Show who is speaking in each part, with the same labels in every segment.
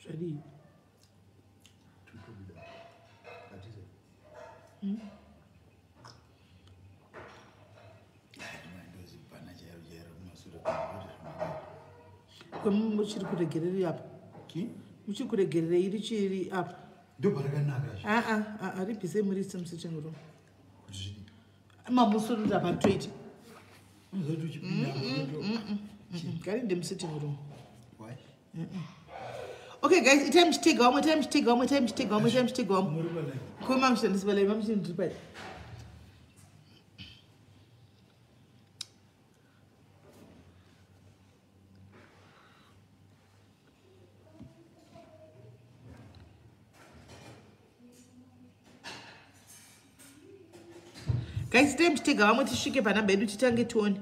Speaker 1: Zvadii? Muchiri kuregereri apa? Muchiri kuregererei richiri apa?
Speaker 2: Ndoparakanaka.
Speaker 1: Aa, aa, ribvise murise musitting room. Mamusurura patoita. Garinde musitting room. Okay guys, itai muchitega vamwe, itai muchitega vamwe, itai muchitega vamwe, itai muchitega vamwe. Ko mamushandisi balai, mamushandisi pai. Guys, itai muchitega vamwe tisvike panhamba yedu titange tione.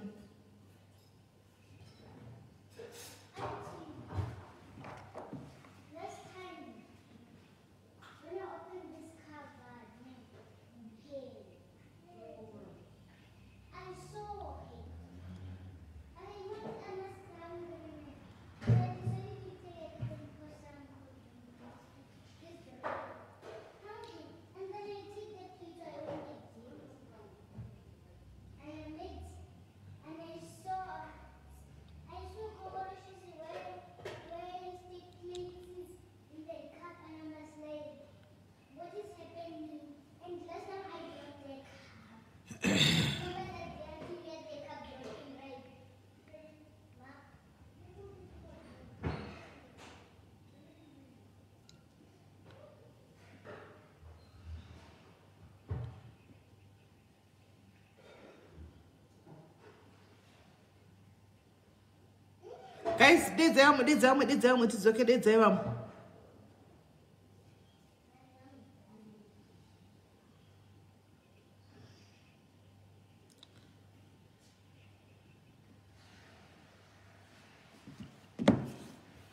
Speaker 1: Guys, dedzai vamwe, dedzai vamwe, dedzai vamwe, tidzoke, dedzai vamwe.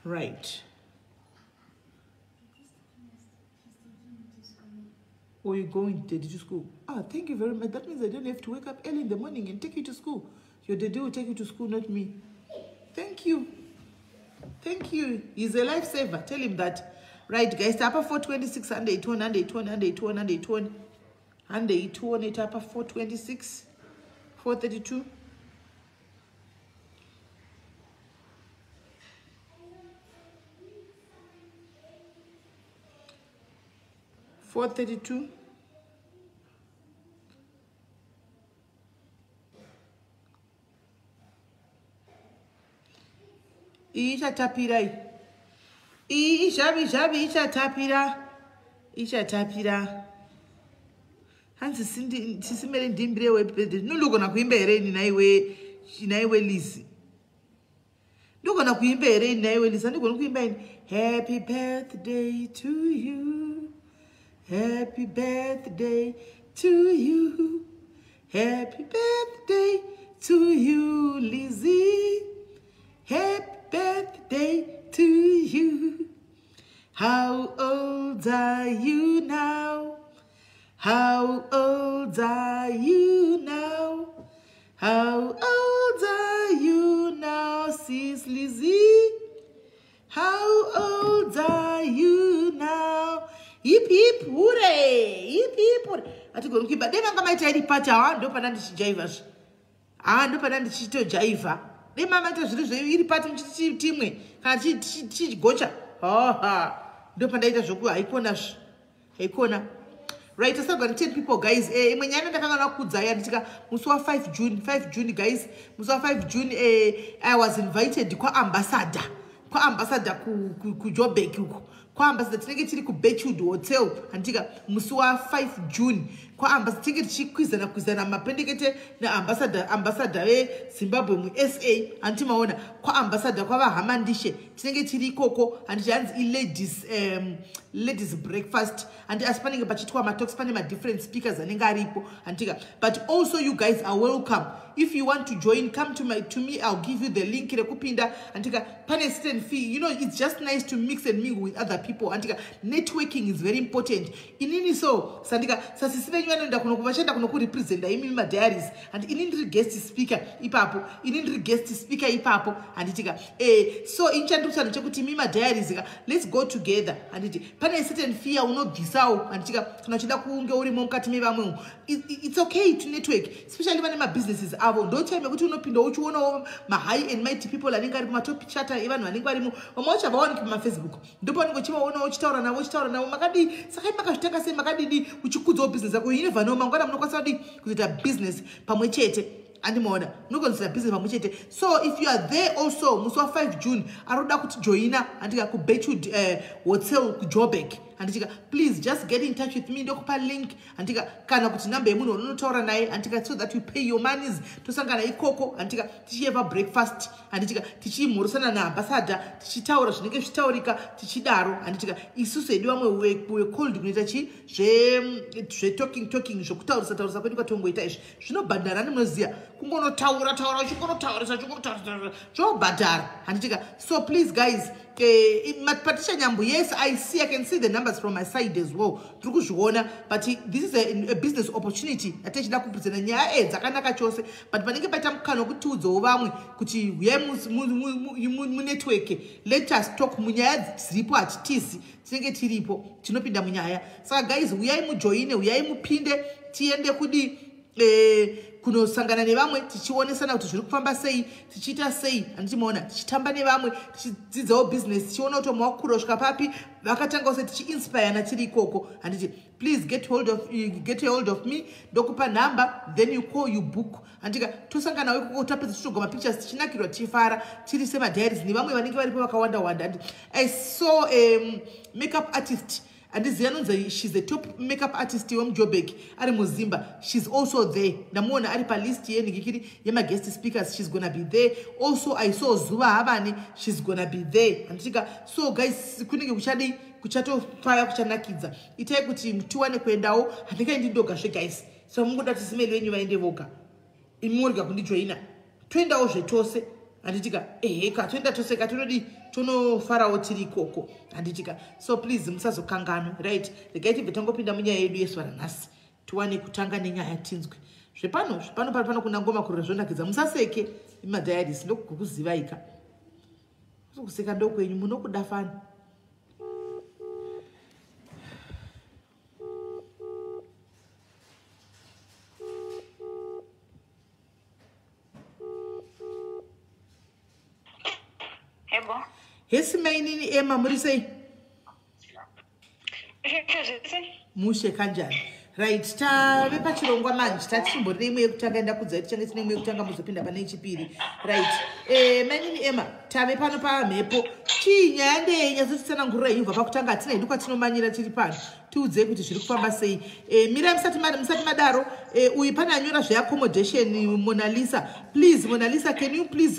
Speaker 1: Right. Or you going daddy to school? Ah, thank you very much. That means I don't have to wake up early in the morning and take you to school. Your daddy will take you to school, not me. Thank you. Thank you. He's a lifesaver. Tell him that. Right, guys. Tapa 426, 181, 181, 181, 181. 181, tapa 426, 432. 432. Iyi ichatapira iyi. Iyi izhavi zhavi ichatapira. Ichatapira. Hanzi sisimere ndiimbire webirthday. Ndinogona kuimba here ini naiwe naiwe Lizzy? Ndogona kuimba here ini naiwe Lizzy? Handigoni kuimba ini. Happy birthday to you. Happy birthday to you. Happy birthday to you, Lizzy. Happy birthday to you. How old are you now? How old are you now? How old are you now, sis Lizzy? How old are you now? Hip hip hooray! Hip hip hooray! Atigoni kuimba. Dai vanga maita iri party hawa ndopana ndichijaivha zve. Haa ndopana ndichitojaivha. Dai mamaita zviri zve iri party muchiti timwe kana tichigocha. Ha ndopandaita zvoku haikona zve. Haikona. Right, tasagwa 10 people guys. Imwe nyaya ndakangana kukudzai handitika musi wa 5 June, 5 June guys. Musi wa 5 June I was invited kwa ambassador. Kwa ambassador ku Joburg uko. Kwa ambassador tinenge tiri ku Birchwood Hotel handitika musi wa 5 June. Kwa ambassador tinenge tichikwizana kwizana mapendekete na ambassador ve Zimbabwe mu SA hanti maona. Kwa ambassador kwa vahamandishe tinenge tiri ikoko hanti hanzi i ladies breakfast and asi panenge pachitwa ma talks pane ma different speakers anenge aripo hantika. But also you guys are welcome. If you want to join, come to me, I'll give you the link rekupinda hantika. Pane certain fee, you know, it's just nice to mix and mingle with other people hantika. Networking is very important. Inini so sandika sasisi venyu venyu vanoenda kuno vachienda kuno kurepresenta imimi madiaries. Handi ini ndiri guest speaker ipapo, ini ndiri guest speaker ipapo, handitika? So ini chandiri kutaura chekuti imi madiaries ka, let's go together, handiti? Pane certain fear unobvisawo, handitika? Kana uchida kunge urimo mukati mevamwe, it's okay to network, especially vane mabusinesses avo. Ndo time yekuti unopinda uchionawo mahigh and mighty people anenge ari kumatop chatter evanhu vanenge varimo. Vamwe vacho havawaniki pamafacebook, ndopaunenge uchivaonawo, uchitaura navo, uchitaura navo, makadii, saka makazvitanga sei, makadidi, uchikudzawo business yako. You never know, mangwana munokwanisa kudii, kuzoita business pamwe chete. Andimaona munogona business pamwe chete. So if you are there also musi wa5 June, ari kuda kutijoina, handika, kuBetchwood Hotel kuJoburg, handitika, please just get in touch with me. Ndokupa link, handika, kana kuti namba yemunhu waunotaura naye, handika, so that you pay your monies. Tosangana ikoko, handika, tichiyeva breakfast, handitika, tichimhorosana naambassador, tichitaura zvinenge zvichitaurika, tichidaro, handitika. Isusu hedu vamwe wecold kunoita chi zvetalking talking, zvokutaurisa taurisa kwedu kwatongoita izvi zvinobhadhara. Nemunoziva kungonotaura taura, uchingonotaurisa, uchingonotaurisa, zvobhadhara, handitika? So please guys, Patricia Nyambo, yes, I see, I can see the numbers from my side as well, tiri kuzviona. But this is a business opportunity yatichida kupresenta. Nyaya dzakanaka chose, but panenge paita mukana wekuti tiudzewo vamwe kuti huyai munetwork, let us talk munyaya dziripo. Hatitisi, tinenge tiripo, tinopinda munyaya. Saka guys, huyai mujoine, huyai mupinde, tiende kudi kunosangana nevamwe, tichionesana kuti zviri kufamba sei, tichiita sei, handichimaona, tichitamba nevamwe, tichidzidzawo business, tichiona kuti mawakura kusvika papi, vakatangawo sei, tichiinspirana tiri ikoko, handiti? Please get hold of me. Ndokupa nhamba, then you call, you book, handika? Tosanganawo ikoko, tapedza tichitorwa mapictures, tichinakirwa, tichifara tiri semadiaries nevamwe vanenge varipo vakawanda wanda. Handi I saw makeup artist, handizivi anonzi, she's a top makeup artist wemuJoburg, ari muZimba. She's also there, ndamuona ari palist yenhikikiri yemaguest speakers. She's gonna be there also. I saw Zuva Havane, she's gonna be there, handitika? So guys, kunenge kuchadii, kuchatofaya, kuchanakidza. Itai kuti tiwane kuendawo. Handingaendi ndoga zve, guys. So mungoda kuti simeli venyu vaende voga, imi morega kundijoina. Toendawo zvetose, handitika? Eheka, toenda tose ka, tonodii, tonofarawo tiri ikoko, handitika? So please musazokanganwe. Right, regai tibve tangopinda munyaya yedu yezuva ranhasi, tiwane kutanga nenyaya, tinzwe zvepano zvepano pano pano kuna ngoma kurira zvonakidza. Musaseke imadiaries, ndokukuzivaika, kuseka ndokwenyu, munokuda fani.
Speaker 2: Ebo.
Speaker 1: Hesi mainini Ema, muri sei?
Speaker 2: Zvese.
Speaker 1: Mushe kanjani? Right, tave pachirongwa manje. Tatichimbori neimwe yekutanga, ndakudzai tichange tine imwe yekutanga, muzopinda pane yechipiri. Right, mainini Ema, tave pano pamhepo. Chii nyaya ndei? Nyatsotitsanangurira ibva pakutanga. Hatina hedu kwatinomanyira, tiri pano. Tiudzei kuti zviri kufamba sei. Mirai, musati madaro, uyu pane anyora zveaccommodation, Monalisa. Please Monalisa, can you please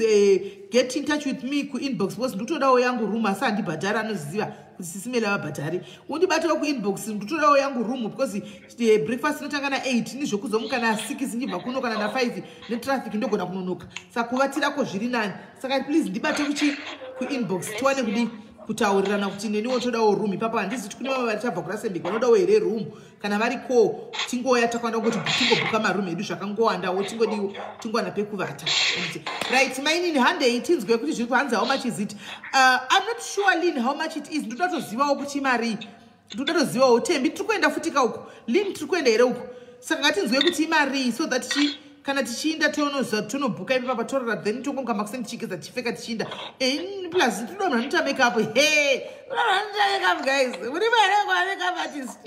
Speaker 1: get in touch with me kuinbox, because ndikutodawo yangu room, asi handibhadhari. Anoziva kuti sisimeli avabhadhari. Undibatewo kuinbox, ndikutodawo yangu room, because breakfast inotanga na8, nizvokuzomuka na6 ndibva kuno, kana na5 netraffic ndogona kunonoka, saka kuvatirako zviri nani. Saka please ndibate kuchi kuinbox, tiwane kudi kutaurirana kuti neniwo todawo room ipapo. Handizi kuti kune vamwe vachabva kuRustenburg vanodawo here room. Kana variko, tingoya takawanda, kungoti tingobhuka maroom edu zvakangowandawo, tingodiwo, tingowana pekuvata. Right, mainini, handei tinzwe kuti zviri kuhanzi. How much is it? I'm not sure, Lin, how much it is. Ndoda tozivawo kuti imari, ndoda tozivawo. Tembi, tiri kuenda futi ka uko? Lin, tiri kuenda here uko? Saka ngatinzwe kuti imarii, so that chi kana tichiinda tonoziva, tonobhuka ipapa, torora, then tongomuka makuseni tichigeza, tichipfeka, tichiinda. Plus toda munhu anoita makeup. He, toda munhu anoita makeup. Guys, muri mare kwa makeup artist?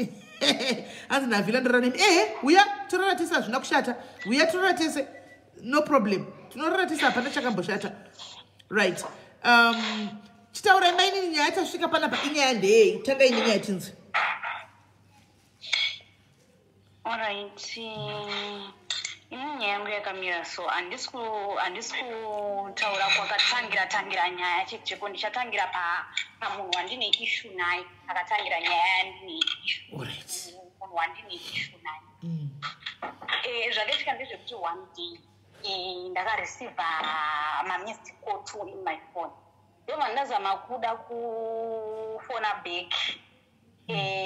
Speaker 1: Hanzi navhila ndorora nemi. Ehe, uya torora tese, hazvina kushata. Uya torora tese, no problem, tinorora tese, hapana chakamboshata. Right, chitaurai mainini, nyaya tasvika panapa inyaya ndeyei? Tangai nenyaya tinzwe.
Speaker 2: Alright. Ini nyaya yangu yakamira so, handisi kutaura kwakatangira tangira nyaya cheko cheko. Ndichatangira pamunhu wandine issue naye, akatangira nyaya yandine issue. Munhu wandine issue naye. Zvakaitika ndezvekuti one day ndakareceiva mamissed call two in my phone. Ndobva ndazama kuda kufona back.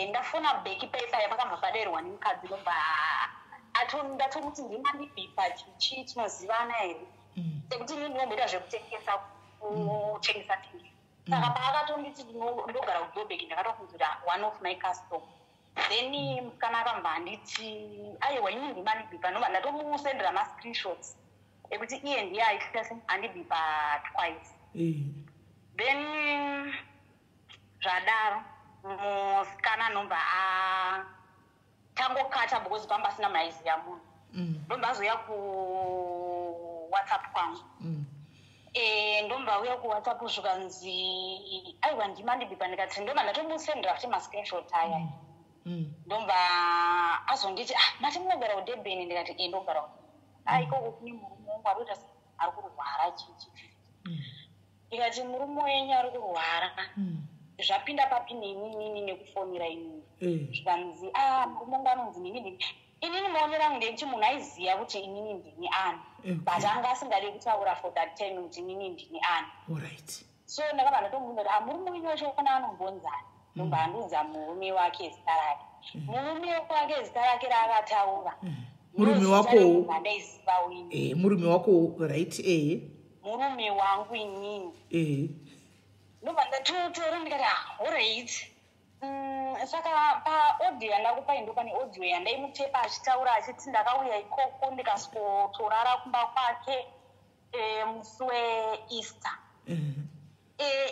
Speaker 2: Ndafona back paipaya, pakabva paderwa nemukadzi. Ndobva ndatomuti, "Ndimandibhipa chichi, tinozivana here?" Sekuti ini ndinomboita zvekutengesa, kutengesa tengesa. Saka paakatonditi ndogara kuJobek, ndakatofunzira one of my customer. Then musikana akabva anditi, "Aiwa, ini ndimandibhipa." Ndobva ndatomusendera mascreenshots ekuti iye ndiye aita se andibhipa twice. Then zvadaro, musikana anobva tangokata because pamba asina munhu aiziva munhu. Ndobva azouya kuWhatsApp kwangu. Ndobva auya kuWhatsApp, zvikanzi, "Aiwa, ndimandibhipa." Ndikati, ndobva ndatomusendera futi mascreenshot aya. Ndobva azonditi, "Ah, mati munogara kuDurban?" Ndikati, "E, ndogara." "A, ikoko kune murume wangu ari kuita ari kurwara, chichi." Ndikati, "Murume wenyu ari kurwara, zvapinda papi neninini nekufonera inini?" Zvikanzi, "A, murume wangu anonzi nini ndini." Inini maonero angu ndekuti munhu aiziva kuti inini ndini ani, but anga asingadi kutaura for that time kuti inini ndini ani. So ndakabva ndatomubvunza kuti, "Ah, murume wenyu wacho kana anombonzani?" Ndobva andiudza murume wake zita rake, murume wake zita rake raakataura.
Speaker 1: Murume wakowo?
Speaker 2: Andaizivawo ini.
Speaker 1: Murume wakowo, right, ehe.
Speaker 2: Murume wangu inini. Ndobva ndatotora, ndikati, "Ah, alright." Saka paaudio yandakupai, ndo pane audio yandaimutepa achitaura achiti ndakauya ikoko, ndikasikotorara kumba kwake musi weEaster.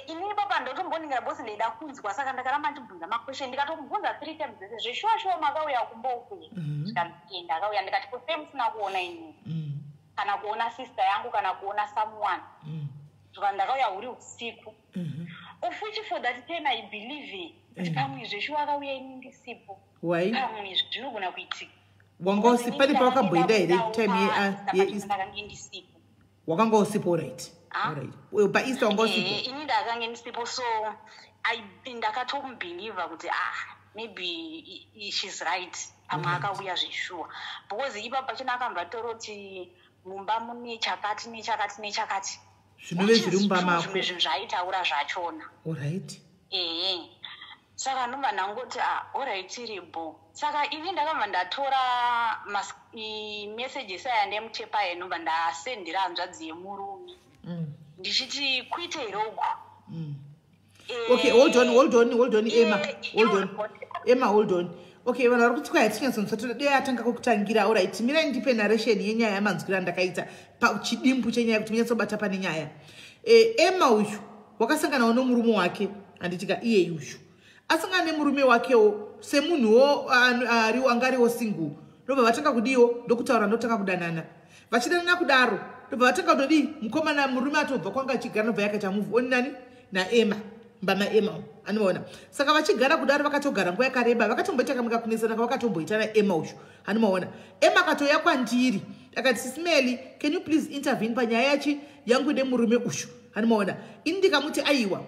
Speaker 2: Inini papa ndotomboningara bosi, ndaida kunzwa, saka ndakaramba ndibvunza maquestion. Ndikatomubvunza three times dzese, "Zveshuwa shuwa makauya kumba uku?" Zvikanzi, "E, ndakauya." Ndikati, "Kuse musina kuona inini kana kuona sister yangu kana kuona someone?" Zvikanzi, "Ndakauya huri usiku." Of which for that time I believe kuti pamwe zveshuwa akauya ini ndisipo.
Speaker 1: Wai?
Speaker 2: Pamwe zvinogona kuitika.
Speaker 1: Wanga usi pane pawakamboenda here time yeEaster?
Speaker 2: Ndakange ndisipo.
Speaker 1: Wakanga usipo, right.
Speaker 2: Ah.
Speaker 1: Alright, paEaster wanga usipo?
Speaker 2: Ini ndakange ndisipo, so ndakatomubhelievha kuti, ah, maybe she's right, pamwe akauya zveshuwa, because ipapo pachona akambva toroti mumba mune chakati nechakati nechakati.
Speaker 1: Zvinove zviri mumba mako.
Speaker 2: Zvimwe zvinhu zvaaitaura zvachona. Ehe, saka ndobva ndangoti, "Ah, alright, iribo." Saka ini ndakabva ndatora messages aya ndemutepa aya, ndobva ndasendera hanzvadzi yemurume ndichiti, "Kuite here uku?"
Speaker 1: Okay, hold on, hold on, hold on, Emma. Hold on, Emma, hold on. Okay, vanhu vari kuti kwai hatinyatsonzwa, dei atanga kukutangira. Alright, mirai ndipe narration yenyaya yamanzwiro andakaita pachidimbu chenyaya kuti munyatsobata pane nyaya. Emma uyu wakasanganawo nomurume wake, handitika? Iye uyu asangana nemurume wakewo semunhuwo anga ariwo single. Ndobva vatanga kudiwo, ndokutaura, ndotanga kudanana. Vachidanana kudaro, ndobva vatanga kutodii, mukomana, murume atobva kwanga achigara, ndobva yakaita move on nani? NaEmma, mbama Emma, anoona. Saka vachigara kudaro, vakatogara nguva yakareba, vakatomboita kamwe kakunesana kavakatomboita naEmma uyu, anomaona. Emma akatouya kwandiri akati, "Sis Melly, can you please intervene panyaya yachi yangu nemurume uyu?" Anomaona. Ini ndikamuti, "Aiwa."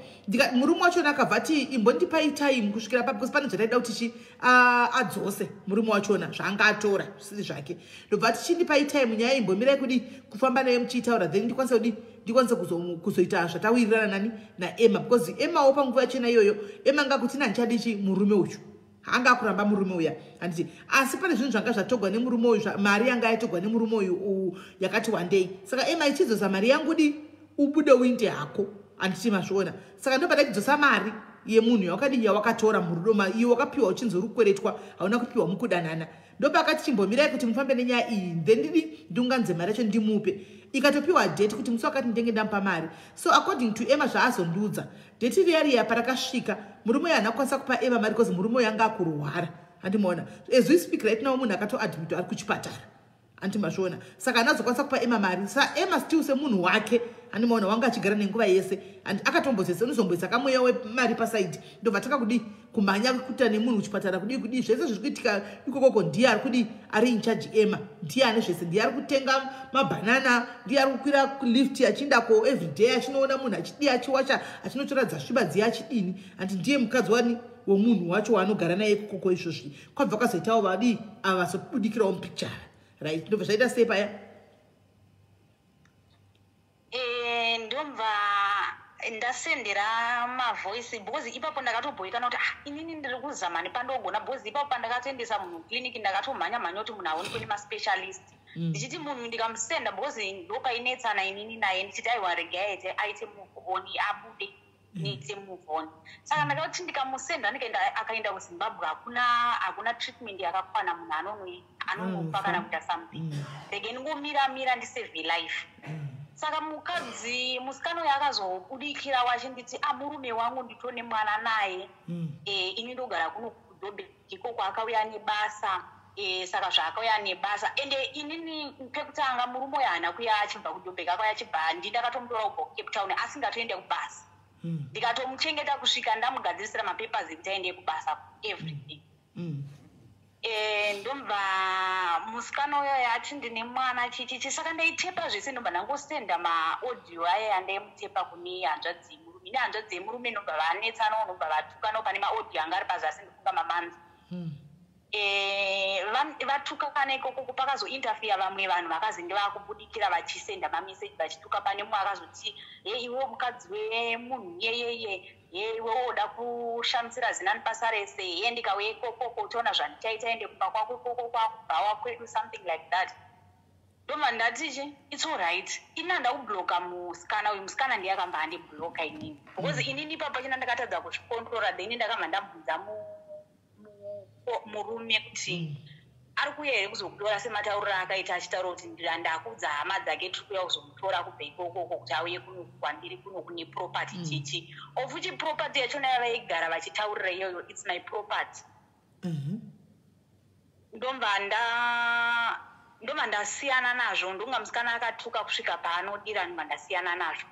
Speaker 1: Murume wachona akabva ati, "Imbondipai time kusvikira pa," because pane zvataida kuti chi adzose murume wachona zvaanga atora zvisiri zvake. Ndobva ati, "Chindipai time, nyaya imbomirai kudi kufamba naye muchiitaura, then ndikwanise kudi ndikwanise kuzoita zvatawirirana nani? NaEmma." Because Emmawo panguva yachena iyoyo, Emma anga kuti nandichadichi murume uyu, anga akuramba murume uya, handiti? Asi pane zvinhu zvanga zvatogwa nemurume uyu, mari yanga yatogwa nemurume uyu yakati wandei. Saka Emma ichidzosa mari yangu, di ubude uinde hako, handiti mazviona? Saka ndobva ndachidzosa mari yemunhu yawakadii, yawakatora murudo, iwe wakapiwa uchinzi uri kukweretwa, hauna kupiwa mukudanana. Ndopakati, "Chimbomirai kuti mufambe nenyaya iyi, then ndidi ndiunganidze mari yacho ndimupe." Ikatopiwa date kuti musi wakati ndenge ndamupa mari. So according to Emma zvaazondiudza, date riya riya parakasvika, murume uyu haana kukwanisa kupa Emma mari because murume uyu anga akurwara, handimaona? As we speak right now, munhu akatoadmitwa, ari kuchipatara, handimazviona? Saka handazokwanisa kupa Emma mari. Sa Emma still semunhu wake, handimaona, wanga achigara nenguva yese, and akatombozese unozomboisa kamweya wemari paside. Ndobva tanga kudii, kumhanya kuita nemunhu kuchipatara, kudii kudii, zvese zviri kuitika ikokoko ndiye ari kudii, ari in charge. Emma ndiye ane zvese, ndiye ari kutenga mabhanana, ndiye ari kukwira lift achiendako everyday, achinoona munhu, achidii, achiwacha, achinotora dzasviba dziye, achidini, handi? Ndiye mukadzi wani, wemunhu wacho waanogara naye ikokoko izvozvi. Kwabva kwazoitawo vadii, ava vazobudikirawo mupicture, right? Ndobva zvaita sei paya?
Speaker 2: Ndobva Ndasendera mavoice because ipapo ndakatobhoikana kuti, ah, inini ndiri kuzama nepandogona, because ipapo pandakatoendesa munhu kukliniki, ndakatomhanya mhanya kuti munhu aonekwe nemaspecialist, ndichiti munhu ndikamusenda, because ndopainetsana inini naye, ndichiti aiwa, regai aite move on, abude, niite move on. Saka ndakati ndikamusenda, ndikaenda, akaenda kuZimbabwe, hakuna treatment yakakwana, munhu anonofa kana kuita something. Rege ndingomira mira ndisave life. Saka mukadzi, musikana uyu akazobudikira wachinditi, a murume wangu nditone mwana naye. Ini ndogara kuno kuDurban, ikoko akauya nebasa. Saka zvaakauya nebasa, ende inini pekutanga murume uyu haana kuya achibva kuDurban, akauya achibva, ndakatomutora kubva kuCape Town asingatoende kubasa. Ndikatomuchengeta kusvika ndamugadzirisira mapapers ekuti aende kubasa, everything. Ndobva musikana uyoyo ati ndine mwana, chichichi. Saka ndaitepa zvese, ndobva ndangosenda maaudio aya andaimutepa kune hanzvadzi yemurume. Ine hanzvadzi yemurume ndobva vanetsanawo, ndobva vatukanawo pane maaudio anga ari pazasi, ndifunga mamanzi. Vatukana ikoko, pakazointerfere vamwe vanhu vakazenge vakubudikira vachisenda mameseji vachituka. Pane mumwe akazoti, "He, iwe mukadzi wemunhu yeyeye, he, iwe woda kushamisira zinani basa rese, he, ndikauya ikokoko uchiona zvandichaita, ende kumba kwako ikoko kwakubhawa kwedu," something like that. Ndobva ndatichi, "It's alright." Ini handa kubloka musikana uyu, musikana ndiye akamba andibloka inini, because inini ipapo china ndakatadza kuzvikontrora. Then ndakabva ndabvunza murume kuti ari kuuya here kuzokutora sematauriro akaita, achitaura kuti ndakuudza hama dzake, tiri kuuya kuzomutora kubva ikokoko kuti auye kuno kwandiri, kuno kune property, chichi, of which property yachona yavaigara vachitaurira iyoyo, it's my property. Ndobva ndasiyana nazvo. Ndonga musikana akatuka kusvika paanodira, ndobva ndasiyana nazvo.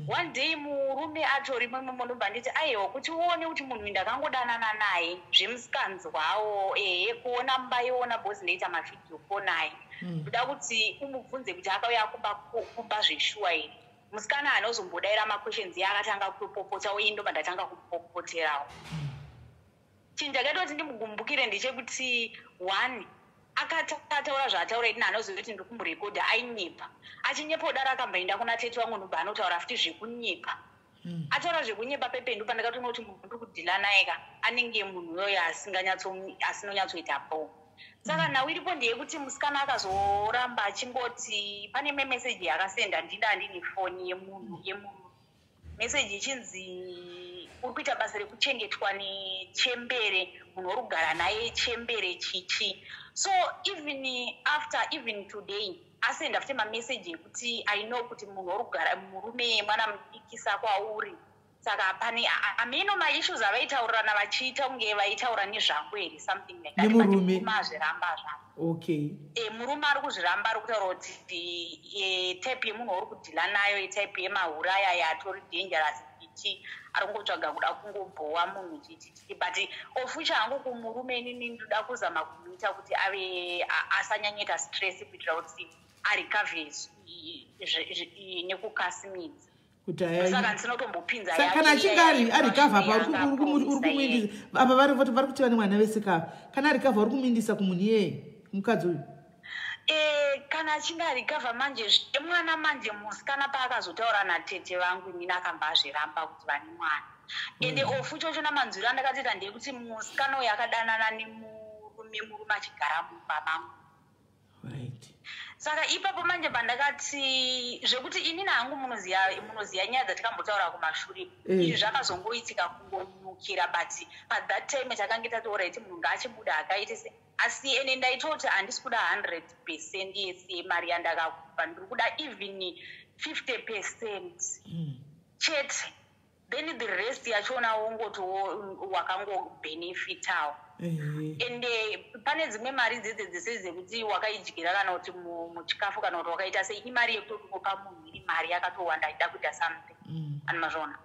Speaker 2: One day murume atorimo imomo, ndobva nditi, "Aiwa, kuti uone kuti munhu uyu ndakangodanana naye zvemusikanzwawo, ehe, kuona mubaiona bhozi, ndoita mavideo call naye. Ndoda kuti umubvunze kuti akauya kumba zveshuwa here." Musikana anozombodaira maquestions iye akatanga kutopopotawo, ini ndobva ndatanga kupopoterawo. Chinhu chakaita kuti ndimugumbukire ndechekuti, one, akataura zvaataura ini anoziva kuti ndiri kumurekodha, ainyepa. Achinyepa kudaro, akamboenda kuna tete wangu, ndobva anotaura futi zvekunyepa. Ataura zvekunyepa pependu, pandakatoona kuti munhu ndiri kudhila naye ka, anenge munhu uyoyo asinonyatsoita bo. Saka nhau iripo ndeyekuti musikana akazoramba achingoti pane memeseji yakasenda, ndida handine foni yemunhu yemunhu, meseji ichinzi, "Uri kuita basa rekuchengetwa nechembere, munhu uri kugara naye chembere, chichi." So even after, even today, asenda futi mameseji ekuti, "I know kuti munhu uri kugara murume mwana mudikisa kwauri." Saka pane ameno maissues avaitaurirana, vachiita kunge vaitaura nezvangu here, something like that.
Speaker 1: Nemurume.
Speaker 2: But murume azviramba zvavo. Murume ari kuzviramba, ari kutaura kuti type yemunhu wauri kudhila nayo itype yemahura aya yatori dangerous, ichi ari kungotsvaga kuda kungobhowa munhu, chichi chichi. But of which hangu kumurume inini ndoda kuzama kumuita kuti ave asanyanyoita stress, kuitira kuti arecover nekukasimidza.
Speaker 1: Kuti aya
Speaker 2: Saka ndisina kutombopinza
Speaker 1: Saka
Speaker 2: yake
Speaker 1: kana achinge arecover pa
Speaker 2: yanga
Speaker 1: uri
Speaker 2: promise.
Speaker 1: kumuindisa apa, vari kuti vane mwana vese kava, kana arecover uri kumuindisa kumunhu iyeye, mukadzi uyu?
Speaker 2: Kana achinge arecover manje, zvemwana manje, musikana paakazotaura natete vangu, inini akamba azviramba kuti vane mwana. Ende ofu chochona manzwiro andakatoita ndeyekuti musikana uyu akadanana nemurume, murume achigara mumba mangu. Saka ipapo manje pandakati zvekuti inini hangu, munoziya nyaya dzatikambotaura kumashure. Izvi zvakazongoitika kungonyukira, but pathat time takange tatoora iti munhu ngaachibuda akaite se, asi ende ndaitoti handisi kuda 100% yese yemari yandakakupa, ndiri kuda even 50% chete, then the rest yachona wongoti wakangobhenefitawo. Ende pane dzimwe mari dzedze dzese dzekuti wakaidyira kana kuti muchikafu kana kuti wakaita sei, imari yekutoti unopa munhu, iri mari yakatowanda ida kuita something. Ani mazvona?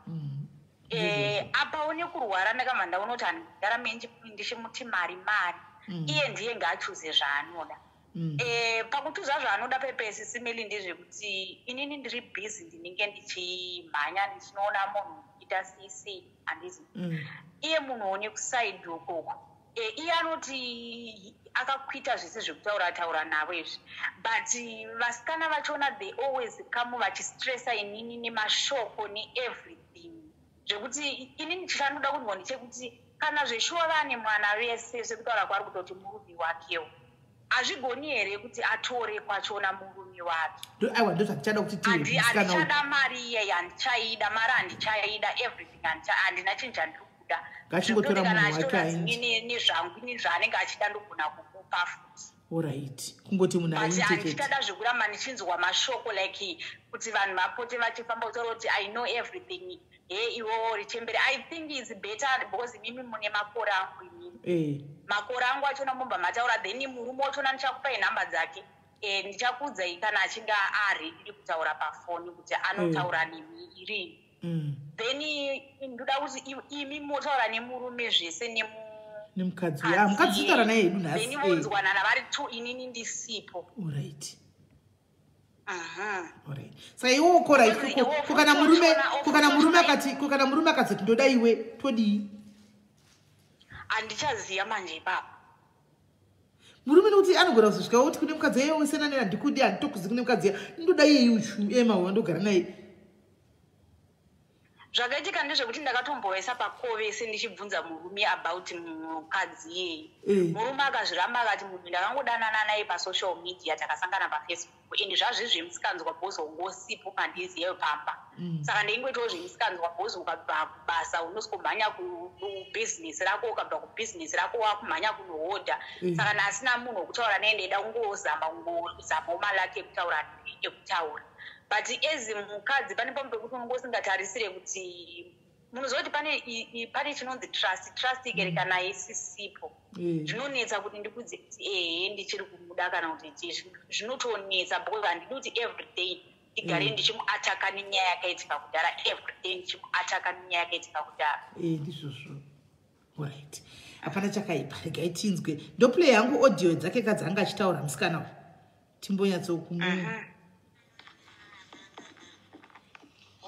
Speaker 2: Apawo nekurwara ndakabva ndaona kuti handigarame ndichimuti mari mari. Iye ndiye ngaachuze zvaanoda. Pakutuza zvaanoda pepesi simeli ndezvekuti inini ndiri busy, ndinenge ndichimhanya ndichinoona munhu ita cc, handizi? Iye munhu one kusaidi ukoko, iye anoti akakuita zvese zvekutaura taura navo izvi, but vasikana vachona they always come vachistressa inini nemashoko neeverything. Zvekuti inini chandoda kunzwa ndechekuti kana zveshuwa vane mwana vese, sekutaura kwaari kutoti murume wakewo, hazvigoni here kuti atore kwachona murume wake?
Speaker 1: Aiwa, ndo zvatichada kuti
Speaker 2: tihandichada mari iyeyi, handichaida mari, handichaida everything, handina chinhu chandiri kuda.
Speaker 1: Ngachingotora munhu wake aende.
Speaker 2: Nezvangu ini zvaanenge achida ndogona kumupa futi.
Speaker 1: Alright, kungoti munhu
Speaker 2: aite. Handichada zvekuramba ndichinzwa mashoko like kuti vanhu vapote vachifamba kutaura kuti I know everything. He, iwowo richembere. I think is better because imimi mune makore angu imimi. Makore angu achona mubva mataura, then murume wachona ndichakupai nhamba dzake. Ndichakuudzai kana achinge aready kutaura pafoni, kuti anotaura nemi irini. Then ndoda kuti imi motaura nemurume zvese.
Speaker 1: Nemukadzi, ya, mukadzi totaura naye hedu nhasi.
Speaker 2: Then vonzwanana vari two, inini ndisipo.
Speaker 1: Alright. Alright, saka iwowo kora, kokana murume akazoti ndoda iwe, todii?
Speaker 2: Handichaziva manje ipapo.
Speaker 1: Murume, nekuti anogona kuzosvika oti kune mukadzi iye wesena nena, handikudi, handitokuzi kune mukadzi, ndoda iyeyi uchu ema wandogara naye.
Speaker 2: Zvakaitika ndezvekuti ndakatombovaisa pakovese ndichibvunza murume about mukadzi iyeye. Murume akazviramba, akati munhu ndakangodanana naye pasocial media, takasangana paFacebook, and zvazvi zvemusikanzwa bhozi wongosipo pandiziyeyo pamba. Saka ndeingoitawo zvemusikanzwa bhozi, ukabva kubasa unosomhanya kubhizinesi rako, ukabva kubhizinesi rako wakumhanya kunohodha. Saka nasina munhu wekutaura naye, ndaida kungozama kungozamawo malucky ekutaura. But as mukadzi, pane pamwe pekuti unonge usingatarisire kuti munoziva kuti pane chinonzi trust. Trust ikere kana isisipo, zvinonetsa kuti ndikudze kuti ehe, ndichiri kumuda kana kuti chii. Zvinotonetsa because handidi kuti everyday ndigare ndichimuataka nenyaya yakaitika kudhara, everyday ndichimuataka nenyaya yakaitika kudhara.
Speaker 1: Ndizvozvo. Alright, hapana chakaipa, regai tinzwe. Ndoplay yangu audio dzake kadzanga achitaura musikana uyu, timbonyatsokumu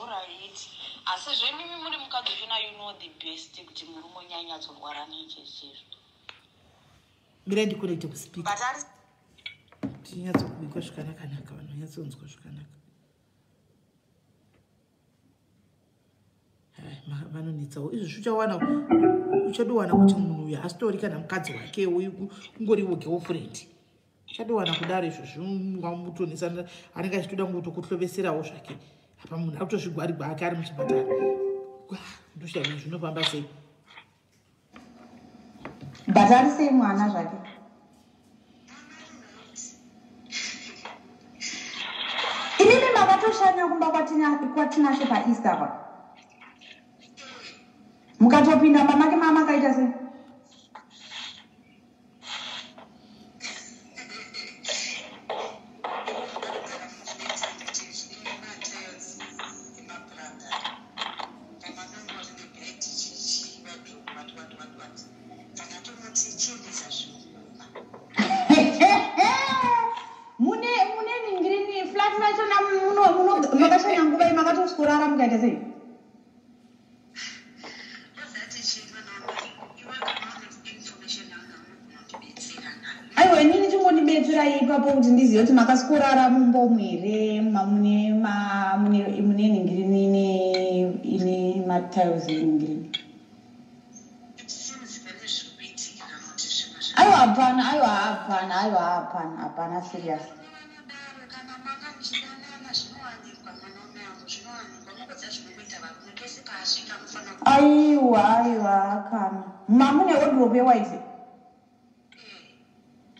Speaker 3: Alright, asi zvemimi muri mukadzi uchona, you know the best kuti murume unyanyatsorwara nechechizvo.
Speaker 1: Mirai ndiconnecte kuspeaker.
Speaker 3: But ari
Speaker 1: Tinyatsokubikwa zvakanakanaka, vanhu vanyatsonzwa zvakanaka. Hai, vanonetsawo izvozvi. Uchawana, uchadowana kuti munhu uyu haasitori kana mukadzi wake, uyu ungoriwo girlfriend. Uchadowana kudaro izvozvi, wamutonetsana, anenge achitoda kungotokuhloveserawo zvake. Apa munhu akutozvigwarigwa ake ari muchipatara. Ndoshaya zvinofamba sei.
Speaker 4: But ari sei mwana zvake? Inini makatoshanya kumba kwaTinashe paEaster pa, mukatopinda mba make, mama akaita sei? Mune ningirini flat rachona, makashanya nguvai? Makatosworara mukaita sei? Aiwa, inini chingondibetserai ipapo kuti ndizive kuti makasworara mumbomu here, mune ningirini ine matiles enhingirini. Aiwa, hapana, aiwa, hapana, aiwa, hapana, hapana, serious.
Speaker 5: Kana manga muchidanana, zvinowanikwa, mwanaume wangu, zvinowanikwa. Unongodza zvinongoita varume pese paasvika anofanira.
Speaker 4: Aiwa, aiwa, kana mamune wardrobe yewhite,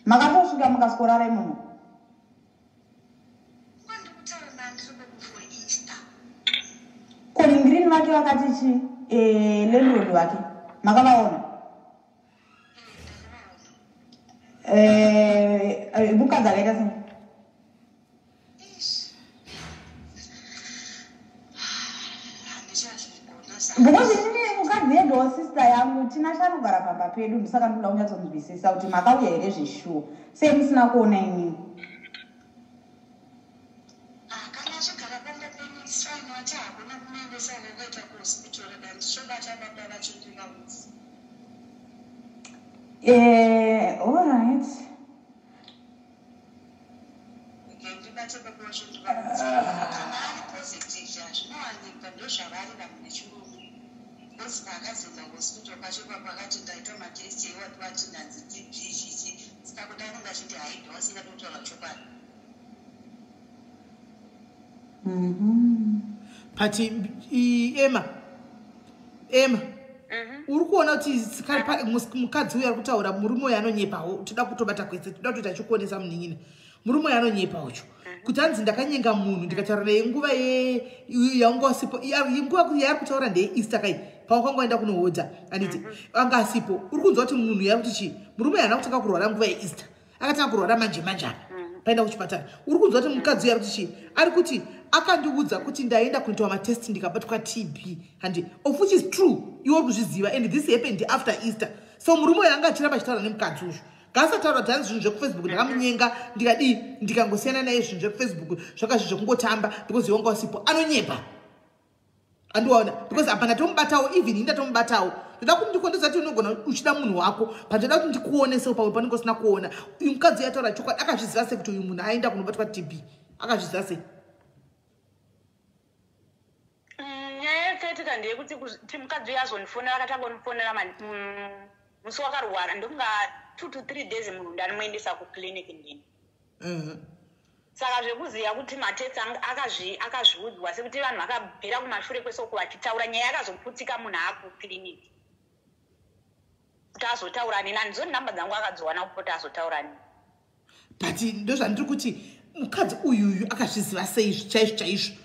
Speaker 4: makatosvika mukasworara imomo?
Speaker 5: Kwandikutaura, ndiri for Easter.
Speaker 4: Koningirini vake vakati chi landlord vake makavaona? Mukadzi akaita sei?
Speaker 5: Ish, handichazvigona.
Speaker 4: Because inini mukadzi yedo sister yangu Tinashe anogara pamba pedu, ndosaka ndinoda kunyatsonzwisisa kuti makauya here zveshuwa, sei musina kuona inini?
Speaker 5: Kana achigara pamba penyu, it's fine. Wati hakuna kumuendesa kwakaita kuhospital, rega ndichobata baba vacho ndivaudze.
Speaker 4: Alright.
Speaker 5: Rega ndibate baba vacho ndivaudze. Kana ari positive, hazvinowanikwa, ndozvavari vanhu vechirume. pacho ipapo akati ndaitwa matest ewati wati nhanzi TB chichi, saka kuti anenge achiti haidwa asingadi kutaura chokwadi.
Speaker 1: But Emma, Emma, uri kuona kuti mukadzi uyu ari kutaura, murume uyu anonyepawo. Toda kutobata kwese, toda kutoita chikuonesa munin'ina. Murume uyu anonyepa ucho kuti hanzi ndakanyenga munhu, ndikataura naye nguva yaunga usipo. Nguva yaari kutaura ndeyeEaster kai, pawakangoenda kunohodha, anditi anga asipo. Uri kunzwa kuti munhu yari kuti chii? Murume haana kutanga kurwara nguva yeEaster, akatanga kurwara manje manje apa paenda kuchipatara. Uri kunzwa kuti mukadzi uyu ari kuti chii? Ari kuti akandiudza kuti ndaenda kunoitwa matest, ndikabatwa TB, handi, of which is true. Iwe uri kuzviziva, and this happened after Easter. So murume uyu anga achiramba achitaura nemukadzi uyu. Ngaasataura kuti hanzi zvinhu zvekuFacebook, ndakamunyenga, ndikadii, ndikangosiyana naye. Zvinhu zvekuFacebook zvakazvi zvekungotamba because iwanga usipo. Anonyepa, andiwaona, because apa ndatomubatawo, even ini ndatomubatawo. Ndoda kuti ndikondozati unogona uchida munhu wako, pandoda kuti ndikuonesewo pamwe panenge usina kuona. Uyu mukadzi uyu ataura chokwadi. Akazviziva sei kuti uyu munhu aenda kunobatwa TB? Akazviziva sei?
Speaker 2: Nyaya yakaitika ndeyekuti kuti mukadzi uyu azondifonera, akatanga kundifonera musi wakarwara, ndokunga 2 to 3 days munhu ndanimuendesa kuclinic ndini. Saka zvekuziva kuti matest akazviudzwa sekuti vanhu vakabvira kumashure kwesoko vachitaura, nyaya yakazoputika munhu akuclinic kuti azotaura neni. Handizoni namba dzangu akadziwana kupota azotaura neni.
Speaker 1: But ndozvandiri kuti mukadzi uyuyu akazviziva sei chaizvo chaizvo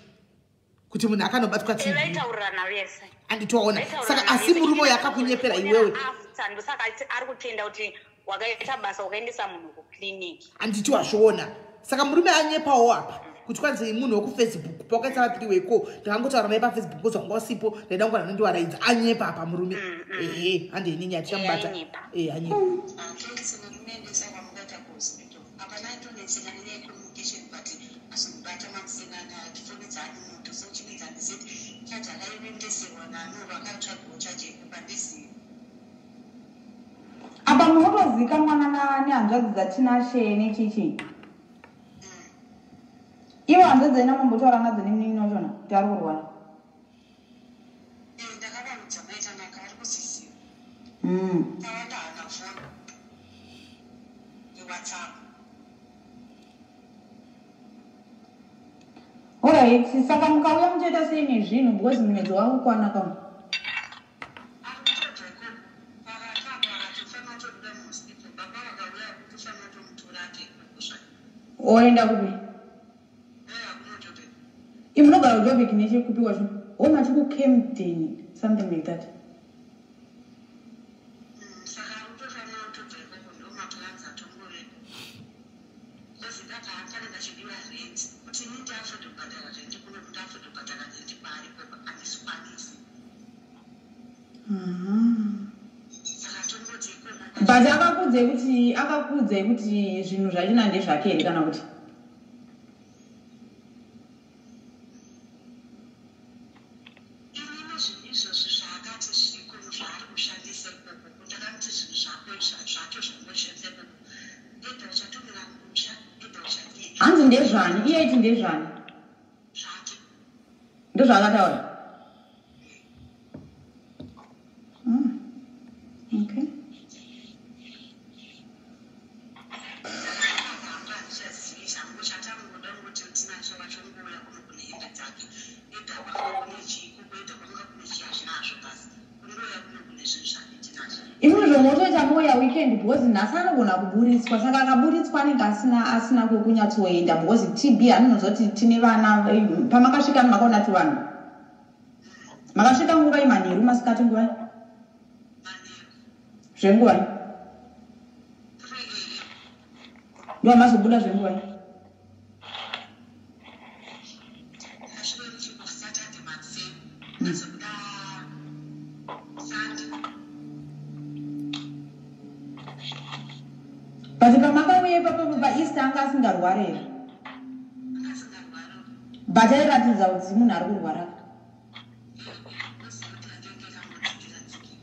Speaker 1: kuti munhu akanobatwa TB?
Speaker 2: Vaitaurirana vese.
Speaker 1: Anditoona. Saka asi murume uyu akakunyepera iwewe.
Speaker 2: After, ndosaka ari kutenda kuti wakaita basa, wakaendesa munhu kuclinic.
Speaker 1: Handiti wazviona? Saka murume anyepawo apa kuti kwanzi munhu wekuFacebook, pawakaisa vapiri weko, ndakangotaura naye paFacebook because wanga usipo, ndaida kungona nondiwaraidza. Anyepa apa murume. Ehe, handei nenyaya, tichamubata.
Speaker 2: Anyepa.
Speaker 1: E, anyepa.
Speaker 5: Thanks nekunoendesa kwamukaita kuhospital. Hapana atonetseka nenyaya yecommunication, but azomubata makusenana achifonedzani munhu, so chinidza ndiziti chaji akaiendeserwa nanoro akatsvagawo chaji yekupa ndizivi.
Speaker 4: Apa munotozikanwa nehanzvadzi dzaTinashe nechichi. Ivo hanzvadzi aina mambotaura nadzo nemunin'ina wachona kuti ari kurwara?
Speaker 5: Ndakavaudza maitanaka, vari kuziziva. Tawanda hana foni yeWhatsApp.
Speaker 4: Alright, saka mukauya muchaita sei nezvinhu, because mumwedzi wakukwana kamwe?
Speaker 5: Ari kutobva ikoko, pakatamba akatofanira kutobuda muhospital, baba vakauya kutofanira kutomutora ati ikoko zvake.
Speaker 4: Oenda kupi?
Speaker 5: Oya kunoJobek.
Speaker 4: Imunogara kuJobek nechekupi kwacho? O, mati kuCamden, something like that.
Speaker 5: Saka ari kutofanira kutobva ikoko, ndo maplans atongoreko, because ndabva panenge achidiwa rent, kuti ini ndiafford kubhadhara rent kuno, ndafford kubhadhara rent kwaari ikoko handisikwanisi. Saka tongoti ikoko.
Speaker 4: But akakuudzai kuti zvinhu zvachina ndezvake here, kana kuti?
Speaker 5: Inini zvinhu izvozvi zvaakati zviriko zvaari kushandisa ikoko, ndakamuti zvinhu zvako zvacho zvangoshandisa ikoko, eda uchatumira musha, eda uchadii.
Speaker 4: Hanzi ndezvani? Iye aiti ndezvani?
Speaker 5: Zvake.
Speaker 4: Ndozvaakataura. Okay.
Speaker 5: Saka handichazivi changu chatangoda ngoti Tinashe wacho ngouya kuno kune hembe dzake, eda kwanga kune chiikoko, eda kwanga kune chii, hazvinazvo basi, kungouya kuno kune zvinhu zvake Tinashe.
Speaker 4: Imwe zvomotoita moya weekend, because nhasi anogona kuburitswa. Saka akaburitswa anenge asina kwekunyatsoenda, because TB anonozoti tine vana. Pamakasvika makaona tuvanhu? Makasvika nguvai? Manheru, masikati, nguvai?
Speaker 5: Manheru.
Speaker 4: Zvenguvai?
Speaker 5: 3 am.
Speaker 4: Ndo amazobuda zvenguvai?
Speaker 5: Ndasvika ndichibva Saturday makuseni, ndazobuda Sunday.
Speaker 4: But pamakauya ipapo paEaster anga asingarwari here?
Speaker 5: Anga asingarwari.
Speaker 4: But airatidza kuti munhu ari kurwara?
Speaker 5: Ndoziva kuti anenge akangodzikira dzikira.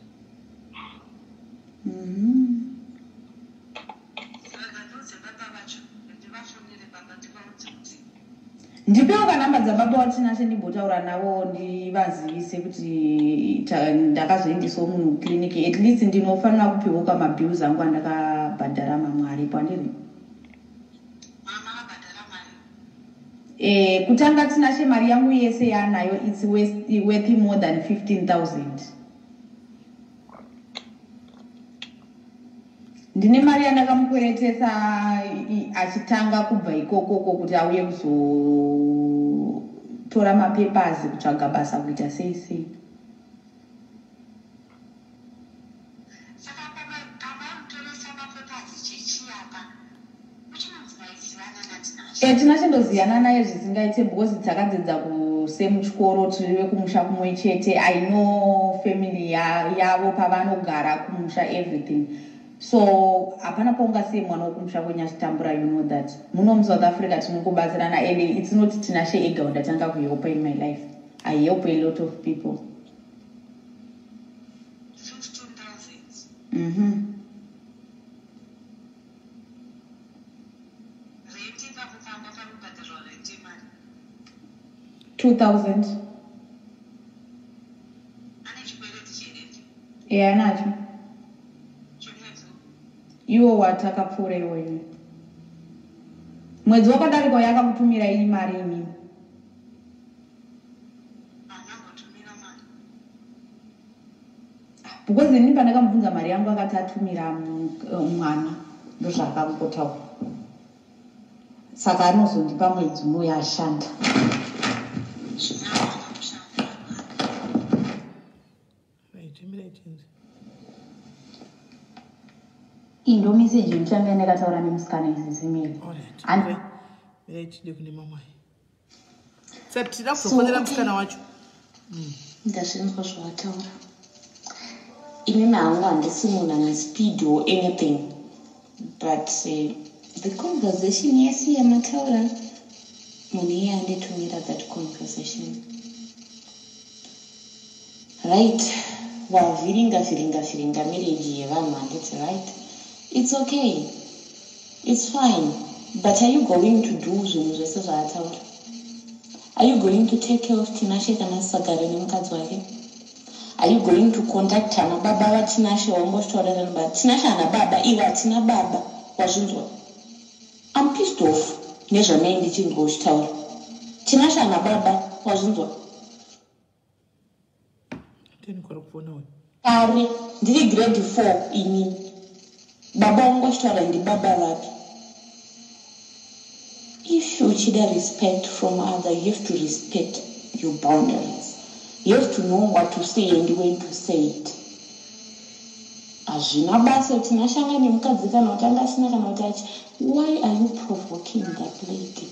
Speaker 5: Saka ndiudze baba vacho, ndivafonere baba, ndivaudze kuti
Speaker 4: Ndipewo kanhamba dzababa waTinashe, ndimbotaura navo, ndivazivise kuti ndakazoendesawo munhu kukliniki. At least ndinofanira kupiwo kamabills angu andakabhadhara, mamwe aripo, handiri?
Speaker 5: Mama akabhadhara mari?
Speaker 4: Kutanga Tinashe mari yangu yese yaanayo, it's worth more than 15,000. Ndine mari yandakamukweretesa achitanga kubva ikokoko kuti auye kuzotora mapapers, kutsvaga basa, kuita sei sei.
Speaker 5: Saka pamaimutoresa mapapers chichiyapa, uchinonzi maizivana naTinashe?
Speaker 4: Tinashe ndoziyana naye zvisingaite, because takadzidza kusame chikoro, tiri vekumusha kumwe chete. I know family yavo, pavanogara kumusha, everything. So hapana paungasiye mwana wekumusha kwenyu achitambura. You know that muno muSouth Africa tinongobatsirana, and it's not Tinashe ega wandatanga kuhelpa in my life. I help a lot of people.
Speaker 5: 15,000? Rent ipapo pamba pari kubhadharwa rent yemari?
Speaker 4: 2000.
Speaker 5: Ane chikwereti cherent?
Speaker 4: E, anacho.
Speaker 5: Chemwedzi?
Speaker 4: Iwo watakapfuura iwoyo, mwedzi wakadarikwa, yakakutumira iyi mari imini.
Speaker 5: Haanambotumira mari.
Speaker 4: Because inini pandakamubvunza mari yangu, akati atumira mwana, ndozvaakangotaura. Saka anozondipa mwedzi unouya ashanda.
Speaker 5: Zvina haana kushanda.
Speaker 1: Right, mirai chinzi.
Speaker 4: Iyi ndo meseji yekutanga yandakataura nemusikana izizimiri.
Speaker 1: Alright, mirai tide kune mamwe. Saka tida kuzofonera musikana wacho.
Speaker 3: Ndazvinzwa zvawataura. Inini hangu handisi munhu ane speed or anything, but the conversation yese yamataura, munhu iye anditumira that conversation, right? Wavhiringa vhiringa vhiringa marriage yevanhu, handiti? Right, it's okay, it's fine, but are you going to do zvinhu zvese zvaataura? Are you going to take care of Tinashe kana asisagare nemukadzi wake? Are you going to contact ana baba vaTinashe? Wangosvitaurira baba Tinashe hana baba, iwe hatina baba, wazvinzwa? I'm pissed off nezvamai ndichinzwa uchitaura. Tinashe hana baba, wazvinzwa?
Speaker 1: Teni kwari kufona uyu.
Speaker 3: Kare ndiri grade 4 inini. Baba wangochitaura ndibaba vapi? If uchida respect from other, you have to respect your boundaries. You have to know what to say and when to say it. Hazvina basa kuti nashanga nemukadzi kana kuti anga asina kana kuti achi. Why are you provoking that lady?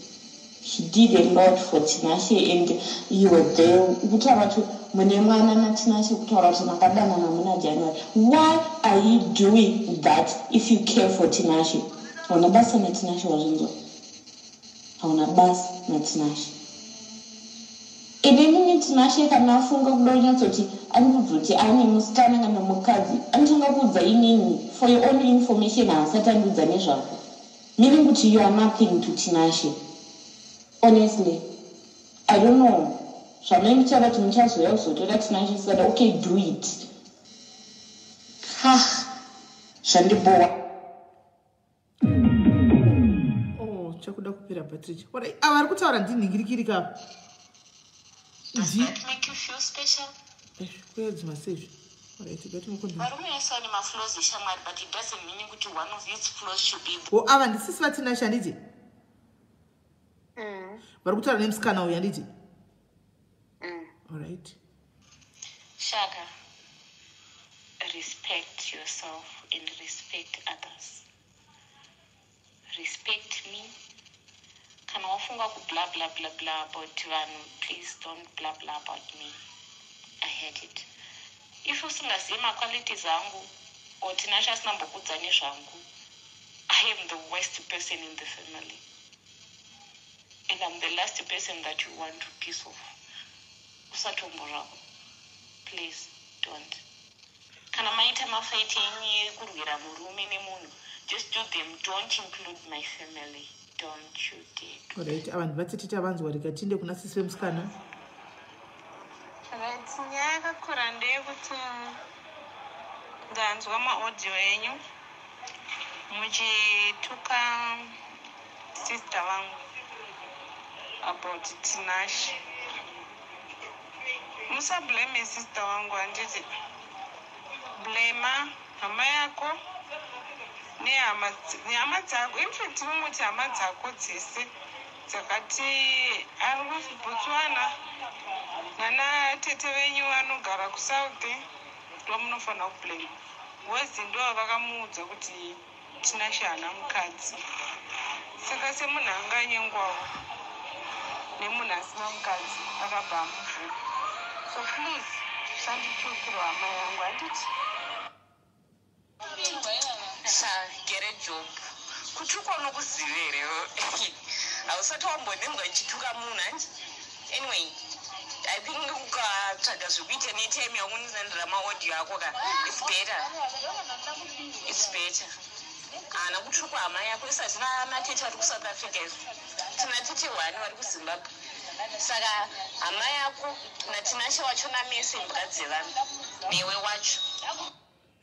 Speaker 3: She did a lot for Tinashe and you were there. Kutaura kuti mune mwana naTinashe, kutaura kuti makadanana muna January, why are you doing that if you care for Tinashe? Hauna basa naTinashe, wazvinzwa? Hauna basa naTinashe. Ende inini Tinashe kana afunga kuda kunyatsoti andiudza ane musikana kana mukadzi, anotanga kuudza inini. For your own information, haasati andiudza nezvako, meaning kuti you are nothing to Tinashe. Honestly, I don't know zvamai muchava kuti muchazoya kuzotora Tinashe sada. Okay, do it. Ha, zvandibowa.
Speaker 1: Oh, chakuda kupera bhatiri. Ava ari kutaura ndinhingirikiri kapa.
Speaker 3: Does that make you feel special?
Speaker 1: Kuyadzima seizvi. Alright, ngatimukundira.
Speaker 3: Varume vese vane maflaws, eshamwari, but it doesn't mean kuti one of his flaws should be
Speaker 1: O, ava ndisisi vaTinashe, handiti? Vari kutaura nemusikana uyu, handiti? Alright.
Speaker 3: Shaka, respect yourself and respect others. Respect me. Kana wafunga kubla bla bla bla about vanhu, please don't bla bla about me. I hate it. If usingazivi maqualities angu or Tinashe asina mbokudza nezvangu, I am the worst person in the family and I'm the last person that you want to piss off. Usatomborako, please don't. Kana maita mafight enyu ekurwira murume nemunhu, just do them. Don't include my family. Don't you dare.
Speaker 1: Right, vanhu vatete tavanzwa, rega tiinde kuna sisi vemusikana.
Speaker 6: Right, nyaya yakakura ndeyekuti ndanzwa maaudio enyu muchituka sister vangu about Tinashe. Musablame sister wangu, handiti? Blema hama yako nehama dzako. Infact, mumuti hama dzako dzese dzakati ari kuBotswana nana tete venyu vanogara kuSouth, ndo munofanira kublame wezi, ndo vakamuudza kuti Tinashe haana mukadzi. Saka semunhu anganyengwawo nemunhu asina mukadzi, akabva amuvhura. So please, sanditukirwa hama yangu, handiti?
Speaker 5: Sha, get a job. Kutukwa unokuziva here? Hausati wambonembwa ichituka munhu hanji. Anyway, I think ukatsvaga zvekuita netime yakunisendera maaudio ako ka, it's better, it's better. Haana kutukwa hama yako. Isati natete vari kuSouth Africa izvo, tina tete one vari kuZimbabwe. Saka hama yako naTinashe wacho namese imbwa dzevanhu, newe wacho.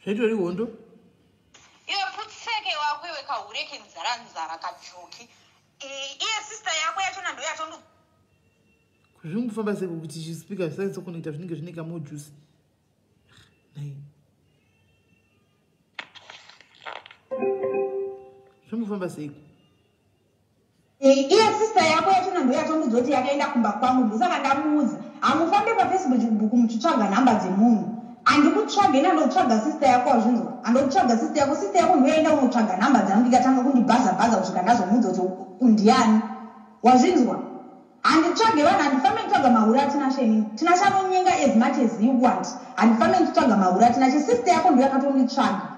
Speaker 1: Zvaitori hondo.
Speaker 4: Iwe putseke wako iwe, kahure kenzara nzara kajoki. Iye sister yako yachona ndo yatondo.
Speaker 1: Zviri kufamba sei kuti chispeaker zvisakwanisa kunoita zvinenge zvine kamojusi nai? Zvimbofamba seiko?
Speaker 4: Iye sister yako yachona ndo yatondudza kuti yakaenda kumba kwangu, ndosaka ndamuudza. Hamufambe paFacebook muchitsvaga nhamba dzemunhu. Handikutsvage, nandotsvaga sister yako, wazvinzwa? Handokutsvaga sister yako. Sister yako ndoyaenda kunotsvaga nhamba dzangu, ikatanga kundibhaza bhaza kusvika ndazomuudza kuti ndiani, wazvinzwa? Handitsvage vanhu, handifambe nditsvaga mahuri aTinashe inini. Tinashe anonyenga as much as you want. Handifambe nditsvaga mahuri aTinashe. Sister yako ndo yakatonditsvaga,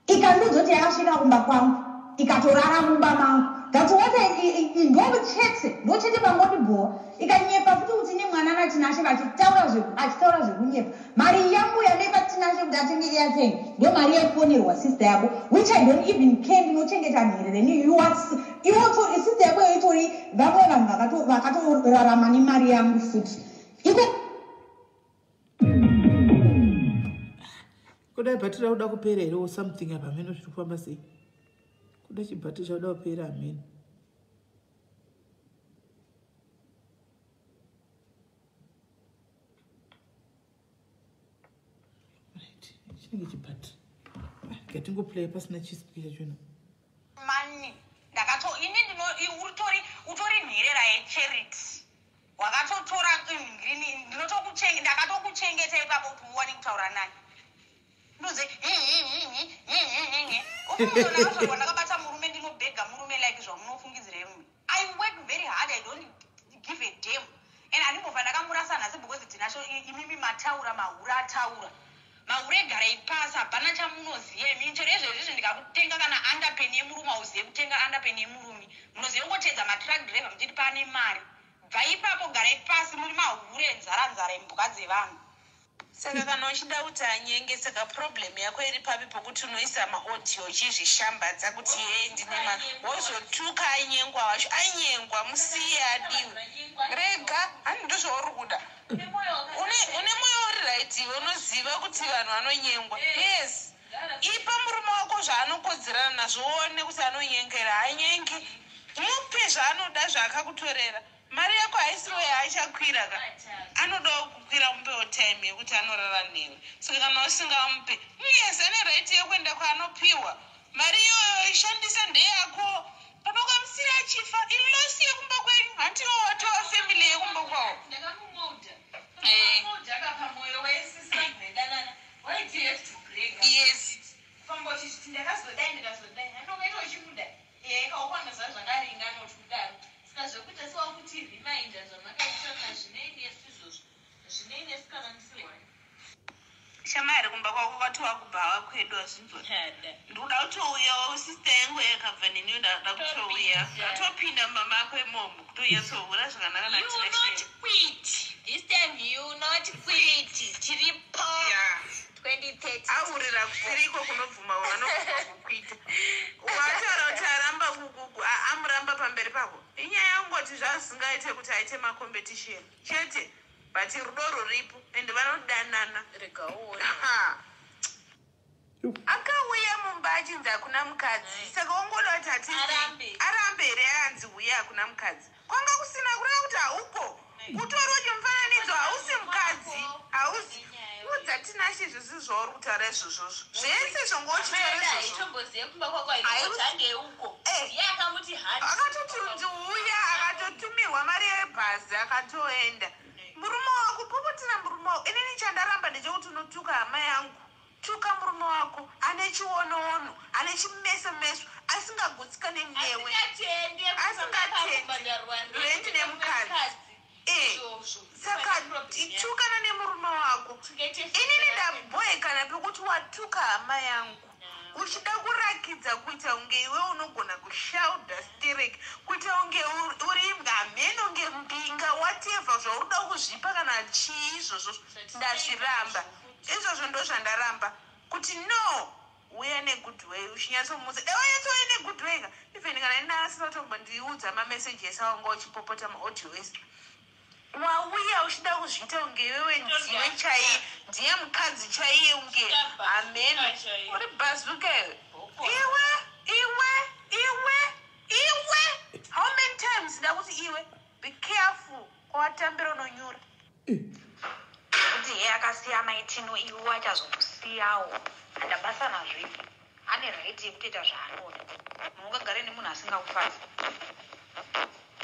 Speaker 4: ikandiudza kuti yakasvika kumba kwangu, ikatorara mumba mangu. That's what ndo chete, ndo chete pangondibhowa. Ikanyepa futi kuti ine mwana naTinashe, achitaura zvekunyepa. Mari yangu yanaipa Tinashe kuti atenge airtime ndo mari yaifonerwa sister yako, which I don't even care. Ndinochengeta mherere. Iwo sister yako itori vamwe vanhu vakatorarama nemari yangu futi iko.
Speaker 1: Kudai bhatiri rakuda kupera here or something apa? Hameno zviri kufamba sei. Kuda chibhatiri chakuda kupera, hameno. Right, chinenge chibhatiri ngatingoplaya pasina chispeaker chachona.
Speaker 4: Mani ndakato ini ndino utori utori nherera yecharity, wakatotora ngrini. Ndakatokuchengeta ipapo kuti uwane kutaura nani. Ndoze ufunzonakazvarwa ndakabata murume, ndinobhega murume like zvamunofungidzira imwe. I work very hard, I don't give a damn, and handimbobva ndakamurasa nhasi because Tinasho. Imimi mataura, mahura ataura, mahure garai pasi, hapana chamunoziva imi. Chero izvezvizvi ndikakutenga kana underpen yemurume, hauzive kutenga underpen yemurume. Munozive kungotedza matruck driver muchiti pane mari. Bva ipapo, garai pasi, muri mahure nzara nzara, imbwa dzevanhu.
Speaker 6: Saka kana uchida kuti anyenge, saka problem yako iri papi pokuti unoisa maaudio uchizvishambadza kuti yei ndine ma wozotuka anyengwa wacho? Anyengwa musiye adiwe, rega. Handi ndozvauri kuda? Une mwoyo uri right iwe, unoziva kuti vanhu vanonyengwa. Yes, ipa murume wako zvaanokodzerana nazvo, uone kuti anonyengera hanyenge. Mupe zvaanoda zvaakakutorera. Mari yako haisiriwo yaachakwira ka, anodawo kukwira. Mupewo time yekuti anorara newe. Saka kana usingamupe, yes, ane right yekuenda kwaanopiwa mari iyoyo. Ishandisa, ndeyako. Kana ukamusira achifa, iloss yekumba kwenyu. Handiwo watova family yekumba kwawo? Eh. Yes.
Speaker 7: Famba uchiti ndakazodai, ndakazodai, handongaita uchimuda kaukwana zva zvakaringana kuti kudaro. Saka zvekuita sewakuti reminder zvamakaitana zvinei nesu izvozvo, zvinei nesu kana musirwani.
Speaker 6: Shamari, kumba kwako kwatova kubhawa kwedu, hazvinzwa? Ndikuda kutouyawo, sister yangu yakabva neniyo, ndada kutouya, ndatopinda mumba mako imomo kutonyatsohura zvakanaka.
Speaker 7: You not quit this time, you not quit. Tiripo 2030.
Speaker 6: Aurira kusiriko kunobvuma, vanobvuma kukuita. Wataura kuti aramba amuramba. pamberi pako. Inyaya yekungoti zvazingaite kuti aite macompetition chete, but rudo ruripo ende vanodanana.
Speaker 7: Rega uone.
Speaker 6: Ha. Akauya mumba achinzi hakuna mukadzi, saka wangoda kuti hatisi
Speaker 7: Arambe.
Speaker 6: Arambe here? Anzi uye hakuna mukadzi, kwanga kusina kureva kuti hauko kutori uchimufananidzo, hausi mukadzi, hausi udza Tinashe zvisi zvauri kutaura izvozvozvo zvese zvonga uchitaura
Speaker 7: Maida
Speaker 6: izvozvo.
Speaker 7: haitombozive kumba kwako, haitoti handeuko. Ndiye akamuti handi.
Speaker 6: Akatoti ndiuya, akatotumirwa mari yebhazi, akatoenda. Murume wako, popotera murume wako. Inini chandaramba ndechekuti unotuka hama yangu. Tuka murume wako ane chionoono, ane chimeso meso, asingagutsikane newe.
Speaker 7: Asingatende.
Speaker 6: Asingatendi. Rendi nemukadzi. Saka tukana nemurume wako. Inini ndabhoekana pekuti watuka hama yangu uchida kurakidza kuita kunge iwe unogona kushauda sterek, kuita kunge uri hameno, kunge mbinga, whatever zvauruda kuzvipa kana chii. Izvozvo ndazviramba, izvozvo ndo zvandaramba kuti no, uya negood way uchinyatsomudza. Dai wanyatsouya negood way ka, even kana ina asina kutombondiudza mameseji ese awanga uchipopota, maaudio ese, wauya uchida kuzviita kunge iwewe ndiwe chaiye, ndiye mukadzi chaiye, kunge hameno uri bhazuka iwe. Iwe, iwe, iwe, iwe, how many times ndakuti iwe, be careful kwawatambira, unonyura.
Speaker 2: Kuti iye akasiya maitino, iwe achazokusiyawo. Handabasa nazvo ivi. Ane right yekutoita zvaanoda. Munhu ungagare nemunhu asingakufadzi?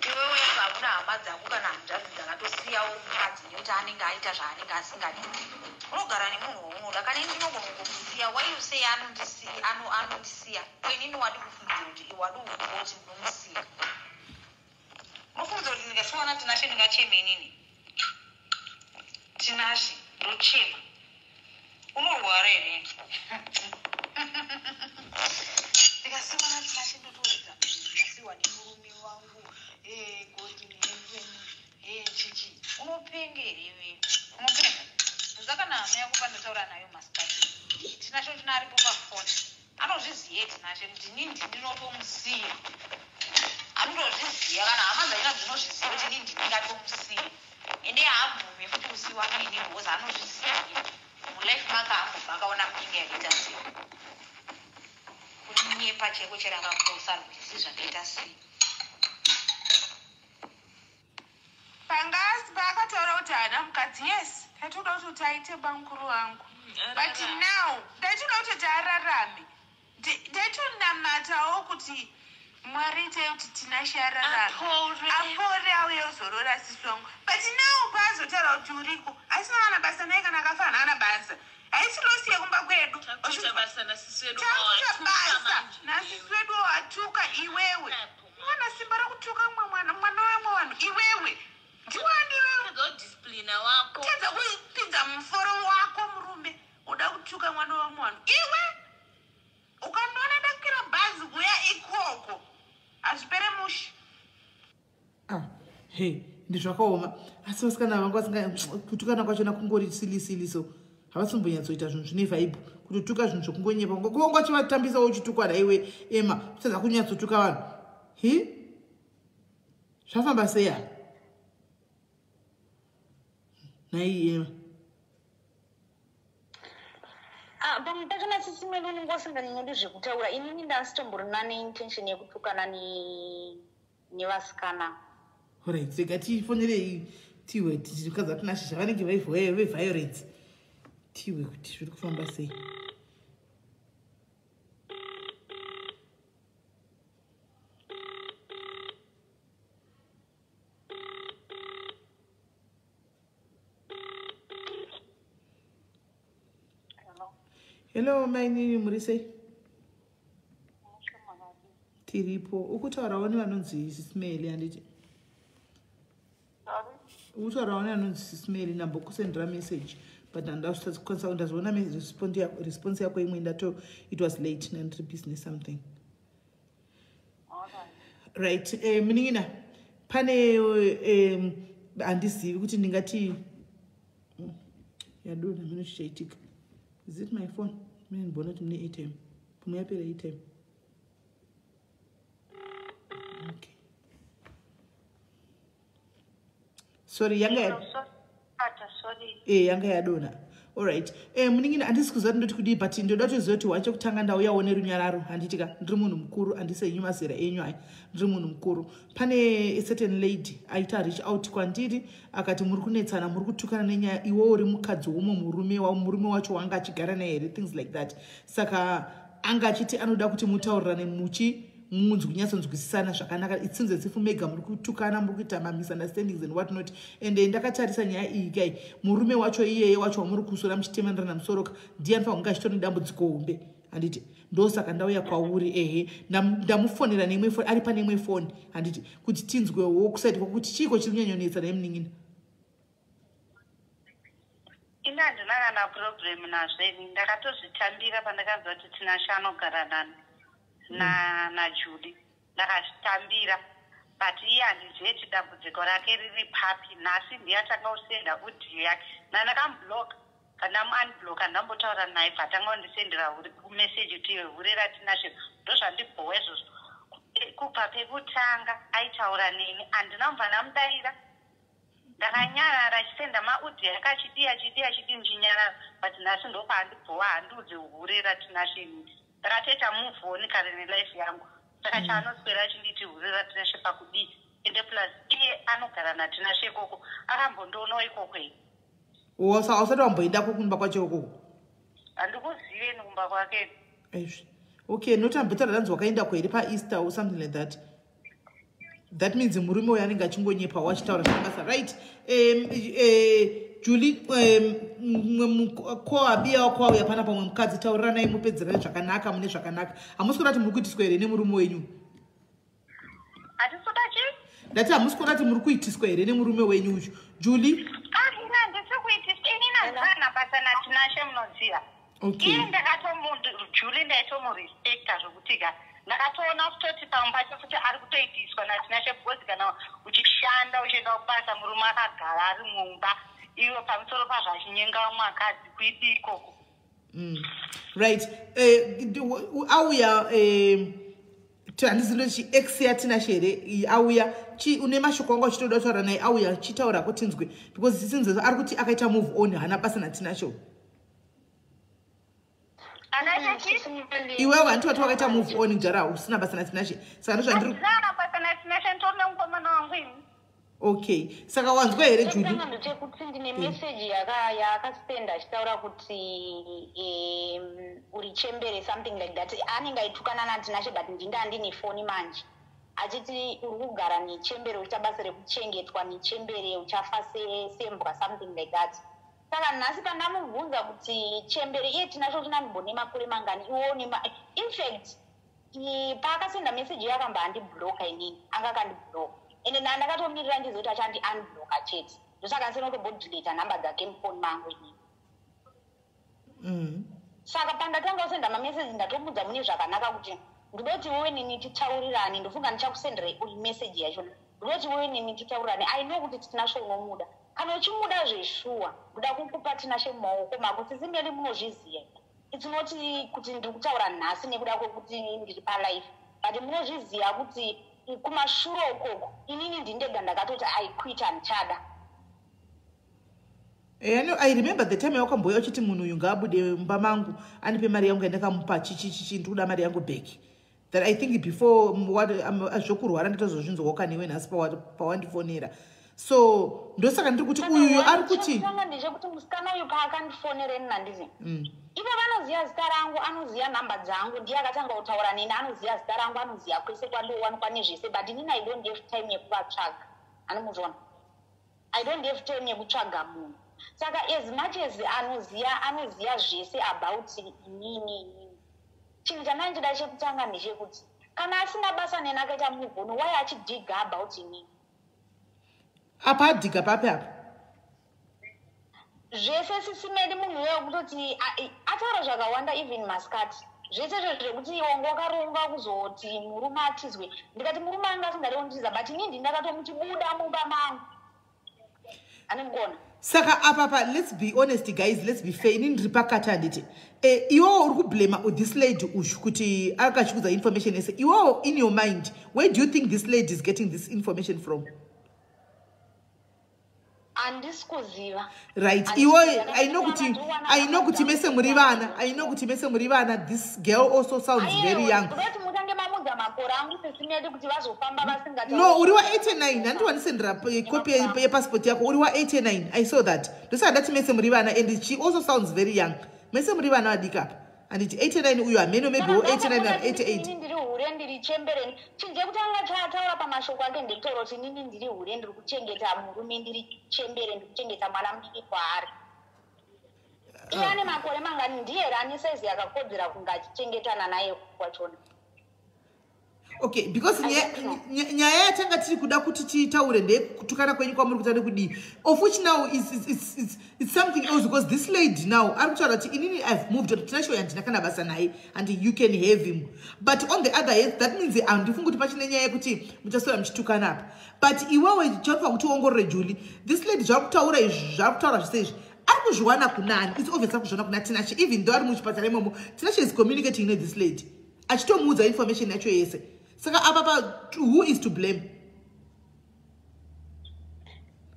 Speaker 2: Iwe wega hauna hama dzako kana hanzvadzi dzakatosiyawo mukadzi nekuti anenge aita zvaanenge asingadi? Unogara nemunhu waunoda. Kana ini ndinogona kungomusiya. Why you say anondisiya? Anondisiya ko inini wadi kufungidzira kuti wadi kufunga kuti ndinomusiya? Unofungidzira kuti ndikasiwana Tinashe ndingachema? Inini Tinashe ndochema? Unorwara here? Ndikasiwana Tinashe ndotoridza, ndikasiwa nemurume wangu, God in heaven, chichi. Unopenga here iwe? Unopenga. Ndosaka hama yako pandotaura nayo masikati, Tinashe tina aripo pafoni, anozviziva Tinashe kuti inini ndinotomusiya. Anotozviziva, kana hama dzachona dzinozviziva kuti inini ndingatomusiya. Ende haabvumi futi kusiyiwa neni because anozviziva mulife make ambobva akaona mbinga yakaita sei. Kunyepa chaiko, chero akaposa rwizi zvakaita sei.
Speaker 6: Panga paakataura kuti haana mukadzi, yes, ndaitoda kuti aite bamukuru vangu, but now ndaitoda kutoti ararame. Ndaitonamatawo kuti Mwari itai kuti Tinashe ararame,
Speaker 7: Apore.
Speaker 6: Apore, auye uzorora sisi wangu. But now paazotaura kuti uriko, asina kana basa naye, kana akafa haana basa, haisi loss yekumba kwedu.
Speaker 7: Takuita basa nasisi wedu.
Speaker 6: Takuita
Speaker 7: wawatuka
Speaker 6: basa
Speaker 7: manje.
Speaker 6: Nasisi wedu watuka iwewe. Mwana simba rekutuka mwe mwana, mwana wemwe vanhu iwewe, ndiwani iwewe?
Speaker 7: Tadza kudisciplina wako.
Speaker 6: Tadza kupinza muforo wako murume, uda kutuka mwana wemwe vanhu iwe. Ukandiona ndakwira bhazi kuya ikoko, hazvipere mushe.
Speaker 1: Ah, he, ndizvakaoma, asi vasikana vangu vasinga kutukana kwachona kungori silly silly, so havasimbonyatsoita zvinhu zvine vibe. Kutotuka zvinhu zvokungonyepa, kuvanga uchivatambisawo uchitukwa naiwe ema, kutadza kunyatsotuka vanhu. Hi, zvafamba sei apa nai ema?
Speaker 2: Ah, pamwe pachona sisi mwedu unenge usinganyanyodi zvekutaura. Inini ndasitomborina neintention yekutukana nevasikana.
Speaker 1: Alright, rega tifonerei tiwe tikadza Tinashe vanenge veviolence, tiwe kuti zviri kufamba sei. Hello mainini, muri sei? Tiripo. Ukutaurawo nevanonzi Sismail, handiti? Ukutaurawo nevanonzi Sismail. Ndambokusendera message but handakwanisa, ndazoona response yako imwe ndato, it was late, nandiri business something. Right, munin'ina, pane handizivi kuti ndingati yadonha mino, chichaitika. Is it my phone? Mine ndibona kuti mune airtime, pamwe yapera airtime. Okay. Sorry, yanga
Speaker 5: Sorry.
Speaker 1: Yanga yadonha. Alright, munin'ina, handisi kuziva kuti ndoti kudii, but ndoda kutoziva kuti wachekutanga ndauyawo nerunyararo, handitika? Ndiri munhu mukuru, handisi henyu mazera enyu aya, ndiri munhu mukuru. Pane a certain lady aita reach out kwandiri, akati muri kunetsana, muri kutukana nenyaya iwe uri mukadzi womwe murume, murume wacho wanga achigara naye here, things like that. Saka anga achiti anoda kuti mutaurirane, muchi munzi kunyatsonzwisisana zvakanaka. It seems as if mega muri kutukana, muri kuita mamisunderstandings and what not. And ndakatarisa nyaya iyi kai, murume wacho iyeye wacho wamuri kusora muchitemanirana musoroka ndiye anofanira kunge achitori nedambudziko hombe, handiti? Ndosaka ndauya kwauri. Ehe, ndamufonera neimwe foni, ari pane imwe foni, handiti, kuti tinzwewo kuside kwakuti chiiko chiri kunyanyonetsa naye, munin'ina.
Speaker 5: Ini handina kana problem nazvo. Ini ndakatozvitambira pandakanzwa kuti Tinashe anogara nani naJudy, ndakazvitambira. But iye handizive kuti dambudziko rake riri papi. Nhasi ndiye atanga kusenda audio yake, nandakamubloka, kandamuunblocka, ndambotaura naye, bvatanga kundisendera meseji kuti hure raTinashe. Ndozvandibhowa izvozvo. Kubva pekutanga aitaura neni, handina kubva ndamudaira, ndakanyarara. Achisenda maaudio yake, achidii, achidii, achidii, ndichinyarara. But nhasi ndopaandibhowa, handiudze hure raTinashe. Inini ndakatoita move on kare nelife yangu, saka chaanoswera achinditi hure raTinashe pakudii? Ende plus iye anogara naTinashe ikoko, akambondoonawo ikoko here?
Speaker 1: Saka usati wamboendako kumba kwacho ikoko?
Speaker 5: Handikuziveni kumba kwake.
Speaker 1: Aizvi, okay, noti ambotaura, ndanzi wakaendako here paEaster or something like that? That means murume uyo anenge achingonyepawo achitaura zvine basa, right? Julie, koabiya wako wauya pana pamwe mukadzi, tauriranai mupedzerane zvakanaka, mune zvakanaka. Hamusi kuona kuti muri kuitiswa here nemurume wenyu?
Speaker 5: Hatisuda chii?
Speaker 1: Ndati hamusi kuona kuti muri kuitiswa here nemurume wenyu uyu, Julie?
Speaker 5: Ina handisi kuitiswa. Inini handina basa naTinashe, munoziva. Iye ndakatomu, Julie ndaitomurespecta zvokuti ka ndakatoona kutoti pamwe pacho futi ari kutoitiswa naTinashe, because kana uchishanda, uchienda kubasa, murume akagara ari mumba, iwe pamusoro pazvo achinyenga vamwe akadzi, kuidi ikoko?
Speaker 1: Right, auya, handizi ndochi ex yaTinashe here auya? Une mashoko anga uchitoda kutaura naye, auya, chitaurako tinzwe, because sinzwe ari kuti akaita move on, haana basa naTinashe.
Speaker 5: Akaita chii?
Speaker 1: Iwewe handiti wati wakaita move on jara, usina basa naTinashe? Saka ndozvandiri
Speaker 5: Handina basa naTinashe, nditori nemukomana wangu ini.
Speaker 1: Okay, saka wanzwa here, Julie?
Speaker 2: Chekutanga ndechekuti ndine meseji yaakasenda achitaura kuti uri chembere, something like that. Anenge aitukana naTinashe, but ndinda handine foni manje, achiti uri kugara nechembere, uchiita basa rekuchengetwa nechembere, uchafa sembwa, something like that. Saka nhasi pandamubvunza kuti chembere iye Tinashe uchinandimbone makore mangani iwo, infact paakasenda meseji iyo akamba andiblocka. Inini anga akandiblocka, ende ndakatomirira ndizoti achandi unblocka chete. Ndosaka ndisina kutombodileta nhamba dzake mufoni mangu inini. Saka pandatanga kusenda mameseji, ndatomudza mune zvakanaka kuti ndinoti wewe nini titaurirane. Ndofunga ndichakusendera meseji yacho. Ndinoti wewe nini titaurirane. I know kuti Tinashe unomuda. Kana uchimuda zveshuwa, ndoda kukupa Tinashe mumaoko mako. Sisimeli, munozviziva, it's not kuti ndiri kutaura nhasi nekuda kwekuti ndiri palife, but munozviziva kuti kumashure ukoko inini ndindega ndakatoti I quit, handichada.
Speaker 1: No, I remember the time yawakamboya uchiti munhu uyu ngaabude mumba mangu, andipe mari yangu yandakamupa, chichichichi, ndikuda mari yangu back. That I think before zvokurwara nditozozvinzwawo kaniwe nhasi pawandifonera. So ndosaka ndiri kuti uyuyu ari kuti
Speaker 2: Chekutanga ndechekuti musikana uyu paakandifonera ini nandizi ivo vanoziva zita rangu, anoziva nhamba dzangu, ndiye akatanga kutaura neni, anoziva zita rangu, anoziva kwese kwandowanikwa nezvese. But inini I don't have time yekuvatsvaga, anomuzvona? I don't have time yekutsvaga munhu. Saka as much as anoziva, anoziva zvese about inini, inini chinhu chandanga chekutanga ndechekuti kana asina basa neni, akaita move on, why achidhiga about inini?
Speaker 1: Apa adhiga papi apa?
Speaker 2: Zvese, sisimeli, munhu uyo kutoti ataura zvakawanda, even maskati, zvese izvo zvekuti wanga wakaronga kuzoti murume atizwe. Ndikati murume anga asingade kundiza, but inini ndindakatomuti buda mumba mangu, anemukona.
Speaker 1: Saka apapa, let's be honest guys, let's be fair. Inini ndiri pakati, handiti? Iwewo uri kublama this lady uyu kuti akachikudza information yese. Iwewo in your mind, where do you think this lady is getting this information from?
Speaker 2: Handisi kuziva.
Speaker 1: Right, iwo I know kuti mese muri vana. I know kuti mese muri vana. This girl also sounds very young.
Speaker 2: Kuti mutange mamudza makore angu, sisi Medi, kuti vazofamba vasingatauri.
Speaker 1: No, uri wa89. Handiwanisendera kopi yepassport yako. Uri wa89, I saw that. Ndosaka ndati mese muri vana, and she also sounds very young. Mese muri vana vadiki apa, handiti? 89 uyu, hameno, maybe wo 89 or 88.
Speaker 2: Inini ndiri hure, ndiri chembere. Chinhu chekutanga chaataura pamashoko ake ndekutaura kuti inini ndiri hure, ndiri kuchengeta murume, ndiri chembere, ndiri kuchengeta mwana mudiki kwaari. Iye ane makore mangani? Ndiye here ane saizi yakakodzera kunge achichengetana naye kwachona?
Speaker 1: Okay, because nyaya yatanga tiri kuda kuti titaure ndeyekutukana kwenyu kwamuri kuita nekudii, of which now it's something else, because this lady now ari kutaura kuti inini I've moved on, Tinashe handina kana basa naye and you can have him. But on the other hand, that means handifungi kuti pachine nyaya yekuti muchaswera muchitukana apa. But iwewe chaunofanira kuti uongorore, Julie, this lady zvari kutaura izvi, zvari kutaura zvese izvi, ari kuzviwana kunani? It's obvious ari kuzviwana kuna Tinashe. Even though ari muchipatara imomo, Tinashe is communicating nethis lady, achitomuudza information yacho yese. Saka apa pa who is to blame?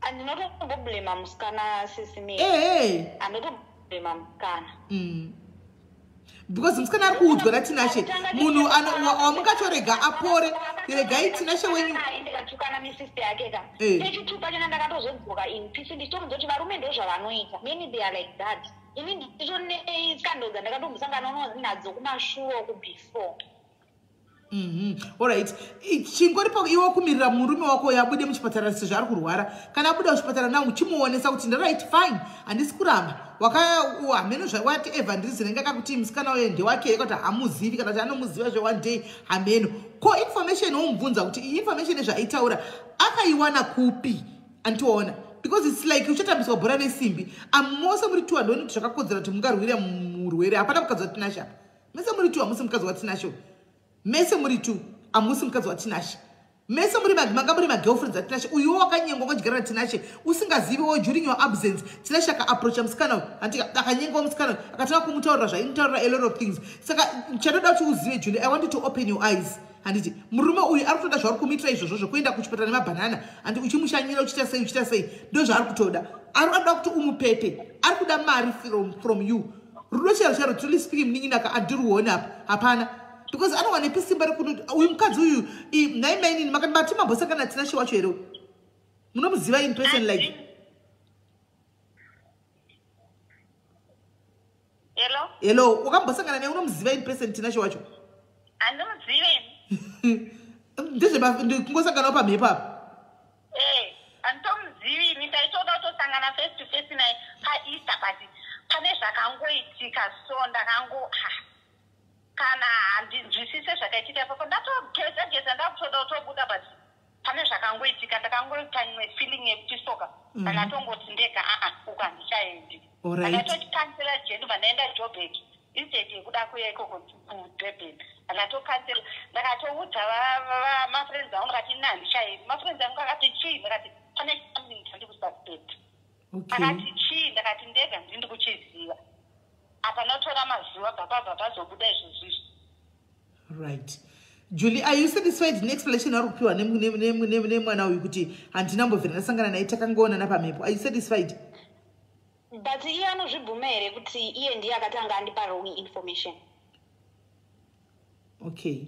Speaker 2: Andinotomboblema musikana, sisi Medi.
Speaker 1: Ehe.
Speaker 2: Andinotoblema musikana.
Speaker 1: Because musikana ari kuudzwa naTinashe, munhu wamungatorega apore, regai Tinashe wenyu.
Speaker 2: Ndikatukana nesista yake ka. Pechitupa chona ndakatozodzoka in peace, ndichitomudza kuti varume ndo zvavanoita. Many, they are like that. Ini ndichitone scandal dzandakatombosangana nadzo kumashure uku before.
Speaker 1: Alright, chingoripo iwe kumirira murume wako yabude muchipatara sezvo ari kurwara. Kana abuda muchipatara now, chimuonesa kuti ndaright, fine, handisi kuramba hameno whatever ndirizinenge akakuti musikana uyo ndewake, kuti hamuzivi kana kuti anomuziva zve one day, hameno. Ko information womubvunza kuti iyi information ezvaaitaura akaiwana kupi? Anditoona, because it's like uchatambiswa bhora nesimbi. Amose muri two, handioni kuti zvakakodzera kuti mungarwire murwere. Hapana mukadzi waTinashe apa. Mese muri two, hamusi mukadzi waTinashe. Mese muri two, hamusi mukadzi waTinashe. Mese muri manga muri magirlfriends aTinashe. Uyuwo wakanyengwa kwadyara naTinashe usingaziviwo. During your absence, Tinashe akaapproacha musikana uyu, handi akanyengwa musikana uyu, akatanga kumutaurira zvaimutaurira, a lot of things. Saka chatoda kuti uzive, Julie, I want you to open your eyes, handiti? Murume uyu ari kutoda zvauri kumuitira izvozvo zvokuenda kuchipatara nemabhanana, handi uchimushanyira, uchiita sei, uchiita sei, ndo zvaari kutoda. Ari kuda kuti umupepe, ari kuda mari from you. Rudo chero chero, truly speaking, muninginaka, andiruoni apa, hapana, because anowanepi simba rekuti uyu mukadzi uyu? Nhai mainini, makati mati mambosangana Tinashe wacho here? Munomuziva in person like?
Speaker 5: Hello.
Speaker 1: Hello, wakambosangana naye? Unomuziva in person Tinashe wacho?
Speaker 5: Handimuzivi.
Speaker 1: Ndezvekungosanganawo pamhepo apa?
Speaker 5: Eh, handitomuzivi ini. Ndaitoda kutosangana face to face naye paEaster, but pane zvakangoitika, so ndakango kana handinzwisise zvakaitika ipapo. Ndatogeza geza, ndakutoda kutobuda, but pane zvakangoitika, ndakangoita imwe feeling yekuti soka ndangatongoti ndega, aa, uku handichaendi. Ndakatokansela journey, bva ndaenda Joburg instead yekuda kuya ikoko kuDurban. Ndakatokansela, ndakatoudza mafriends angu, ndakati ina handichaendi. Mafriends angu akati chii? Ndakati pane something chandikususpect. Akati chii? Ndakati ndega ndiri kuchiziva. Apanotora mazuva bva pazobuda izvozvizvi.
Speaker 1: Right. Julie, are you satisfied neexplanation ari kupiwa nemwana uyu kuti handina mbobvira ndasangana naye, takangoonana pamhepo? Are you satisfied?
Speaker 2: But iye anozvibvuma here kuti iye ndiye akatanga andipa wrong information?
Speaker 1: Okay,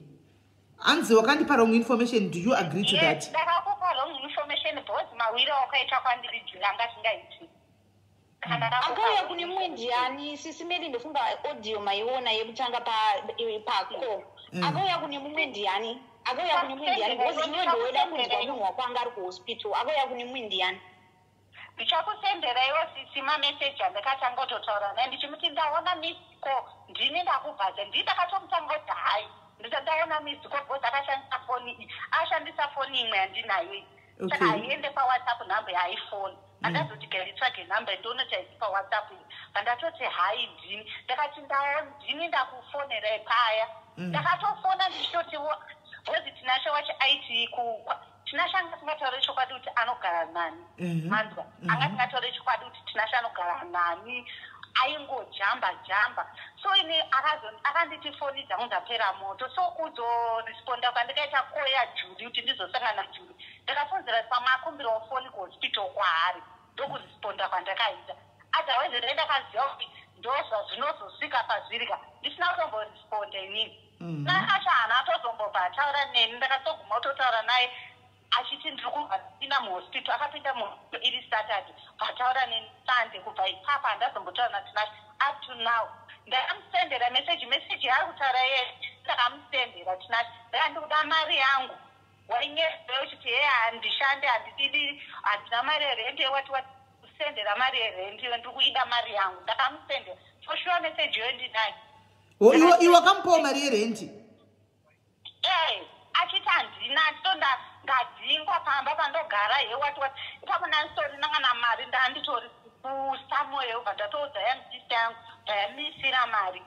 Speaker 1: hanzi wakandipa wrong information. Do you agree to that?
Speaker 5: Ndakakupa wrong information because mawiro wakaita kwandiri, Julie, anga asingaiti.
Speaker 2: Akauya kune mumwe ndiani, sisi Medi? Ndofunga audio maiona yekutanga pako. Akauya kune mumwe ndiani? Akauya kune mumwe ndiani? Because iwe ndowoda kunzwa munhu wako anga ari kuhospital. Akauya kune mumwe ndiani?
Speaker 5: Ndichakusendera iwo, sisi, mameseji andakatanga kutotaura naye ndichimuti ndaona missed call, ndini ndakubvaza. Ndii ndakatomutanga kuti hai, ndisati ndaona missed call because akashandisa foni iyi, ashandisa foni imwe yandinayo iyi. Saka haiende paWhatsApp nhamba yaiphone. Handazoti gaitsvage nhamba ndione chaisi paWhatsApp iyi. Pandatoti hai, ndini ndakati ndini ndakufonerai paya. Ndakatofona ndichitoti because Tinashe wacho aiti Tinashe anga asingataure chokwadi kuti anogara nani. Manzwa? Anga asingataure chokwadi kuti Tinashe anogara nani, aingojamba jamba. So ini akanditi foni dzangu dzapera moto, so kuzoresponda kwandikaita call yaJuli kuti ndizosangana naJuli, ndakafunzira kuti pamwe akumbirawo foni kuhospital kwaari. Ndokuresponda kwandakaita. Otherwise ndai ndakaziva kuti ndozvazvinozosvika pazviri ka, ndisina kutomboresponda inini. Naasha haana atozombobva ataura neni. Ndakatoguma kutotaura naye achiti ndiri kubva muhospital. Akapinda muhospital iri Saturday, bvataura neni Sunday. Kubva ipapo handazombotaura naTinashe up to now. Ndakamusendera meseji, meseji yaari kutaura iye ndakamusendera. Tinashe, ndakandikuda mari yangu, wainyezea uchiti he, handishande, handididi, handina mari yerenti, wati wati kusendera mari yerenti iyo, ndiri kuida mari yangu. Ndakamusendera for sure, meseji iyo ndinayo.
Speaker 1: Iwe wakamupawo mari yerenti?
Speaker 5: Eh, achiti handina, achito ndadzingwa pamba pandogara, he, wati wati. Ipapo ndandisitorina kana mari, ndanditori kusamoyo. Bva ndatoudza young sister yangu, ndayamisira mari.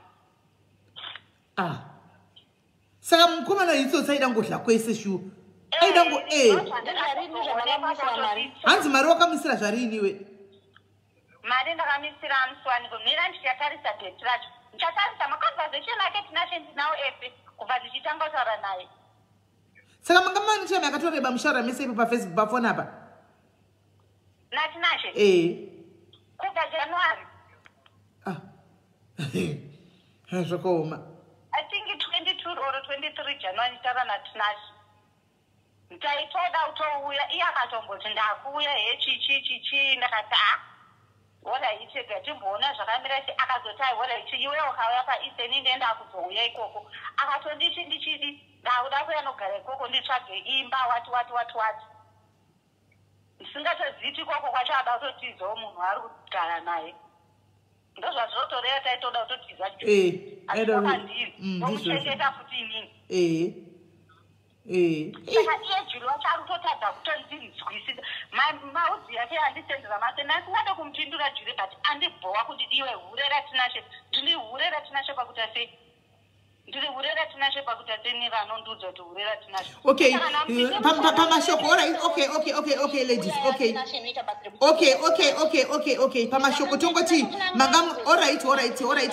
Speaker 1: Ah, saka mukomana itsotsi, aida ngodla kwese shuwa, aida ngo e. Hanzi mari wakamisira zvariiniwe?
Speaker 5: Mari ndakamisira musi mira, ndichatarisa date racho, ndichatarisa maconversation ake Tinashe ndinawo ese kubva ndichitanga kutaura naye.
Speaker 1: Saka manga mane time yakatoreba mushaura mese ipo paFacebook, pafoni apa?
Speaker 5: NaTinashe?
Speaker 1: Ee.
Speaker 5: Kubva January.
Speaker 1: Ah, zvakaoma.
Speaker 5: I think 22 or 23 January ndichitaura naTinashe. Ndaitoda kutouya, iye akatomboti ndakuuya, he, chichi chichi. Ndakati a, alright, rega timboona zvakamira sei. Akazoti ai, alright, iwe ukauya paEastern, ndenda kuzouya ikoko. Akatonditi ndichidi ndakuda kuya nogara ikoko, nditsvage imba, wati wati wati wati. Ndisingatozivi ikoko kwacho ada kutotizawo munhu ari kugara naye. Ndozvazvinotoreva, taitoda kutotiza. Andiri ndomuchengeta futi inini.
Speaker 1: Ee ee.
Speaker 5: Saka iye Juli wacho ari kutotadza kutondinzwisisa. Maudzi yake andisendera mase, ndasingade kumupindura Juli, but andibhowa kuti iwe hure raTinashe. Ndiri hure raTinashe pakuita sei? Ndiri hure raTinashe pakuita sei? Nevanondiudza kuti hure raTinashe.
Speaker 1: Okay, pamashoko, alright, okay, ladies, okay. Pamashoko tongoti manga, alright,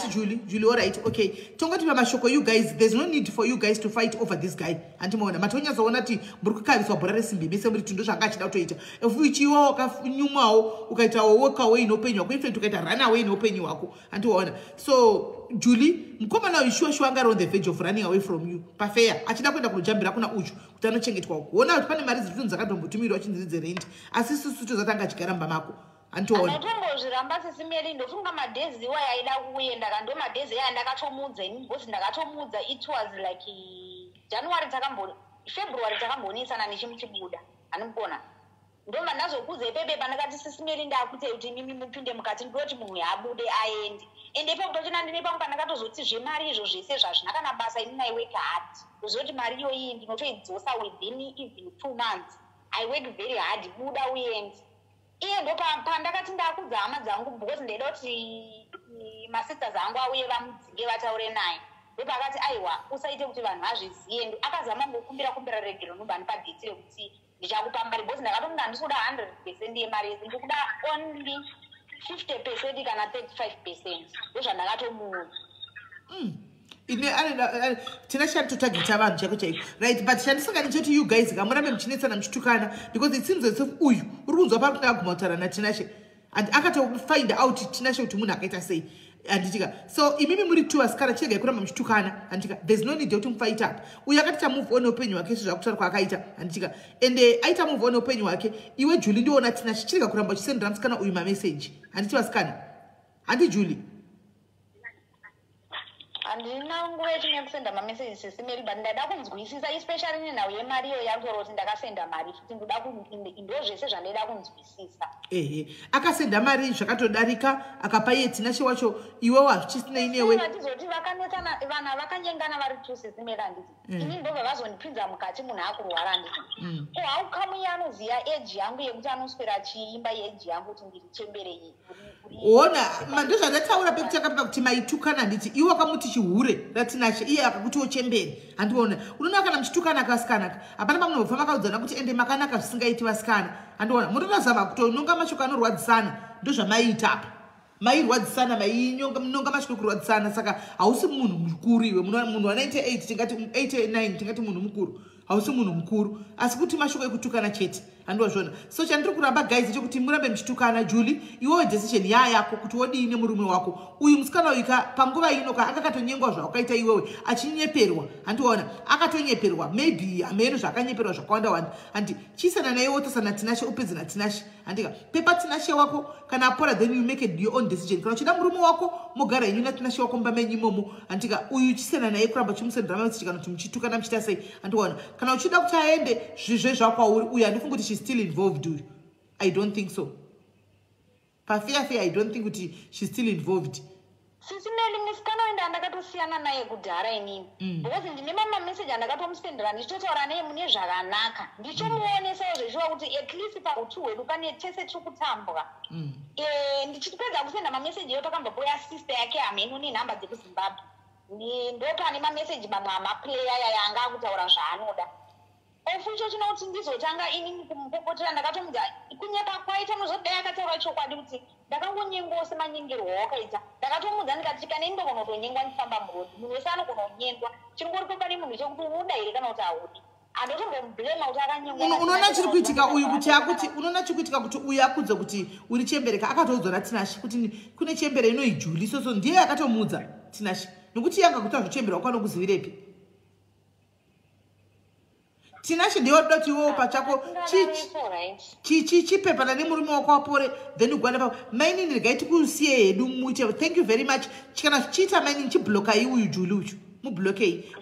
Speaker 1: Julie, Julie, alright, okay, tongoti pamashoko, you guys, there's no need for you guys to fight over this guy. Handimoona matonyatsoona kuti muri kukaviswa bhora resimbi mese muri tindo zvanga achida kutoita. If uchiwa wakanyumwawo, ukaitawo walk away neupenyu hwako, infact ukaita run away neupenyu hwako, handiwaona? So Julie, mukomana uyu shuwa shuwa anga ari on the verge of running away from you pafeya, achida kuenda kunojambira kuna uchu kuti anochengetwa uku. Ona kuti pane mari dziri dzakatombotumirwa chinziri dzerenti, asi isusu tozatanga achigara mumba mako, handiona?
Speaker 2: Anotombozviramba, Sisi Meli. Ndofunga madhezi iwayo aida kuenda ka, ndo madhezi aya ndakatomuudza ini, because ndakatomuudza it was like January takambo, February takambonisana nichimuchibuda, hanimubona. Ndobva ndazokuudza ipepe pandakati, "Sisi Meli, ndakuitei kuti imimi mupinde mukati, ndinoti munhu abude aende." Ende ipapo pachona ndine pamwe pandakatozoti zvemari izvo zvese zvazvina kana basa, ini I work hard. Ndozoti mari iyoyi ndinotoidzosa within even 2 months. I work very hard, buda uende. Iye ndo pandakati ndakudza hama dzangu, because ndaida kuti masisters angu auye vamudzinge, vataure naye. Ndopakati aiwa, usaite kuti vanhu vazviziye. Akazama ngokumbira kumbira regero, nobva ndipa date rekuti ndichakupa mari, because ndakatomuti handisi kuda 100% yemari yese, ndikuda only 50% kana 35%. Ndozvandakatomuudza.
Speaker 1: Ine tina chatotagita vanhu chaiko chaiko, right? But chandisingadi choti you guys kamurambe muchinetsana, muchitukana, because it seems as if uyu uri kunzwa pari kuti aguma kutaura naTinashe and akatofind out Tinashe kuti munhu akaita sei, handitika? So imimi muri two vasikana, chiregai kuramba muchitukana, handitika? There's no need yekuti mufight up. Uyu akati move on neupenyu hwake, sezvakutaura kwaakaita, handitika? And aita move on neupenyu hwake. Iwe Juli, ndiona Tinashe, chirega kuramba uchisendera musikana uyu mameseji, handiti vasikana? Handi Juli?
Speaker 2: Handina nguva yechimwe yekusenda mameseji, Sisi Meli, but ndaida kunzwisisa, especially nenhau yemari iyo yakutora kuti ndakasenda mari futi. Ndoda ndo zvese zvandaida kunzwisisa.
Speaker 1: Ehe, akasenda mari zvakatodarika, akapa iye Tinashe wacho. Iwewo hazvichisinei newe.
Speaker 2: Vatizoti vakanetsana, vana vakanyengana vari two, Sisi Meli, handiti? Ini ndobva vazondipinza mukati, munhu akurwara, handiti? Ko haukamuye anoziva eji yangu yekuti anoswera achiimba yeji yangu kuti ndiri chembere iyi?
Speaker 1: Ona, ndozvandataura pekutanga peka kuti maitukana, handiti? Iwe wakamuti chihure raTinashe, iye akakutiwo chembere, handiona? Unoona kana muchitukana kasikanaka, hapana pamunobva makaudzana kuti ende makanaka zvisingaiti vasikana, handiona? Mutotazama kutononga mashoko anorwadzisana. Ndozvamaiita apa, mairwadzisana, mainonga mashoko ekurwadzisana. Saka hausi munhu mukuru iwe, munhu wa98 tingati 89 tingati munhu mukuru. Hausi munhu mukuru, asi kuti mashoko ekutukana chete. Handiwazvona. So chandiri kuramba, guys, chekuti murambe muchitukana. Julie, iwewe decision yayako kuti wodii nemurume wako uyu. Musikana uyu ka, panguva ino ka, akakatonyengwa zvawakaita iwewe, achinyeperwa. Handiwaona, akatonyeperwa, maybe hameno zvaakanyeperwa zvakawanda wanda. Handi chiisana naye, wotosana Tinashe, upedze naTinashe. Handika pepa Tinashe wako, kana apora, then you make your own decision. Kana uchida murume wako, mogara henyu naTinashe wako mumba menyu imomo. Handika uyu chisiyana naye, kuramba chimusendera mameseji kana kuti muchitukana, muchiita sei. Handiwaona, kana uchida kuti aende, zvizve zvakwauri. Uyu handifungi kuti she's still involved uyu. I don't think so. Pafair fair, I don't think kuti she's still involved.
Speaker 2: Sisi Meli, musikana wenda ndakatosiyana naye kudhara inini, because ndine mamameseji andakatomusendera ndichitotaura naye mune zvakanaka, ndichomuonesawo zvechiva kuti at least pautu hwedu pane tese tiri kutambwa. Ndichipedza kusenda mameseji iyo, pakambobhoya sister yake, hameno nenhamba dzekuZimbabwe. Ndo pane mameseji mamwe amaplayer yaya anga akutaura zvaanoda. Ofucho chinoti ndizotanga inini kumupopotera, ndakatomudza kunyepa kwaita nozodai akataura chokwadi kuti ndakangonyengwawo semanyengerwo wakaita. Ndakatomudza ndikati, kana ini ndogona kutonyengwa ndifamba murodhi, munhu wese anogona kunyengwa. Chingoripo pane munhu chekuti unoda here kana kuti haudi. Handotombomublema kuti akanyengwa.
Speaker 1: Unoona chiri kuitika uyu kuti akuti, unoona chiri kuitika kuti uyu akudza kuti uri chembereka. Akatoudzwa naTinashe kuti kune chembere inoijuli soso, ndiye akatomuudza Tinashe, nokuti yanga kuita zvochembera kwanokuzivirepi. Tinashe ndiye wadoda kuti iwewo pachako chipepana nemurume wako apore, then ugwane pa mainini. Regai tikusiye hedu muite. Thank you very much. Kana zvichiita, mainini, chiblokai uyu Juli uyu, mublokei.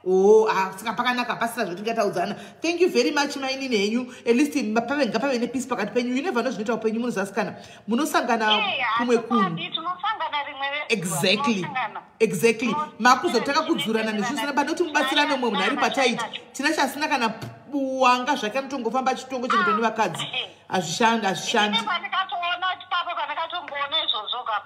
Speaker 1: O, ah, saka pakanaka, pasina zvotingataudzana. Thank you very much, mainini henyu. At least pave, ngapave nepeace pakati penyu. You never know zvinoita upenyu, munozasikana munosangana kumwe kunhu. Exactly. Makuzotanga kudzurana nezvisina panoti mubatsirane. Umwe munhu ari pataiti tina chasina kana buwanga zvake, anotongofamba achitongo chengetwa nevakadzi. Hazvishandi, hazvishandi.
Speaker 5: Pandikatoona papo, pandikatomboona izvozvo ka,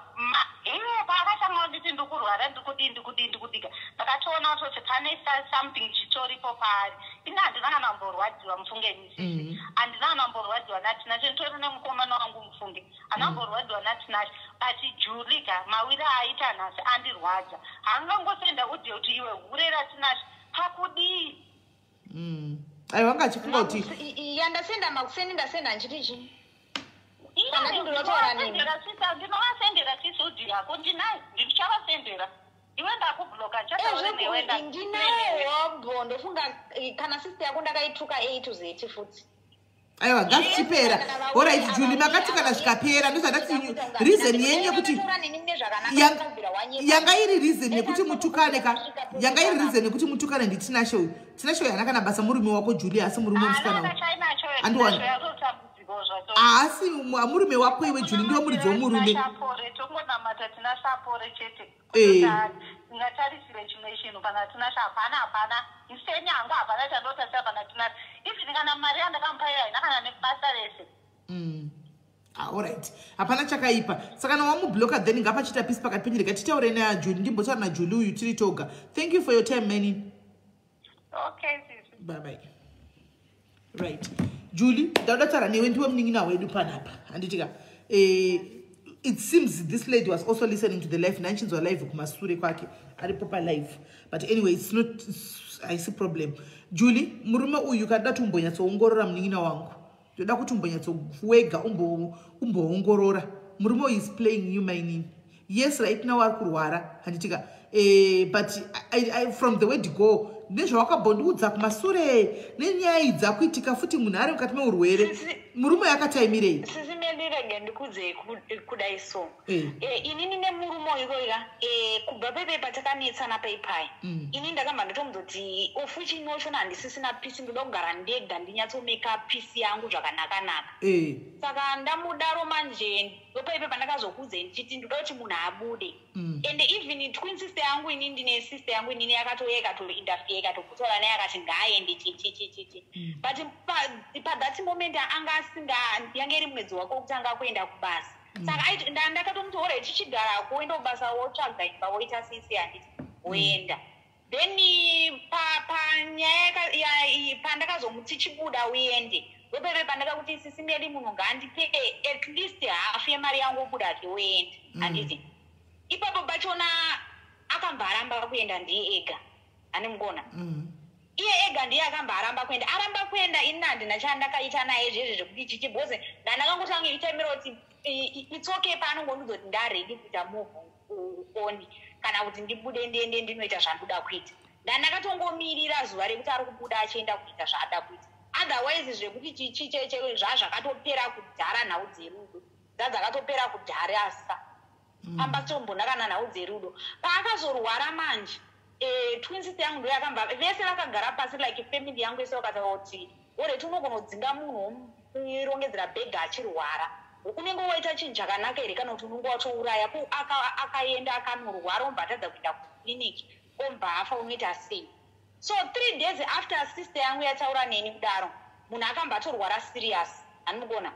Speaker 5: iye paakatanga kunditi ndikurwara, ndikudii, ndikudii, ndikudika, ndakatoona kutoti pane something chitoripo paari. Ini handina kana kumborwadziwa, mufunge misisi. Handina kana kumborwadziwa naTinashe. Nditori nemukomana wangu, mufunge, handina kumborwadziwa naTinashe. But Juli ka, mawiri aaita nhasi andirwadza. Haangangosenda audio kuti iwe hure raTinashe, pakudii?
Speaker 1: Aiwa, anga achifunga kuti
Speaker 2: Yandasenda makuseni, ndasenda nchiti chii? Kana ndinotaura nemi.
Speaker 5: Ndinovasendera sisi audio yako, ndinayo, ndichavasendera. Iwe ndakubloka, ndichataura newe.
Speaker 2: Ndinawo bho, ndofunga kana sister yako ndakaituka A to Z futi.
Speaker 1: Aiwa, ngazvichipera. Alright, Juli, makati kana zvikapera, ndozvandati reason yenyu yekuti yanga iri reason yekuti mutukane ka, yanga iri reason yekuti mutukane ndiTinashe uyu. Tinashe uyu haana kana basa, murume wako Juli, asi murume wemusikana uyu. Andiwana. Haasi murume wako iwe Juli, ndiwe muridzi wemurume.
Speaker 5: Tongonamata Tinashapore chete. Tingatarisire chimwe chinhu pana Tinashe? Hapana, hapana. Iseni hangu hapana chandotarisa pana Tinashe. Even kana mari yandakamupa iyo haina kana nebasa rese.
Speaker 1: Ah, alright, hapana chakaipa. Saka kana wamubloka, then ngapachiita peace pakati penyu. Rega titaure naJuli, ndimbotaura naJuli uyu tiri toga. Thank you for your time, mani.
Speaker 5: Okay, sisi.
Speaker 1: Bye bye. Right, Julie, ndauda kutaura newe, ndiwe munin'ina wedu panapa, handitika? It seems this lady was also listening to the live, nanchinzwa live kumasure kwake, aripo palive. But anyway, it's not, haisi problem. Julie, murume uyu kada kuti umbonyatsoongorora, munin'ina wangu, ndoda kuti umbonyatsowega umboongorora. Murume uyu is playing you, mainini. Yes, right now ari kurwara, handitika? But from the word go, nezvawakambondiudza kumasure nenyaya idzi akuitika futi, munhu ari mukati meurwere, murume uyu akataimirei?
Speaker 2: Sisi Melirege, ndikudzei kudai so. Inini nemurume uyu kubva pepe patakanetsana paipai, ini ndakamba ndatomuzoti ofuchinochona handisisina peace, ndoda kugara ndega, ndinyatsomeka peace yangu zvakanaka-naka. Saka ndamudaro manje, ndopaipe pandakazokudzei ndichiti ndoda kuti munhu abude. And even twin sister yangu, inini ndine sister yangu inini, yakatouya ikatointerfere, ikatotaura naye, akati ngaaende, chichichichichi. But pathat moment anga asinga, yange iri mwedzi wake wekutanga kuenda kubasa. Saka ndakatomuti ore tichigarako, woenda kubasa, wotsvaga imba, woita sisi, handiti woenda. Then panyaya pandakazomuti chibuda uende, ndopepe pandakakuti, sisi Meli, munhu ngaandipe at least hafu yemari yangu, obuda ake uende, handiti? Ipapo pachona akambva aramba kuenda ndiye ega, ani mukona. Iye ega ndiye akamba aramba kuenda, aramba kuenda. Ini handina chandakaita naye zvezve zvekuti chichi, because ndandakangotanga itemera kuti it's okay. Paanongondiudza kuti ndaready kuita move on kana kuti ndibude ndiende ndinoita zvandoda kuita, ndandakatongomirira zuva rekuti ari kubuda achienda kuita zvaada kuita. Otherwise zvekuti chichi cheche zvazvakatopera kudhara. Nhau dzerudo dzadzakatopera kudhara asa pambatombona kana nhau dzerudo. Paakazorwara manje, twin sister yangu ndo yakamba, vese vakagara pasi like family yangu yese, vakataura kuti alright, unogona kudzinga munhu womurongedzera bhegi achirwara, unenge waita chinhu chakanaka here kana kuti unenge watouraya? Akaenda akanorwara, omba atadza kuenda kuclinic, omba afa, unoita sei? So 3 days after sister yangu yataura neni kudaro, munhu akamba atorwara serious. Handimugona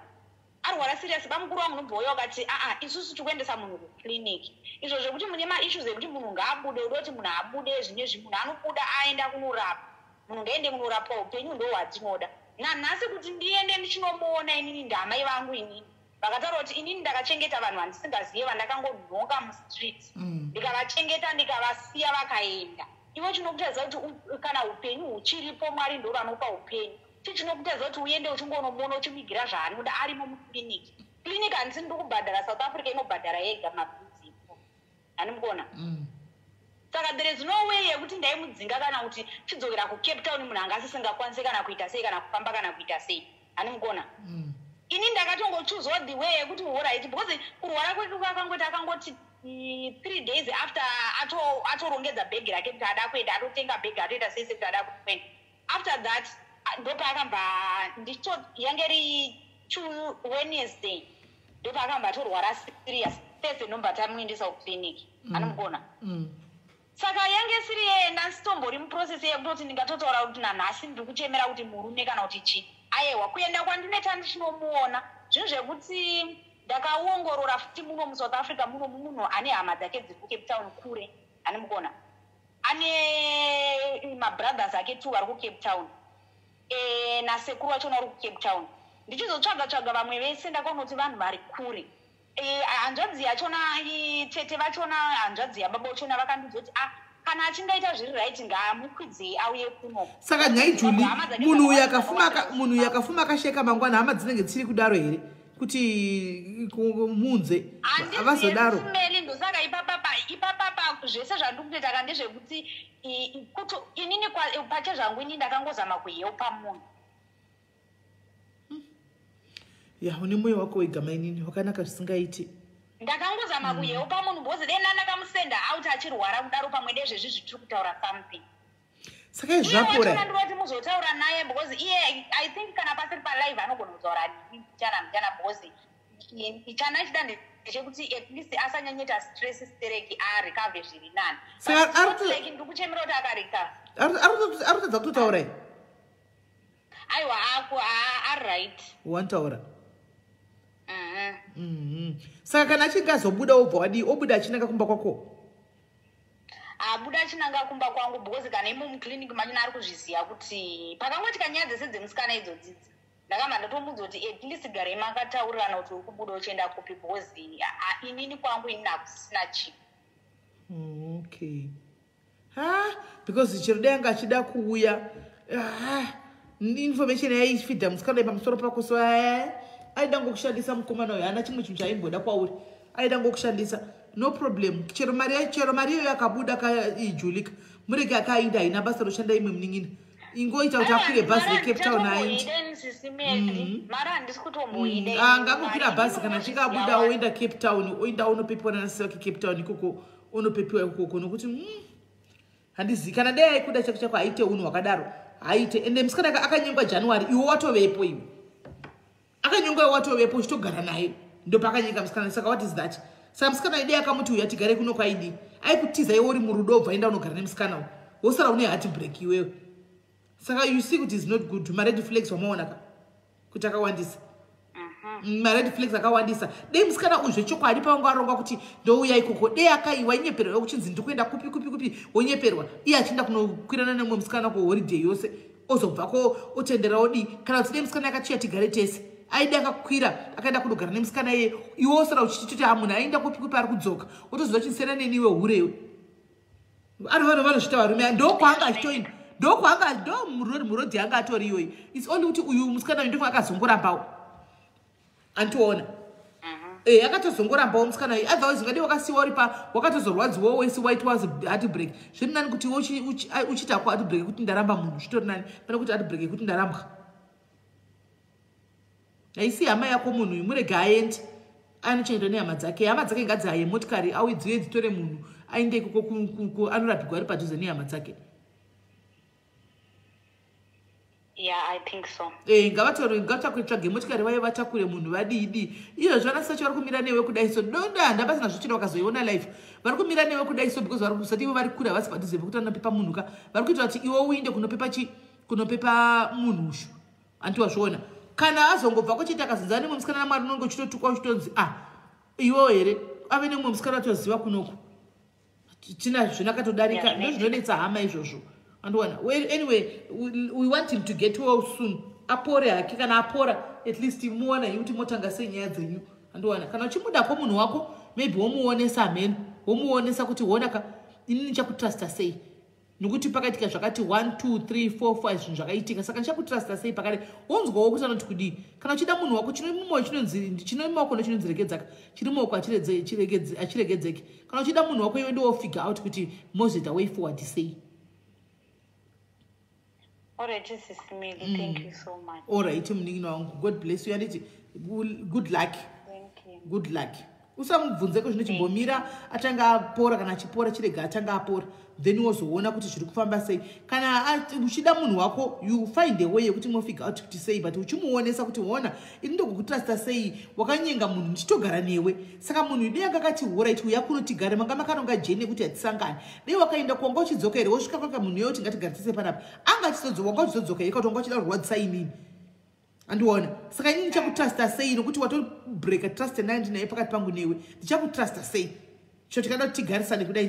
Speaker 2: arwara serious. Bamukuru wangu nobhoya wakati, aa, isusu tikuendesa munhu kuclinic. Izvo zvekuti mune maissues ekuti munhu ngaabude, uda kuti munhu abude zvinezvi, munhu anobuda aenda kunorapa. Munhu ngaende kunorapwa, upenyu ndo hwatinoda nanhasi. Kuti ndiende ndichinomuona inini, ndamai vangu inini vakataura kuti inini ndakachengeta vanhu vandisingazive, vandakangonhonga mustreet, ndikavachengeta, ndikavasiya vakaenda. Iwe chinokutaridza kuti kana upenyu huchiripo, Mwari ndo vanopa upenyu. Chichinokutaridza kuti uende uchingonomuona uchimuigira zvaanoda arimo muclinic. Clinic handisi ndiri kubhadhara, South Africa inobhadhara yega mabhizi ipo, handimukuona. Saka there is no way yekuti ndaimudzinga kana kuti chidzokera kuCape Town. Munhu anga asisingakwanisi kana kuita sei, kana kufamba, kana kuita sei, handimukuona. Ini ndakatongochoosewo the way yekuti alright, because kurwara kweke kwakangoti akangoti 3 days after atorongedza bhegi rake kuti ada kuenda, atotenga bhegi, atoita sei sei kuti ada kuenda. After that ndopaakambva ndicho yange ri Wednesday, ndopaakambva atorwara serious. Thursday ndombva tamuendesa kuclinic, anomugona. Saka yange siri yena sitombori muprocess yekutoti ndingatotaura kuti nanhasi ndiri kuchemera kuti murume kana kuti chii. Aiwa, kuenda kwandinoita ndichinomuona zvinhu zvekuti ndakaongorora futi muno muSouth Africa muno, munhu ane hama dzake dziri kuCape Town kure, animugona, ane mabrothers ake two vari kuCape Town, nasekuru vachona vari kuCape Town. Ndichizotsvaga tsvaga vamwe vese, ndakaona kuti vanhu vari kure. Hanzvadzi yachona, tete vachona, hanzvadzi yababa vachona, vakandiudza kuti ah, kana achingaita zviri right, ngaamukwidzei auye kuno.
Speaker 1: Saka nhai Juli,
Speaker 2: Hama dzake
Speaker 1: munhu uyu
Speaker 2: dzakawanda
Speaker 1: munhu uyu akafuma akasheka, mangwana hama dzinenge dzisiri kudaro here kuti munze havazodaro?
Speaker 2: Handizimeli. Ndosaka ipapapa zvese zvandiri kutoita ka ndezvekuti inini pache zvangu inini ndakangozama kuhelpa munhu.
Speaker 1: Ya, une mwoyo wako wega mainini, wakanaka zvisingaiti.
Speaker 2: Ndakangozama kuhelpa munhu because dena ndakamusenda out achirwara kudaro, pamwe ndezvezvi zvitiri kutaura something.
Speaker 1: Saka
Speaker 2: Iye
Speaker 1: izvapora.
Speaker 2: wachona ndinoti muzotaura naye because iye, I think kana pasiri palive anogona kutaura nini mbichana mbichana, because chana chida ndechekuti at least asanyanyoita stress stereki, arecover zviri nani.
Speaker 1: Saka
Speaker 2: But it's not like ndikuchemera kuti akarecover.
Speaker 1: Ari kutadza kutotaura here?
Speaker 2: Aiwa, ako aright.
Speaker 1: Wanotaura. Saka kana achinge azobuda, obva wadii? Obuda achinanga kumba kwako?
Speaker 2: Abuda achinanga kumba kwangu, because kana imo muclinic machona ari kuzviziva kuti pakangotika nyaya dzese dzemusikana idzodzidzi, ndakamba ndatomudza kuti at least garei makataurirana kuti uri kubuda uchienda kupi, because inini kwangu inini hakusisina chinhu.
Speaker 1: Okay, ha, because chero dai anga achida kuuya, ah, information yaifidha musikana pamusoro pako, so aida ngokushandisa mukomana uyu. Haana chimwe chinhu chaaimboda kwauri, aida ngokushandisa. No problem. Chero mari iyoyo akabuda kaijulika, murege akainda, haina basa roshanda imwe munin'ina. Ingoita kuti akwire bhazi reCape Town aindi.
Speaker 2: Mari handisi kutomboida.
Speaker 1: Angangokwira bhazi kana achinge abuda, oenda Cape Town, oenda onopepiwa nanasi vake Cape Town ikoko, onopepiwa ikoko, nokuti handizivi kana dai aikuda chako chako haite unhu hwakadaro, haite. Ende musikana akanyengwa January, iwe watovepo, iwe akanyengwa, iwe watovepo uchitogara naye, ndopakanyenga musikana. Saka what is that? Saka musikana idei akamuti uya tigare kuno kwaidi, aikutiza iwe uri murudo, obva aenda unogara nemusikana uyu, wosara une heart break iwewe. Saka you see kuti is not good. Mared flags wamaona ka kuti akawandisa, mared flags akawandisa. Dei musikana uyu zvechokwadi pavanga arongwa kuti ndouya ikoko, dei akaiwa inyeperwa kuchinzi ndikuenda kupi kupi kupi, wonyeperwa iye achienda kunokwirana nemumwe musikana kuholiday yose, ozobvako otendera odii. Kana kuti dei musikana akachiya tigare tese, aida akakwira akaenda kunogara nemusikana iye, iwe wosara uchititi ha, munhu aenda kupi kupi, ari kudzoka, wotoziva chisiyana neni iwe hurewe. Ano vanhu vanozvita varume, ndokwaanga achitoenda, Ndokwanga ndo murodhi yanga atori iyoyi. It's only kuti uyu musikana uyu ndofunga akazongorambawo. Antiona. Akatozongorambawo musikana uyu. Otherwise ungadai wakasiwa uri pa wakatozorwadziwawo wese waitwa heartbreak. Zviri nani kuti uchiita ko heartbreak kuti ndaramba munhu, zvitori nani pane kuti heartbreak kuti ndarambwa. Haisi hama yako munhu uyu, murege aende. Anochengetwa nehama dzake. Hama dzake ngadzihaye motikari audziye dzitore munhu aende ikoko anorapigwa ari padhuze nehama dzake.
Speaker 2: Yeah, I think so.
Speaker 1: Ngavatore, ngavatsvage motikari vaye vatakure munhu vadii. Izvozvo vana sacho vari kumira newe kudai so. Donda handabasina zvochida vakazoiona life. Vari kumira newe kudai so because vari kusati ivo vari kure, havasi padhuze pekuti vanopepa munhu ka. Vari kuitira kuti iwe uinde kunopepa chi kunopepa munhu ushu. Anti wazviona. Kana azongobva kuchiti akazonzana nemumwe musikana naMwari unonge uchitotukwa uchitonzi iwewo here ave nemumwe musikana watoziva kunoku. Tina zvino akatodarika, ndozvinonetsa hama izvozvo. Andiona. Well, anyway, we want him to get well soon. Apore hake, kana apora at least muona kuti motanga sei nyaya dzenyu. Andiona. Kana uchimudako munhu wako maybe womuonesa hameno, womuonesa kuti honaka inini ndichakutrusta sei. Nokuti pakaitika zvakati 1 2 3 4 5 zvinhu zvakaitika, saka ndichakutrusta sei pakare. Wonzwawo kuti anoti kudii. Kana uchida munhu wako chino chinonzi chino maoko ndochinonzi regedzaka, chiri mumaoko achiregedzeki. Kana uchida munhu wako iwe ndiwo figure out kuti mozoita way forward sei.
Speaker 2: Alright, Sisi Meli, thank you so much.
Speaker 1: Alright, munin'ina wangu, God bless you. Anditi good luck.
Speaker 2: Thank you.
Speaker 1: Good luck. Usamubvunzeko zvino, chimbomira atanga apora. Kana achipora chirega atanga apora, then wozoona kuti zviri kufamba sei. Kana uchida munhu wako you find a way yekuti mofigure out kuti sei, but uchimuonesa kuti ona ini ndogokutrusta sei, wakanyenga munhu ndichitogara newe. Saka munhu dei anga akati alright uya kuno tigare, manga makaronga jeni yekuti hatisangani. Dei wakaenda kuwanga uchidzoka here wosvika kwaka munhu iye kuti ngatigare tese panapa, anga achizodzoka wanga uchizodzoka here kuti wanga uchida kurwadzisa inini. Andiona. Saka inini ndichakutrusta sei nokuti watobreaka trust naye ndinaye pakati pangu newe, ndichakutrusta sei? Cho tikada kuti tigarisane kudai,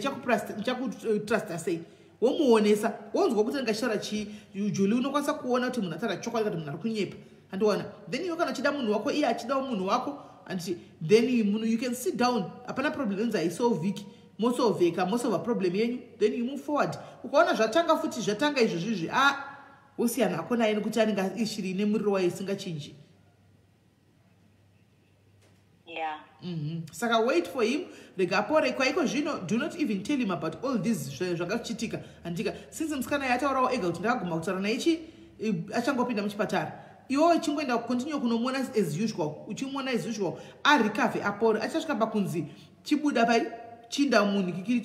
Speaker 1: ndichakutrusta sei? Womuonesa, wonzwa kuti angachitaura chii. Juli unokwanisa kuona kuti munhu ataura chokwadi kana munhu ari kunyepa. Andiona. Then iwe kana uchida munhu wako, iye achidawo munhu wako, anditi then munhu you can sit down, hapana problem inonzi haisolviki. Mosolveka, mosolva problem yenyu, then you move forward. Ukaona zvatanga futi, zvatanga izvozvizvi, wosiyana hako naye nekuti anenge ishiri ine muriro wayo isingachinji.
Speaker 2: Yeah.
Speaker 1: Saka wait for him, rega apore. Kwaiko zvino do not even tell him about all this zvanga zvichiitika. Handika since musikana yataurawo ega kuti ndakaguma kutaura naye chi achangopinda muchipatara. Iwewo chingoenda continue kunomuona as usual, uchimuona as usual, arecover apore. Achasvika pakunzi chibuda pai chinda munhu kikiri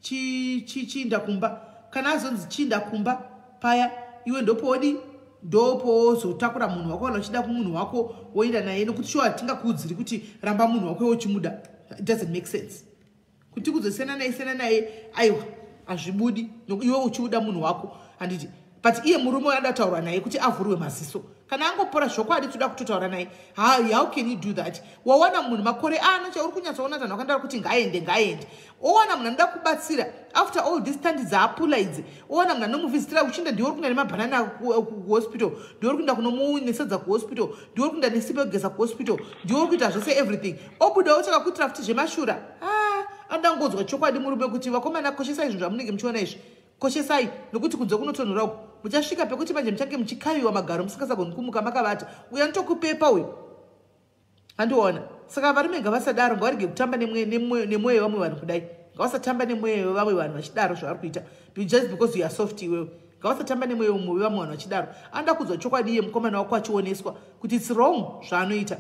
Speaker 1: chiinda kumba. Kana azonzi chiinda kumba paya, iwe ndopodi ndopozotakura munhu wako. Kana uchida munhu wako woenda naye, nokuti shuwa hatingakuudziri kuti ramba munhu wako iwe uchimuda. It doesn't make sense kuti kuzosiyana naye, siyana naye, aiwa hazvibudi iwe uchiuda munhu wako, handiti? But iye murume uyo anoda kutaurwa naye kuti avhurwe maziso. Kana angopora zvokwadi toda kutotaura naye. How can you do that? Wawana munhu makore ano chauri kunyatsoona kuti vanhu vakandara kuti ngaende ngaende, owana munhu anoda kubatsira after all this tandi dzaapula idzi, owana munhu anomuvhizitira uchinda ndiwe uri kuenda nemabhanana kuhospital, ndiwe uri kuenda kunomunesedza kuhospital, ndiwe uri kuenda nesipo yekugeza kuhospital, ndiwe uri kuita zvese everything, obuda otsvaka kuitira futi zvemashura. Anoda kungonzwa chokwadi murume kuti vakomana koshesai zvinhu zvamunenge muchiona izvi, koshesai nokuti kunze kunotonhora uku. Muchasvika pekuti manje muchange muchikaviwa magaro musingasagoni kumuka makavata. Uyu anotokupepa uyu, andiona. Saka varume ngavasadaro, ngavarege kutamba nemwoyo wevamwe vanhu kudai. Ngavasatamba nemwoyo wevamwe vanhu vachidaro zvavari kuita just because you are soft iwewe. Ngavasatamba nemwoyo wevamwe vanhu vachidaro. Anoda kudzwa chokwadi iye mukomana wako achioneswa kuti it's wrong zvaanoita.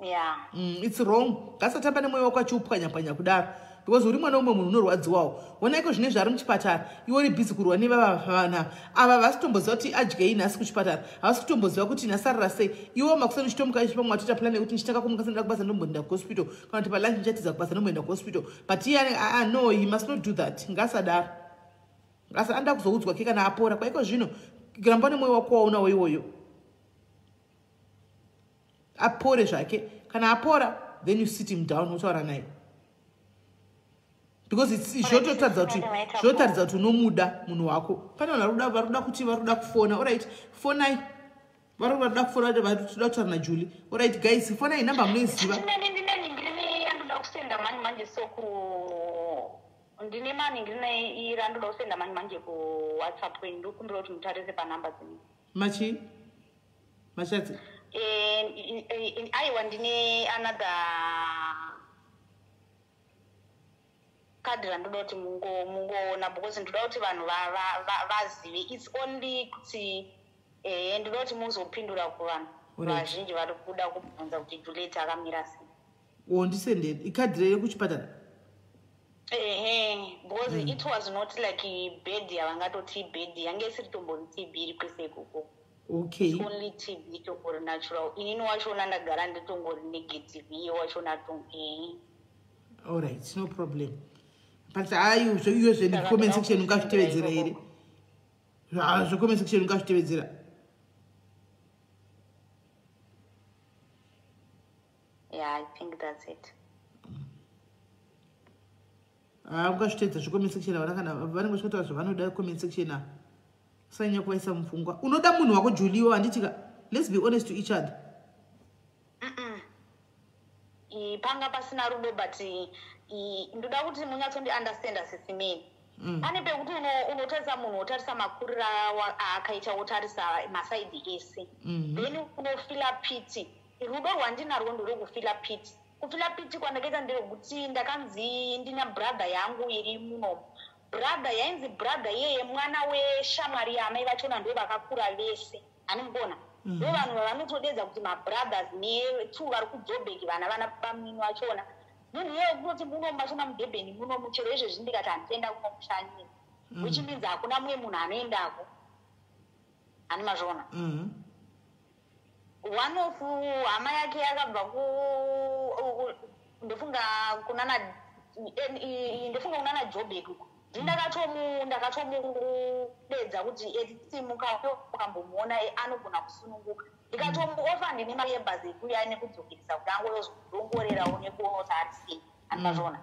Speaker 2: Yeah.
Speaker 1: It's wrong. Ngasatamba nemwoyo wako achiupwanya-pwanya kudaro because uri mwana umwe munhu unorwadziwawo. Onaiko zvine zvari muchipatara, iwe uri busy kurwa nevava vana ava vasitomboziva kuti adyei nhasi kuchipatara, havasi kutomboziva kuti nhasarira sei. Iwe makuseni uchitomuka ichipamwe watoita plan yekuti ndichitanga kumuka sendida kubasa ndomboenda kuhospital, kana kuti palunch ndichatiza kubasa ndomboenda kuhospital. But iye no, he must not do that. Ngasadaro. Anoda kuzoudzwa ke kana apora. Kwaiko zvino ramba nemwoyo wako waunawo iwoyo, apore zvake. Kana apora then you sit him down wotaura naye because zvototaridza kuti zvotaridza kuti unomuda munhu wako. Pane vanhu vari kuda kuti vari kuda kufona. Alright, fonai. Vari kuda kufona, vari kuda kutaura naJulie. Alright guys, fonai namba munoiziva.
Speaker 2: Ndine yandoda kusenda manje manje so ku Ndine maningirina irandoda kusenda manje manje kuWhatsApp kwenyu, ndokumbira kuti mutarise panhamba dzenyu.
Speaker 1: Machi machatsi?
Speaker 2: Aiwa, ndine another kadhi randoda kuti mungoona because ndoda kuti vanhu vazive. It's only kuti ndoda kuti muzopindura kuvanhu vazhinji vari kuda kubvunza kuti Juliet akamira sei.
Speaker 1: O, ndisenderi ikadhi rekuchipatara.
Speaker 2: Ehe, because it was not like bed yavangatoti bed, yange isiri tombori TB iri kwese ikoko. It's only TB itongori natural. Inini wachona ndagara nditongori negative, iye wachona ehe.
Speaker 1: Allright, no problem, but hayi, iyo zve comment section ungazvitevedzera here? Zvecomment section ungazvitevedzera?
Speaker 2: Yeah, I think that's it.
Speaker 1: Ha, ungazviteedza zvecomment section, havana kana vanenge vachitotaura zvavanoda. Comment section a usanyanya kuvaisa mupfungwa. Unoda munhu wako Juliwo, handitika? Let's be honest to each other.
Speaker 2: Panga pasina rudo, but ndoda kuti munyatsondiunderstanda, sisimeni. Pane pekuti unotarisa munhu, wotarisa makuriro aakaita, wotarisa masides ese, then unofeela pity. Rudo rwandinarwo nderwekufeela pity. Kufeela pity kwandakaita nderwekuti ndakanzi ndina brother yangu iri munomu, brother yainzi brother iyeye mwana weshamwari yaamai vachona, ndo vakakura vese, animubona, ndo vanhu vavanotodedza kuti mabrothers netu vari kuJobek, vana bamini vachona. Munhu iyeye kutoti munomu machona muDurban munomu, chero izvezvi ndikati handienda kunomushanyira, which means hakuna mumwe munhu anoendako, hani mazvona? One of hama yake yakabva ku ndofunga kunana ndofunga kunana Jobek uko. Ndakatomudedza kuti etiti mukambomuona anogona kusununguka. Ndikatomuofa, ndine mari yebhazi yekuuya nekudzokeresa kuti angoyozodongorerawo nekuona kuti ari sei, hani mazvona?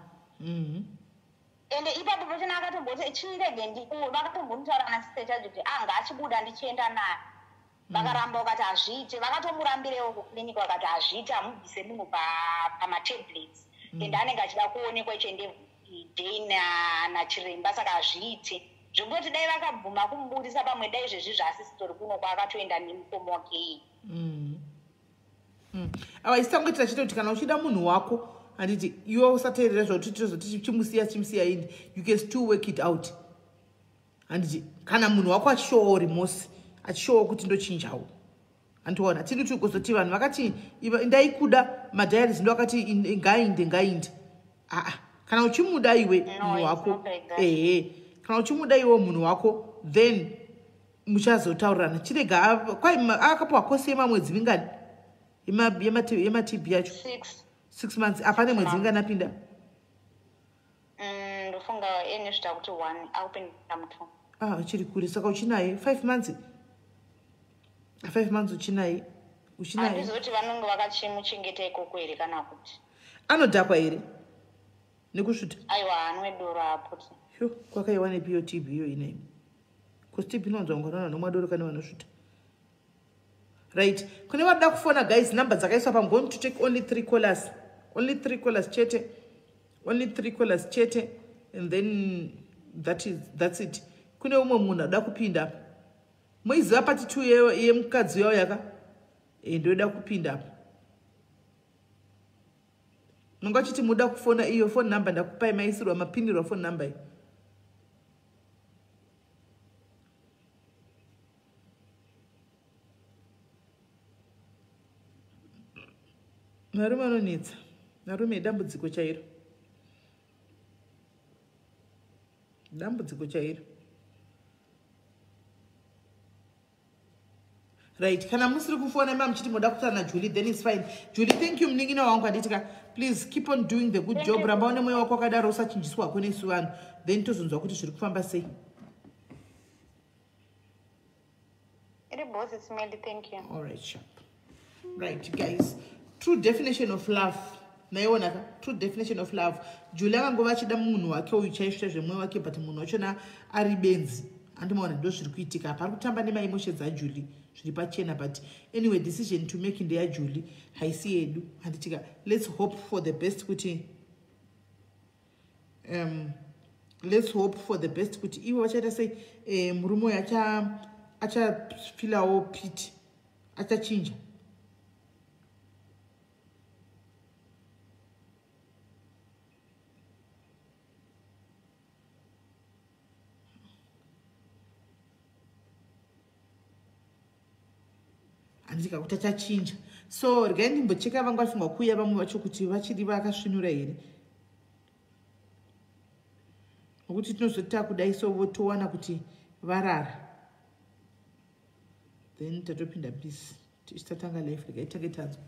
Speaker 2: Ende ipapo pachona akatomboti chirege, vakatombonitaura nasiste chacho kuti anga achibuda ndichienda naye, vakaramba vakati hazviite. Vakatomurambirewo kuclinic, vakati hazviite, hamubvise munhu pamatablets ende anenge achida kuonekwa each and every day nachiremba, saka hazviite. Zvekutoti dai vakabvuma kumubudisa, pamwe dai izvezvi zvaasisitori kuno kwaakatoenda nemukoma wake iyi.
Speaker 1: Awa, isi tangoitira chete kuti kana uchida munhu wako, handiti, iwe usateerera zvakuti tozoti chimusiya, chimusiya ini. You can still work it out, handiti? Kana munhu wako achishowawo remorse, achishowawo kuti ndochinjawo, handiona tiri tiri kuzoti vanhu vakati ndaikuda madiaries, ndo akati ngainde ngainde. Aa, kana uchimuda iwe munhu wako, ehe, kana uchimuda iwe munhu wako, then muchazotaurirana. Chirega kwai akapiwa kosi yemamwedzi mingani yemaTB yacho? 6 months. Apane mwedzi mingani apinda?
Speaker 2: Ndofunga enesvita kuti one, akupinda mutu.
Speaker 1: Ah, uchiri kure. Saka uchinaye 5 months, 5 months uchinaye, uchinaye.
Speaker 2: Handizoti vanonge vakachimuchengeta ikoko here kana kuti.
Speaker 1: Anodhakwa here nekusvuta?
Speaker 2: Aiwa, anwe doro aputi.
Speaker 1: Sho, kwakaiwa nepiyo TB iyo inai? Because TB inonzwa ngwanana nomwa doro kane vanosvuta. Right, kune varida kufona guys, number dzakaiswa pa. Going to take only three callers, only three callers chete, only three callers chete, and then that's it. Kune umwe munhu ada kupinda, muiziva part two yemukadzi uyawo yaka ndoida kupinda apa. Nonga uchiti muda kufona, iyo phone number ndakupai, maisirwa mapindirwa phone number iyi. Varume anonetsa, varume idambudziko chairo, dambudziko chairo. Right, kana musiri kufona ima muchiti moda kutaura naJulie, then it's fine. Julie, thank you, munin'ina wangu, handitika? Please keep on doing the good job. Ramba une mwoyo wako wakadaro, usachinjiswa hako nesu vanhu, then tozonzwa kuti zviri kufamba sei.
Speaker 2: Iri boss, Smelly, thank you.
Speaker 1: All right, sharp. Right guys, true definition of love naiona ka, true definition of love. Julie akangova achida munhu wake uyu chaizvo chaizvo, mwoyo wake, but munhu wachona ari benzi, andimaona? Ndo zviri kuitika apa, ari kutamba nemaemotions aJulie, zviri pachena. But anyway, decision to make ndeyaJulie, haisi yedu, handitika? Let's hope for the best kuti Let's hope for the best kuti ivo vachaita sei, murume uyu achafilawo pity, achachinja. Handika kuti achachinja. So regai ndimbocheka vangu vafunga kuuya vamwe vacho kuti vachiri vakasvinura here, nokuti tinozoti takudai so votowana kuti varara, then tatopinda busy tichitatanga life. Regai tange tanzwa.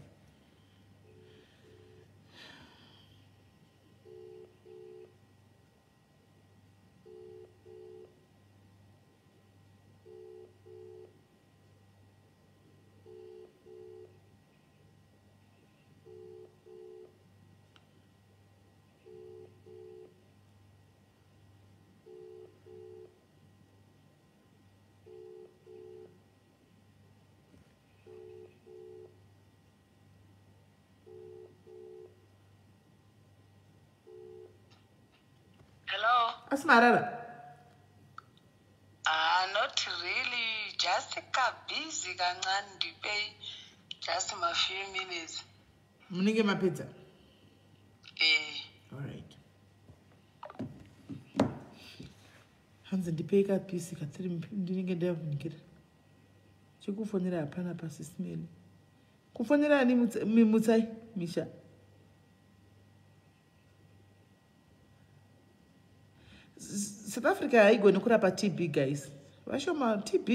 Speaker 5: Hello.
Speaker 1: Asi marara?
Speaker 5: Ah, not really. Just ka busy kancane, ndipei just ma few minutes.
Speaker 1: Munenge mapedza?
Speaker 5: Eh.
Speaker 1: Alright. Hanzi ndipei kapisi katiri, ndinenge ndavhunikira. Chekufonera hapana pasisimeli. Kufonera ani? Mutsai misha. South Africa haigoni kurapa TB, guys. Vashoma TB.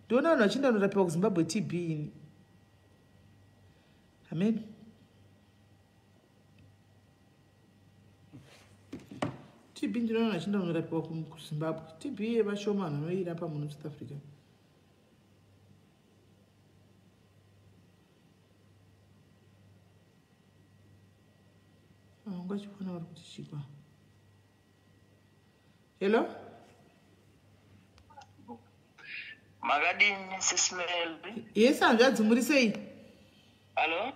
Speaker 1: Ndiona vanhu vachienda kunorapiwa kuZimbabwe TB ini. Amen. TB ndinoona vanhu vachienda kunorapiwa kuZimbabwe. TB yevashoma vanhu vanoirapa muno South Africa. Ungachifona vari kuti chikwa. Hello?
Speaker 8: Makadini, Sisimeli?
Speaker 1: Yes, hanzvadzi, muri sei?
Speaker 8: Hallo.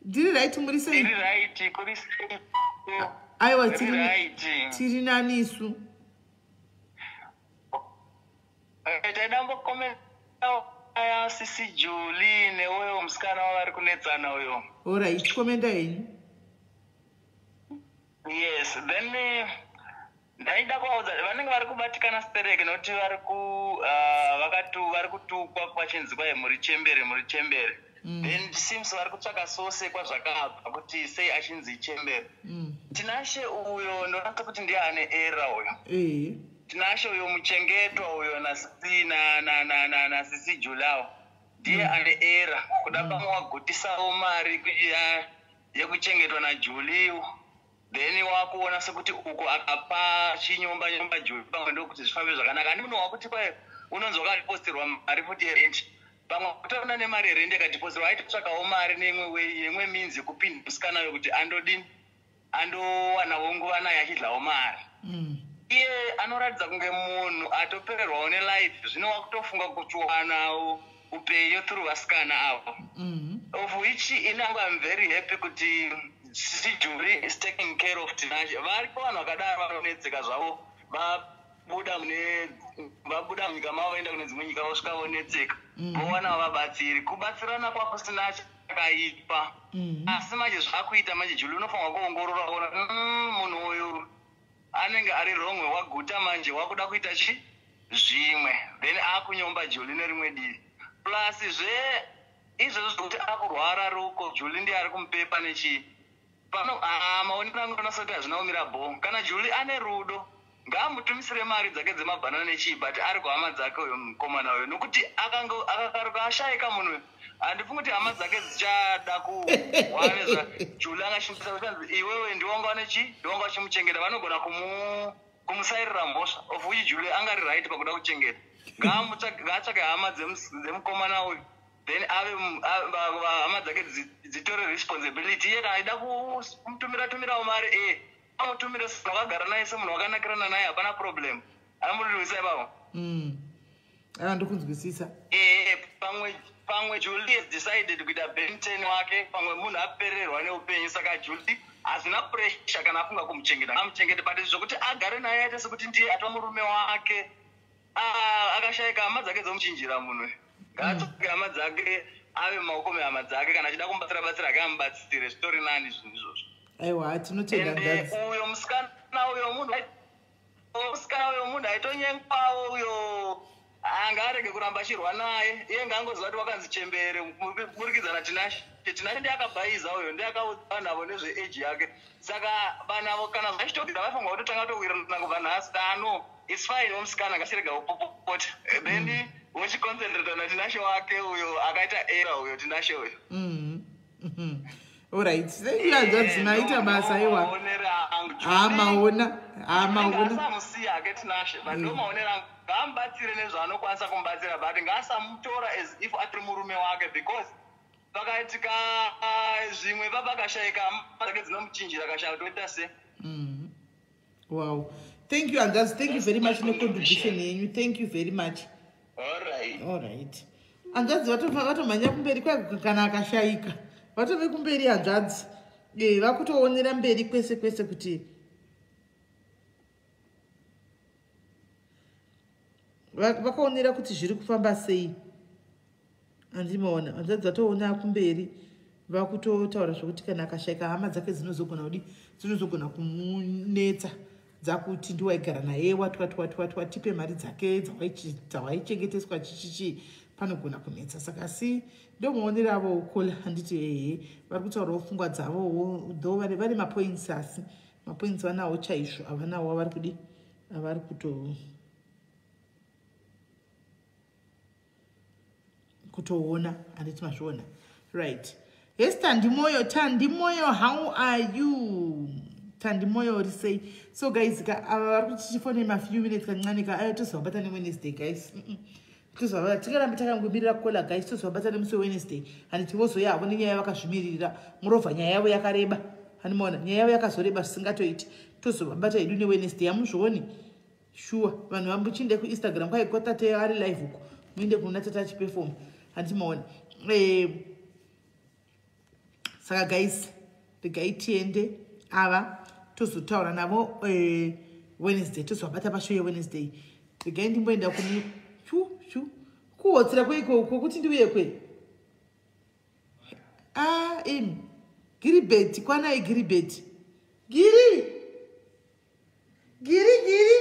Speaker 1: Ndiri right, muri sei?
Speaker 8: Ndiri right, kuri sei?
Speaker 1: Aiwa,
Speaker 8: Ndiri
Speaker 1: tiri
Speaker 8: right.
Speaker 1: Tiri nani isu.
Speaker 8: Taida mbokomenta aya sisi Julie neuyo musikana wavari kunetsana uyo.
Speaker 1: Alright, komenda henyu.
Speaker 8: Yes, then ndaida kuvaudza vanenge vari kubatikana stereke nokuti vari ku vakatu vari kutukwa kwachinzi kwai muri chembere, muri chembere. Then it seems vari kutsvaka source kwazvakabva kuti sei achinzi chembere. Tinashe uyo ndoona sekuti ndiye ane era uyo. Tinashe uyo muchengetwa uyo nasisi na na na na nasisi Julao ndiye ane era kuda. Pamwe wagutisawo mari yekuchengetwa naJuliu, then wakuona sekuti uko akapa chinyomba nyomba Juli pamwe ndokuti zvifambe zvakanaka. Handi munhu wakuti kwai unonzi wakapostirwa mari futi yerent, pamwe kutoona nemari yerent yakatipostirwa, aitotsvakawo mari neimwe way, yeimwe means yekupinda musikana uyo kuti andodini, andowanawo nguva naye achidlawo mari. Iye anoratidza kunge munhu atopererwawo nelife, zvino wakutofunga kuwanawo upenyu through vasikana avo, of which inangu I'm very happy kuti sisi Julie is taking care of Tinashe. Variko vanhu vakadaro vanonetseka zvavo, vabuda mune vabuda munyika mavo vaenda kune dzimwe nyika, vosvika vonetseka, vowana vabatsiri. Kubatsirana kwakusina chakaipa, asi manje zvakuita manje Julie unofanirwa kuongorora kuona munhu uyu anenge ari wrong, waguta manje wakuda kuita chi zvimwe, then akunyomba Julie nerimwe divi. Plus zve izvozvo zvekuti akurwara ruko, Julie ndiye ari kumupepa nechii pano. Maonero angu ndinoona sekuti hazvina kumira bho. Kana Julie ane rudo, ngaamutumisire mari dzake dzemabhanana nechii, but ari kuhama dzake uyo mukomana uyo, nokuti akakaruka ashayika munhu uyu, handifungi kuti hama dzake dzichada kuhwa nezva Julie angashimbisa kuti anzi iwewe ndiwanga nechi ndiwanga uchimuchengeta. Vanogona kumusairira mhosva, of which Julie angari right pakuda kuchengeta. Ngaatsvake hama dzemukomana uyu, then ave hama dzake dzitore responsibility. Iye kana aida kumutumira tumirawo mari, e amutumire semunhu wakagara naye, semunhu wakanakirana naye, hapana problem. Anomurirwisa ipapo.
Speaker 1: Aiwa, ndikunzwisisa.
Speaker 8: Pamwe Julie has decided kuita benten wake, pamwe munhu apererwa neupenyu, saka Julie Hazvina pressure kana afunga kumuchengeta, amuchengete, but zvokuti agare naye aite sekuti ndiye atova murume wake. Ah, akashayika, hama dzake dzomuchinjira munhu. Ngaatsoke hama dzake, ave mumaoko mehama dzake. Kana achida kumubatsira, batsira ake, amubatsire. Zvitori nani zvinhu izvozvo.
Speaker 1: Aiwa, tinotenda.
Speaker 8: Ende
Speaker 1: Ngadzi.
Speaker 8: uyo musikana uyo, munhu musikana uyo, munhu aitonyengwawo uyo, angaarege kuramba achirwa naye. Iye ngaangoziva kuti wakanzi chembere kuburikidza naTinashe. Tinashe ndiye akabhaiza uyo, ndiye akaudza vanhu avo nezveeji yake. Saka vanhu avo kana zvachitobvira, vaifanirwa kutotanga kutowirirana kubva nhasi. Ano it's fine, womusikana ngachirega kupopota, then wochiconcentrata naTinashe wake uyo akaita era uyo, Tinashe uyo.
Speaker 1: Alright, thank you, hanzvadzi, maita basa. Aiwa.
Speaker 8: Maonero angu.
Speaker 1: Ha, maona, ha, maona.
Speaker 8: Ngaasamusiya hake Tinashe, but ndo maonero angu. Ngaamubatsire nezvaanokwanisa kumubatsira, but ngaasamutora as if atiri murume wake, because pakaitika zvimwe, papakashayika, hama dzake dzinomuchinjira. Akashaya, toita se
Speaker 1: Wow, thank you, hanzvadzi. Thank you very much necontribution yenyu. Thank you very much.
Speaker 8: Alright.
Speaker 1: Alright, hanzvadzi, vatomhanya kumberi kwa kana akashayika, vatove kumberi hanzvadzi. Vakutoonera mberi kwese kwese kuti vakaonera kuti zviri kufamba sei. Handimaona hanzvadzi vatoona kumberi, vakutotaura zvokuti kana akashayika, hama dzake dzinozogona kudi, dzinozogona kumunetsa, dzakuti ndiwaigara naye, watwatwatwatwa, tipe mari dzake dzawaichengeteswa, chichichi, panogona kunetsa. Saka si ndomuonero avo ukola, handiti? Ehe, vari kutaurawo pfungwa dzavowo, though vane mapoints, asi mapoints vanawo chaizvo havanawo avari kudi, avari kutoona, handiti? Mazviona, right? Yes, Tandimoyo, Tandimoyo, how are you, Tandimoyo? Uri sei? So guys ka, ava vari kuti chifone mafew minutes kancane ka. Ayo, tozovabata neWednesday, guys. Tozovabata, tingarambe takangomirira kola, guys. Tozovabata nemusi weWednesday, handiti? Vozoya havo nenyaya vakazvimirira. Murovha, nyaya yavo yakareba, handimaona? Nyaya yavo yakazoreba zvisingatoiti. Tozovabata hedu neWednesday, hamuzvioni? Sure, vanhu vambochiinde kuInstagram kwaikwatate ari live uko, muinde kuona tata achiperform, handimaona? Saka guys, regai tiende. Ava tozotaura navo Wednesday, tozovabata pashow yeWednesday. Regai ndimboenda kuni shu shu kuhotsera kweiko kwokuti ndiuye kwe. Ah, imi Giribheti, kwanai Giribheti, giri giri giri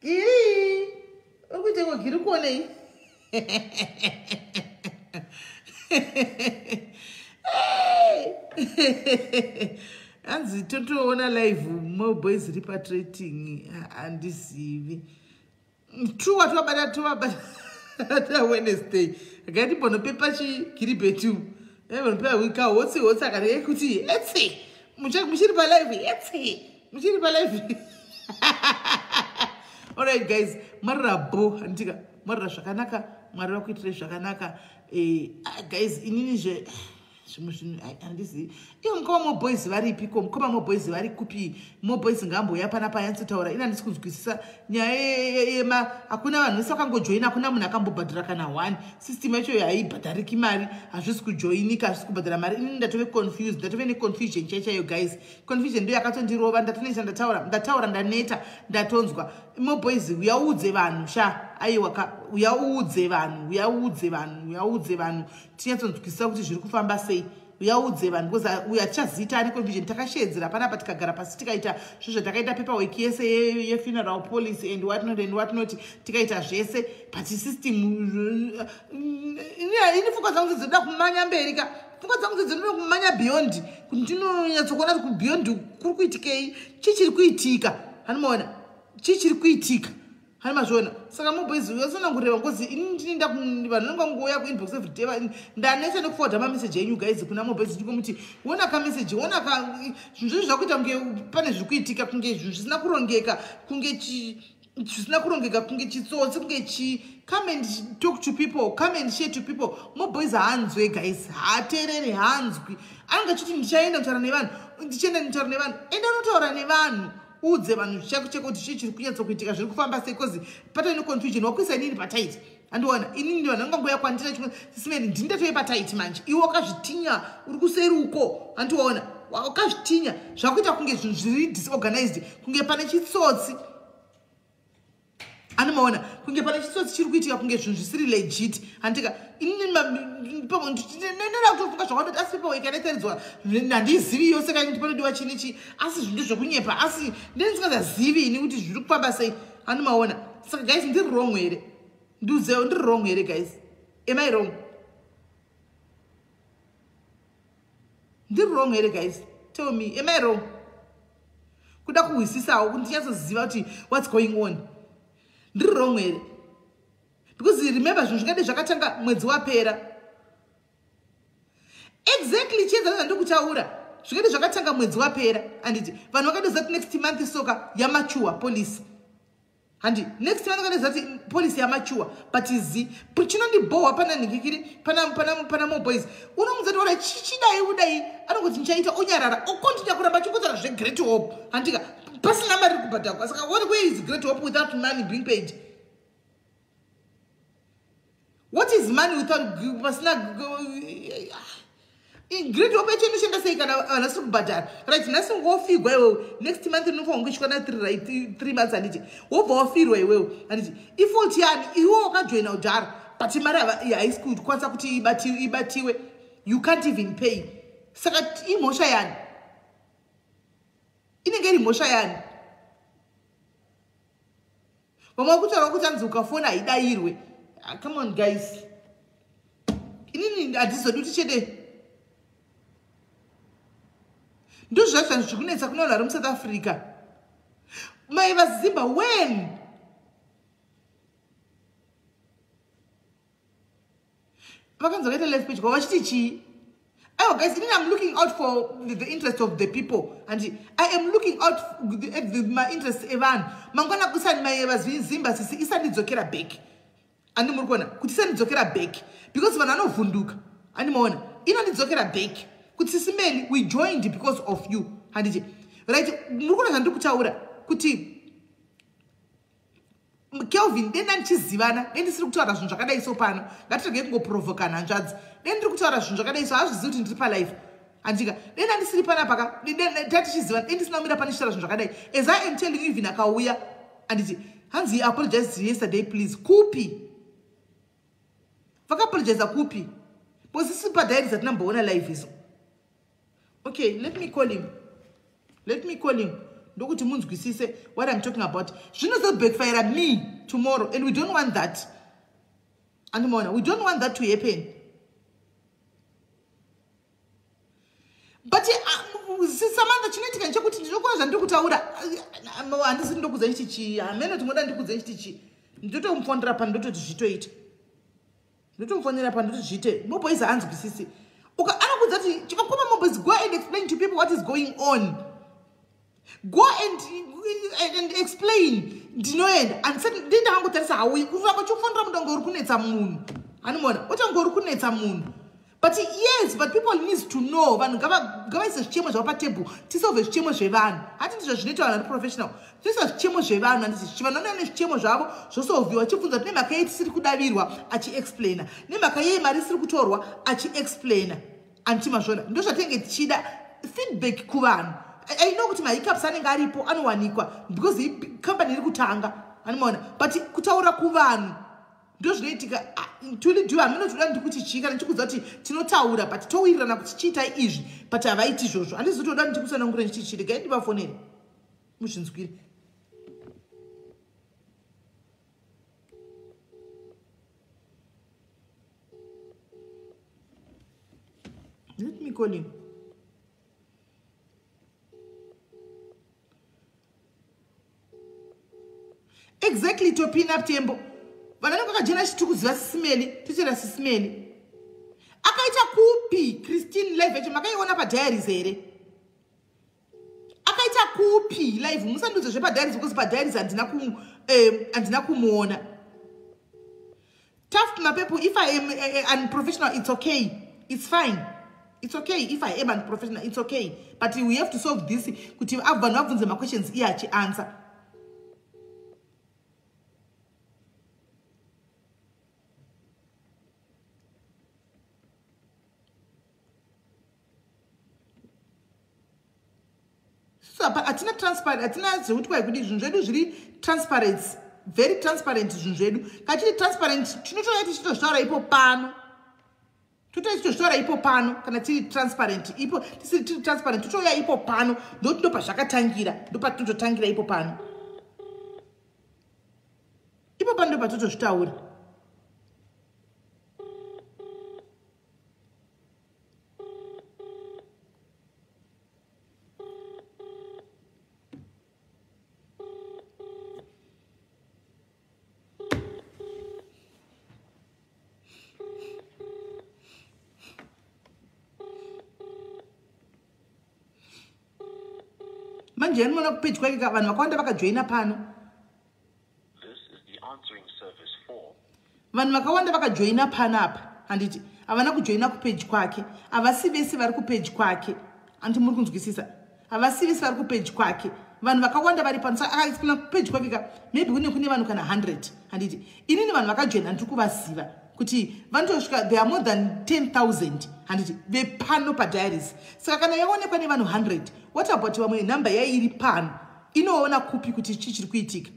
Speaker 1: giri, uri kuiteko giri? Kuonei? Hanzi totoona live moboys repatriating. Handizivi true, watovabata, tovabata Wednesday. Regai timbonopepa chigiribhetu, bonopepa kahotsi hotsi akati kuti etse muchiri palive, etse muchiri palive. Alright guys, marira bo, handitika? Marira zvakanaka, Mwari vakuitire zvakanaka. Ah, guys, inini zve zvimwe zvinhu handizivi. Ivo mukoma moboys varipiko? Mukoma moboys vari kupi? Moboys ngaamboya panapa anyatsotaura. Ina handisi kunzwisisa nyaya yema hakuna vanhu vese vakangojoina, hakuna munhu akambobhadhara kana one. System yacho haibhadhariki mari, hazvisi kujoinika, hazvisi kubhadhara mari. Inini ndatove confused, ndatove neconfusion chai chaiyo, guys. Confusion ndo yakatondirova. Ndatoneta, ndataura, ndataura, ndaneta, ndatonzwa. Moboys, uyaudze vanhu sha. Aiwa ka, uyaudze vanhu, uyaudze vanhu, uyaudze vanhu, tinyatsonzwisisa kuti zviri kufamba sei. Uyaudze vanhu, because uyu hatichaziita, ane confusion. Takashedzera panapa, tikagara pasi, tikaita zvo zvatakaita, paperwork yese yefuneral policy and what not and what not, tikaita zvese, but system ini pfungwa dzangu dzinoda kumanya mberi ka, pfungwa dzangu dzinoda kumanya beyond, kuti ndinonyatsokuona kuti kubeyond kuri kuitikei, chii chiri kuitika, hanimaona? Chii chiri kuitika, hani mazviona? Saka moboys yasanangureva, ngozi ini ndinoenda vanhu vanenge vangouya kuinbox everyday. Ndaneta nekuforwarda mameseji enyu, guys, kuna moboys, ndingomuti ona kameseji, ona ka zvinhu zvezvo zvakuita kunge pane zviri kuitika, kunge zvinhu zvisina kurongeka, kunge zvisina kurongeka, kunge chitsotsi, kunge chi. Come and talk to people, come and share to people. Moboys haanzwe, guys, haateereri, haanzwi. Anenge achiti ndichaenda kutaura nevanhu, ndichaenda nditaura nevanhu. Enda unotaura nevanhu, udze vanhu chako chako kuti chii chiri kunyatsokuitika, zviri kufamba sei, cause patove neconfusion. Wakuisa inini pataiti. Andiona inini vanhu vangangoya kwandira chimwe sisimeni ndini ndatoipa taiti manje. Iwe wakazvitinya uri kuseri uko. Andiona wakazvitinya zvakuita kunge zvinhu zviri disorganized, kunge pane chitsotsi. Anomaona kunge pane chitsotsi chiri kuitika, kunge zvinhu zvisiri legit. Handika inini nenda kutofunga zvakandoti asi paperwork yadaitaridzwa handizivi yose kai kuti panodiwa chini chii, asi zvinhu ndezvekunyepa, asi ndindisingazazivi ini kuti zviri kufamba sei. Anomaona saka guys, ndiri wrong here? Ndiudzewo, ndiri wrong here guys? Am I wrong? Ndiri wrong here guys? Tell me, am I wrong? Kuda kuhwisisawo kuti ndinyatsoziva kuti what's going on. Ndiri wrong here? Because remember, zvinhu zvikade zvakatanga mwedzi wapera exactly. Chiedza zvandiri kutaura, zvikade zvakatanga mwedzi wapera, anditi vanhu vakadoziva kuti next month soka yamature policy. Handi next month vakadoziva kuti policy yamature, but zi chinondibhohwa pana nhikikiri pana moboys unomudza kuti ora chichidai udai, anongoti ndichaita, onyarara, ocontinue kuramba achikotsara zveGreat Hope. Handika pasina mari iri kubhadharwa. Saka what, where is Great Hope without money being paid? What is money without pasina Great Hope yacho inoshanda sei kana vanhu vasiri kubhadhara? Right, nhasi ngofigwa iwewe, next month inofanwa kunge ichikwana 3 months, handiti? Wobva wafirwa iwewe, handiti? Ifault yani? Iwe wakajoina kudhara, but mari haisi kukwanisa kuti ibatiwe. You can't even pay. Saka imhosva yani? Inenge iri mhosva yani? Vamwe vakutaura kuti anzi ukafona haidayirwe. Ah, come on guys, inini handizodi kuti chete ndozvazvo zviri kunetsa kuna vanhu vari muSouth Africa. Mai vazimba when vakanzi vakaita live page kwavo vachiti chii? Aiwa guys, inini I'm looking out for the interest of the people and I am looking out at mainterest evanhu. Mangwana kusani mai vazimba sisi isandidzokera back. Andi muri kuona kuti isandidzokera back because vanhu vanovhunduka. Andimaona inondidzokera back kuti sisi Meli, we joined because of you, handiti? Right, muri kuona zvandiri kutaura kuti Kelvin, denda ndichizivana, de ndisiri kutaura zvinhu zvakadai so pano. Ngatiregei kungoprovokana, hanzvadzi. De ndiri kutaura zvinhu zvakadai so, hazvizivi kuti ndiri palive, handika? Denda ndisiri panapa tatichizivana, de ndisina kumira pane chitaura zvinhu zvakadai. As I am telling you, even akauya, handiti hanzi apologize yesterday please? Kupi vakaapologiza? Kupi? Because isi padiary dzatinamboona live iso. Okay, let me call him, let me call him, ndokuti munzwisise what I'm talking about. Zvinozobackfire me tomorrow and we don't want that. Andimaona, we don't want that to happen. But Samantha, chinoitika nchekuti ndinokuona zvandiri kutaura, handisi ndokudza chiti chii, hamene tinoda ndikudza chiti chii. Ndotomufonera pano, ndototi zvitoita, ndotomufonera pano, ndoti zviite. Moboys haanzwisisi. Anokudza kuti chivakoma. Moboys, go and explain to people what is going on. Go and explain. Ndinoenda, handisati ndi ndakangotarisa hauyi kuramba chiufonera munhu ange uri kunetsa munhu. Hanimona utange uri kunetsa munhu. But yes, but people needs to know. Vanhu ngavaise zvichemo zvavo patable, tisolve zvichemo zvevanhu. Hati ndizvo zvinoita vanhu vari professional, toisa zvichemo zvevanhu, handiti? Vanhu vanoya nezvichemo zvavo, zvosolviwa. Chibvunza kuti nemhaka yei tisiri kudavirwa, achiexplaina. Nemhaka yei mari isiri kutorwa, achiexplaina. Handiti mazvona? Ndo zvatinenge tichida, feedback kuvanhu. I know kuti mahiccups anenge aripo, anowanikwa because company iri kutanga, anomaona. But kutaura kuvanhu ndo zvinoitika. Tuli do hamino toda ndikuti chii kana ndichikudza kuti tinotaura, but towirirana kuti chiitai izvi, but havaiti izvozvo. Handizi toda ndikusanangura ndichiti chii. Regai ndivafonere muzvinzwire. Let me call him. Exactly, topina tembo. Vanhu vanenge vakajena chiti kuziva sisimeli, tochera sisimeli akaita kupi? Christine, live yacho makaiona padiaries here? Akaita kupi live? Musandudze zvepadiaries because padiaries handina kumuona. Tough mapepo, if I am unprofessional, it's okay, it's fine, it's okay. If I am unprofessional, it's okay, but we have to solve this kuti vanhu vabvunze maquestions iye achianswer. Hatina transparent, hatina zvekuti kwai kuti zvinhu zvedu zviri transparent, very transparent zvinhu zvedu. Kachiri transparent tinotouya tichitozvitaura ipo pano. Totouya tichitozvitaura ipo pano kana tiri transparent. Ipo tisiri tiri transparent totouya ipo pano. Ndokuti ndopazvakatangira, ndopatinototangira ipo pano. Ipo pano ndopatotozvitaura. Manje yanoona kupeji kwake vanhu vakawanda vakajoina pano. Vanhu vakawanda vakajoina panapa, handiti havana kujoina kupeji kwake. Havasi vese vari kupeji kwake, handiti muri kunzwisisa? Havasi vese vari kupeji kwake. Vanhu vakawanda vari pano. Saka akaexplaina kupeji kwake ka maybe kune vanhu kana 100, handiti inini vanhu vakajoina ndiri kuvaziva kuti vanotosvika, they are more than 10,000, handiti vepano padiaries. Saka kana yaonekwa nevanhu 100, what about vamwe? Nhamba yai iri pano inoona kupi kuti chii chiri kuitika?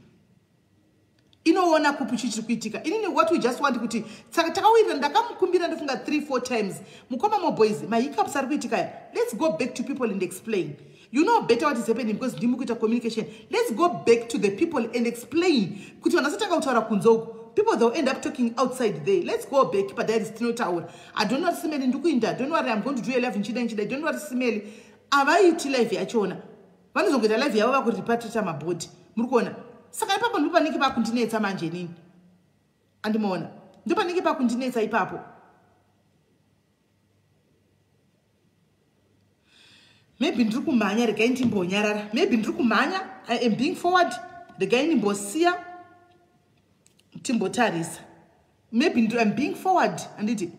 Speaker 1: Inoona kupi chii chiri kuitika? Inini what we just want kuti saka takawirira, ndakamukumbira ndofunga 3-4 times, mukoma moboys, mahiccups ari kuitika aya, let's go back to people and explain. You know better what is happening because ndimi kuita communication. Let's go back to the people and explain kuti vanhu vasatanga kutaura kunze uku. People, they'll end up talking outside there. Let's go back padiaries tinotaura. I don't know Simeli ndikuinda, don't worry, I'm going to do a live nchida nchida. Don't worry Simeli, avaiti live yachona, vanozongoita live yavo vakuripatita mabhodi, muri kuona? Saka ipapo ndipo panenge pakundinetsa manje inini, andimaona? Ndipo panenge pakundinetsa ipapo. Maybe ndiri kumhanya, regai ndimbonyarara. Maybe ndiri kumhanya, I am being forward, regai ndimbosiya timbotarisa. Maybe I'm being forward, handiti?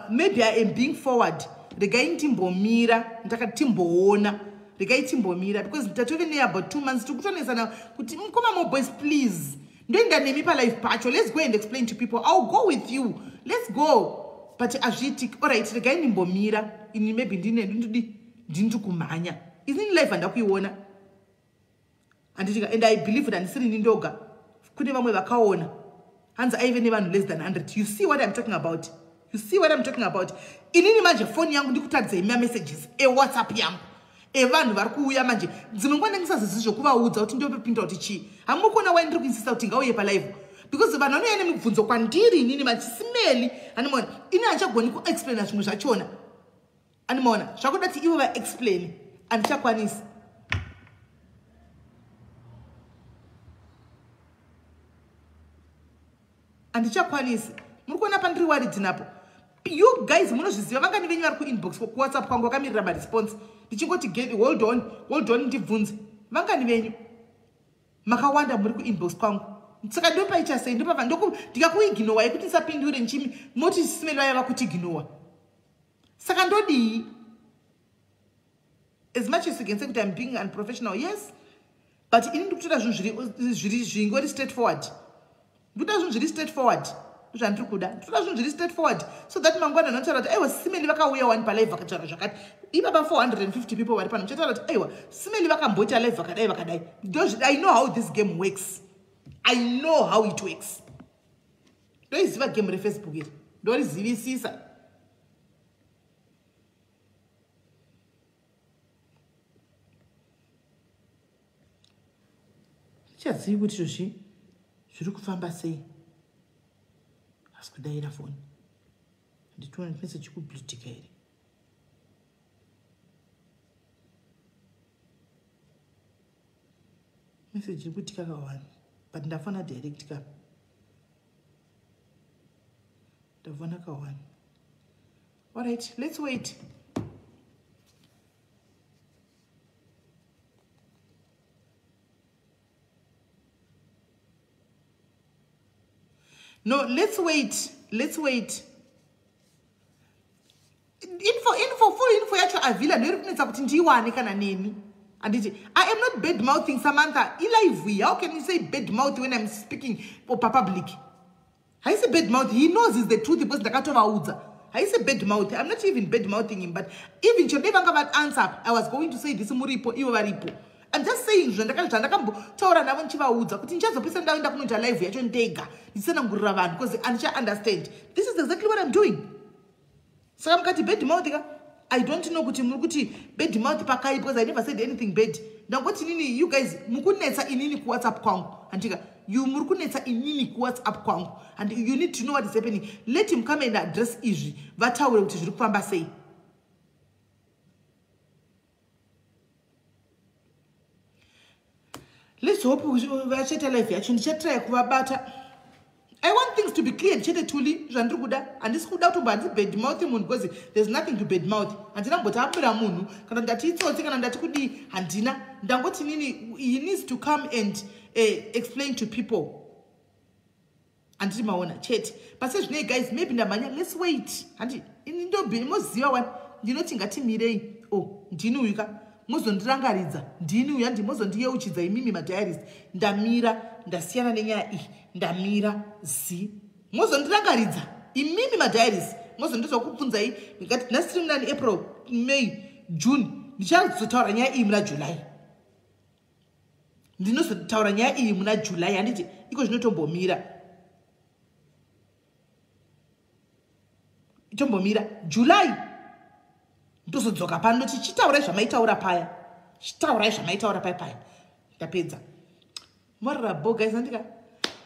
Speaker 1: Maybe I am being forward, regai ndimbomira, ndakati timboona, regai timbomira because tatove neabout 2 months tiri kutonesana kuti mukoma moboys, please, ndoenda nemi palive pacho. Let's go and explain to people. I'll go with you, let's go, but hazviitiki. Alright, regai ndimbomira ini. Maybe ndine ndidi ndiri kumhanya inini, live handakuiona, handitika? And I believe kuti handisiri ini ndoga, kune vamwe vakaona. Hanzi aive nevanhu less than 100. You see what I'm talking about? You see what I'm talking about? Inini manje foni yangu ndikutadzei mamessages eWhatsApp yangu evanhu vari kuuya manje. Dzimwe nguva ndingisazizi zvokuvaudza kuti ndopinda kuti chii. Hamuri kuona wai ndiri kuinsista kuti ngauye palive? Because vanhu vanouya nemibvunzo kwandiri inini vachisimeli, handimaona? Ini handichagoni kuexplaina zvimwe zvachona, handimaona? Zvakuda kuti ivo vaexplain, handichakwanisi. Handichakwanisi. Muri kuona pandiri worried napo? You guys munozviziva, vangani venyu vari kuinbox kuWhatsApp kwangu vakamirira maresponse ndichingoti hold on, hold on, ndibvunze? Vangani venyu makawanda muri kuinbox kwangu? Saka ndopaita sei? Ndopava ndikakuignowa yekuti ndisapindure nchimi moti simeli vaya vakutiignowa. Saka ndodii? As much as you can say kuti I'm being unprofessional, yes, but ini ndikutoda zvinhu zviri zvingori straight forward. Ndikuda zvinhu zviri straight forward, zvandiri kuda. Ndikuda zvinhu zviri straight forward so that mangwana anotaura kuti aiwa, Simeli vakauya wani palive vakataura zvakati. Ipapa 450 people vari pano muchataura kuti aiwa, Simeli vakamboita live vakadai vakadai. I know how this game works. I know how it works. Ndoiziva game reFacebook iri, ndorizivisisa. Ndichazivi kuti izvozvi zviri kufamba sei. Asi kudayira foni, nditiona message kublutika here? Message iri kutika kawani, but ndafona direct ka, ndafona kawani. Alright, let's wait. No, let's wait, let's wait. Info, info, full info yacho avhila ndoiri kunetsa kuti ndiiwane kana nemi, handiti? I am not bad mouthing Samantha. Ilive, how can you say bad mouth when I'm speaking for public? Haisi bad mouth. He knows is the truth because ndakatovaudza. Haisi bad mouth. I'm not even bad mouthing him, but even chero dai vanga vaanswer, I was going to say this muripo, ivo varipo. I'm just saying zvandakambotaura navo ndichivaudza kuti ndichazopisa ndaenda kunoita live yacho ndega nditsanangurira vanhu because andicha understand. This is exactly what I'm doing. Saka mukati bad mouth ka, I don't know kuti muri kuti bad mouth pakai, because I never said anything bad. Ndangoti nini, you guys mukunetsa inini kuWhatsApp kwangu, handika? You muri kunetsa inini kuWhatsApp kwangu, and you need to know what is happening. Let him come and address izvi, vataure kuti zviri kufamba sei. Let's hope vachaita live yacho. Ndichatry kuvabata. I want things to be clear chete. Tuli zvandiri kuda, handisi kuda kutombo handisi bad mouth munhu, because there's nothing to bad mouth. Handina kumboti abira munhu, kana ndati itsotsi, kana ndati kudii, handina. Ndangoti nini, he needs to come and explain to people, handiti maona chete. Pasezvinei guys, maybe ndamhanya. Let's wait. Handi ini ndobi moziva wani, ndinoti ngatimirei. Oh, ndini uyu ka, mozondirangaridza, ndini uyu, handi mozondiyeuchidza imimi madiarist. Ndamira, ndasiyana nenyaya iyi, ndamira zi. Mozondirangaridza imimi madiaries, mozondizokubvunzai. Ndikati nhasi tiri munani? April, May, June. Ndichazotaura nyaya iyi muna July. Ndinozotaura nyaya iyi muna July, handiti? Iko zvinotombomira, tombomira July, ndozodzoka pano ndoti chitaurai zvamaitaura paya, chitaurai zvamaitaura paya paya. Ndapedza. Murabo guys, andika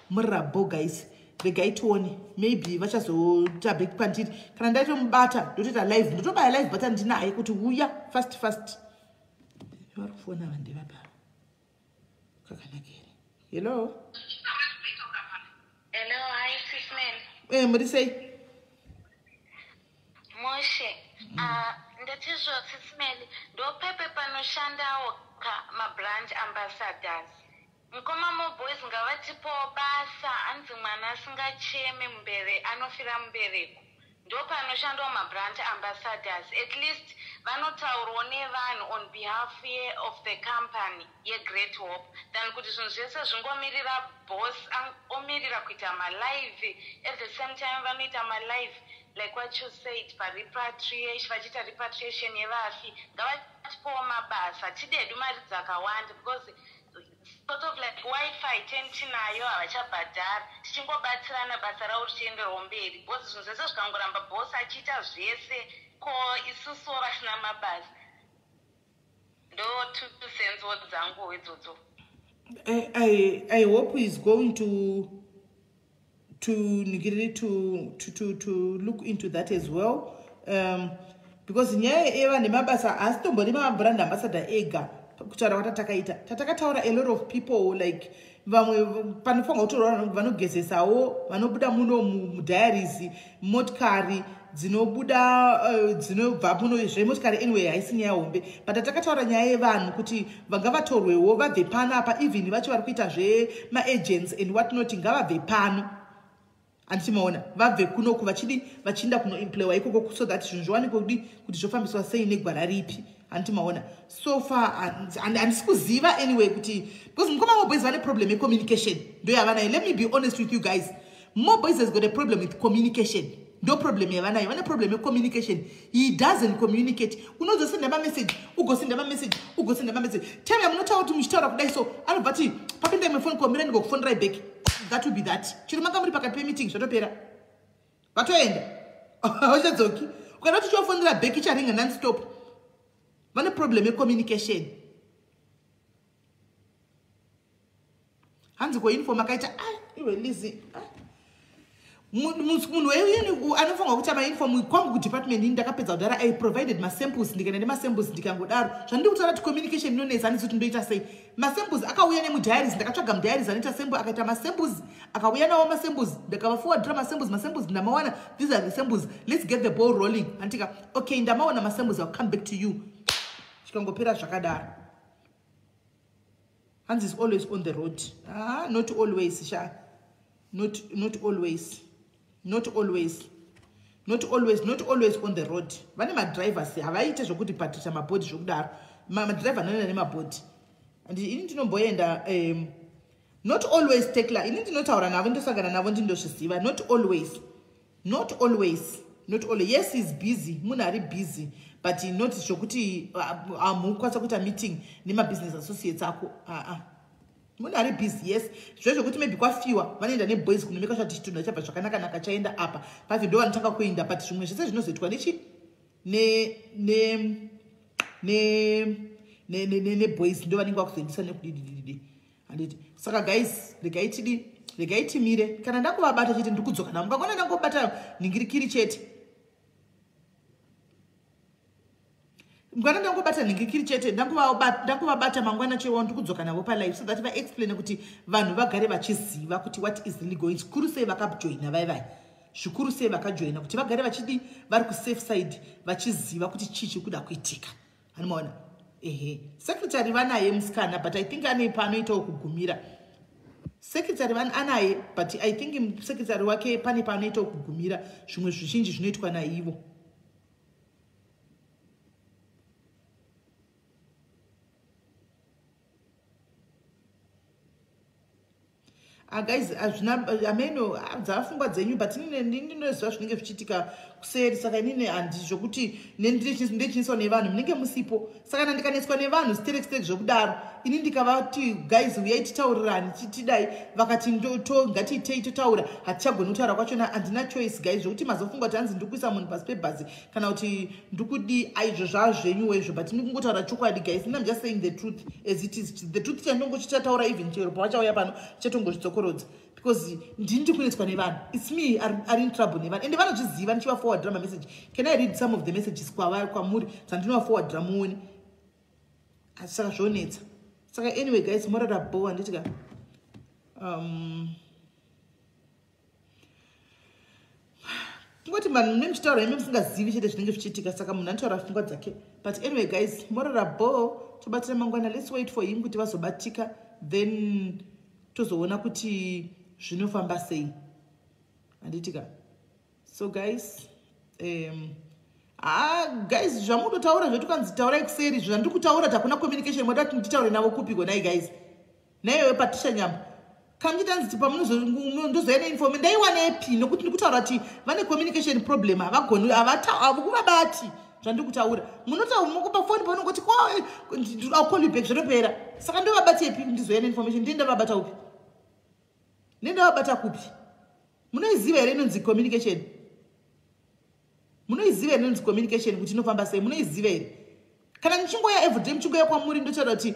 Speaker 1: murabo guys. Regai tione, maybe vachazoita back kwandiri. Kana ndaitomubata, ndotoita live, ndotobaya live bata ndinaye kuti uya fast fast. Vari kufona vandevapa kakanaka here? Hello?
Speaker 9: Hello, hi sis Mel.
Speaker 1: Muri sei?
Speaker 9: Moshe, ndatizvo sis Mel, ndopepe panoshandawo ka mabrand ambassadors. Mukoma Moboys ngavatipowo basa, anzi mwana asingacheme mumbere anofira mubereko. Ndopanoshandawo mabrand ambassadors. At least vanotaurawo nevanhu on behalf of the company yeGreat Hope, than kuti zvinhu zvese zvingomirira boss omirira kuita malive. At the same time vanoita malive, like what you said, parepatriation, vachiita repatriation yevafi. Ngavatipowo mabasa, tidedu mari dzakawanda, because sort of like wifi tentinayo, havachabhadhara, tichingobatsirana basa ravo richienderwo mberi, because zvinhu zvese zvikangoramba boss achiita zvese, ko isusuwo vasina mabasa? Ndo 2 cents dzangu idzodzo.
Speaker 1: I hope he's going to nigiriri to look into that as well, because nyaya eva nemabasa haasitombori mabrand ambassador ega. Kutaura kwatatakaita, tatakataura a lot of people, like vamwe panofanirwa kutorwa vanogezesawo, vanobuda muno mudiaries, motikari dzinobuda, dzinobva muno zvemotikari. Anyway, haisi nyaya hombe, but takataura nyaya yevanhu kuti vangavatorwewo vabve panapa. Even vacho vari kuita zvemaagents and what not, ngavabve pano, handiti maona? Vabve kunoku vachidi vachiinda kunoemploywa ikoko, so that zvinhu zviwanikwe kudi kuti zvofambiswa sei negwara ripi, handiti maona? So far handisi kuziva anyway kuti, because mukoma Moboys vane problem yecommunication, ndo yavanayo. Let me be honest with you guys, Moboys has got a problem with communication. Ndo problem yavanayo, vane problem yecommunication. He doesn't communicate. Unozosenda mamessage, ugosenda mamessage, ugosenda mamessage. Time yamunotaura kuti muchitaura kudai so, anobva ti papinda imwe phone call, mira ndingokufonerai back. That will be that. Chiro manga muri pakati pemeeting, zvatopera, vatoenda, hauchadzoki. Ukada kuti chivafonera back, icharinga nonstop. Vane problem yecommunication. Hanzi kouniform akaita iwe Lizi, munhu anofanirwa kuita mauniform kwangu kudepartment ini ndakapedza kudhara. I provided masamples, ndikaenda nemasamples, ndikangodaro. Zvandiri kutaura kuti communication inonetsa, handisi kuti ndoita sei. Masamples akauya nemudiaries, ndakatsvaga mudiaries anoita sample, akaita masamples, akauya nawo masamples, ndakavaforwardira masamples. Masamples ndamawana, these are the samples, let's get the ball rolling. Andika okay, ndamaona masamples, I'll come back to you. Chikangopera zvakadaro. Hanzi is always on the road. Ah, not always sha, not always, not always, not always, not always on the road. Vane madrivers, havaite zvokuti bhadhisa mabhodhi zvokudaro. Madriver anoenda nemabhodhi, and ini ndinomboenda, not always. Tekla, ini ndinotaura navo, ndosangana navo, ndindozviziva. Not always, not always. Not always. Yes, he's busy, munhu ari busy, but not zvokuti hamukwanisa kuita meeting nemabusiness associates ako. Aa, munhu ari busy, yes. Zvezvokuti maybe kwafiwa, vanoenda neboys kunomeka sure kuti chitunhu chabva zvakanaka-naka chaenda apa pafi, ndo vanotanga kuenda, but zvimwe zvese zvinozoitwa nechi ne ne ne ne ne neboys, ndo vanenge vakuzoendesa nekudidididi, handiti? Saka guys, regai tidi, regai timire. Kana ndakuvabata chete, ndiri kudzoka navo. Mukangona ndangobata nhingirikiri chete, mangwana ndangobata nhingirikiri chete, ndanguvabata mangwana chewa, ndiri kudzoka navo palive so that vaexplaine kuti vanhu vagare vachiziva kuti what is really going. Zvikuru sei vakajoina vai vai, zvikuru sei vakajoina, kuti vagare vachidi vari kusafe side, vachiziva kuti chii chiri kuda kuitika. Anomaona, ehe, secretary vanaye musikana, but I think ane paanoitawo kugumira. Secretary anaye, but I think secretary wake pane paanoitawo kugumira. Zvimwe zvizhinji zvinoitwa naivo. Ah, guys, hazvina ameno dzafungwa dzenyu, but inini ndinoziva zvinenge zvichiitika kuseri. Saka inini handi zvokuti ndechiniswa nevanhu, munenge musipo. Saka kana ndikaneswa nevanhu sterek sterek zvokudaro, ini ndikavati, "Guys, uyai titaurirani, tidai," vakati, "Ngatiitei totaura," hatichagoni kutaura kwachona. Handina choice, guys. Zvokuti mazofunga kuti hanzi ndiri kuisa munhu pasi pebhazi kana kuti ndikudi, aizvo zvazvenyuwo izvo, but ndikungotaura chokwadi, guys. I'm just saying the truth as it is. The truth chandongochichataura, even chero pavachauya pano chatongozvidzokorodza, because ndini ndikunetswa nevanhu. It's me ari in trouble nevanhu, ende vanozviziva. Ndichivaforwardira mamessage. Can I read some of the messages kwamuri dzandinovaforwardira muone? Saka zvonetsa. Saka anyway guys, morara bo, handiti ka? Kungoti vanhu mune muchitaura imi musingazivi chete zvinenge zvichiitika. Saka munhu anotaura pfungwa dzake. But anyway guys, morara bo, tobatira mangwana. Let's wait for him kuti vazobatika, then tozoona kuti zvinofamba sei, handiti ka? So guys, ah guys, zvamunotaura zvetikanzi taurai kuseri, zvandiri kutaura, takuna communication. Moda kuti nditaure navo kupi konai, guys? Naiwewe Patricia Nyamba, kamuchitanzi pamunondozoya neinform, ndaiwanepi? Nokuti ndikutaura kuti vane communication problem, havagoni, havakuvabati. Zvandiri kutaura, munotamukupa foni paunongoti, "I'll call you back," zvinopera. Saka ndovabati ndizoya neinformation? Ndiye ndavabata upi? Ndendavabata kupi? Munoiziva here inonzi communication? Munoiziva here inonzi communication kuti inofamba sei? Munoiziva here? Kana ndichingoya everyday, muchingoya kwamuri, ndotaura kuti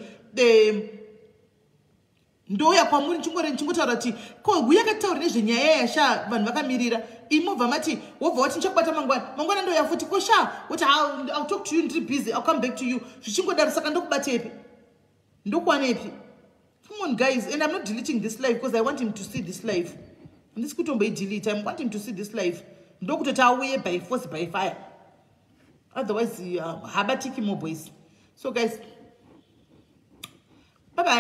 Speaker 1: ndouya kwamuri, ndichingotaura kuti ko huya katitaure nezvenyaya yasha, vanhu vakamirira. Imobva mati, wobva wati, "Ndichakubata mangwana." Mangwana ndouya futi, "Ko sha?" Woti, "I'll talk to you, ndiri busy, I'll come back to you." Zvichingodaro. Saka ndokubatepi? Ndokwanepi? Come on guys. And I'm not deleting this live because I want him to see this live. Handisi kutomboidelete. I want him to see this live, ndokutoti auye by force, by fire. Otherwise habatiki more, boys. So guys,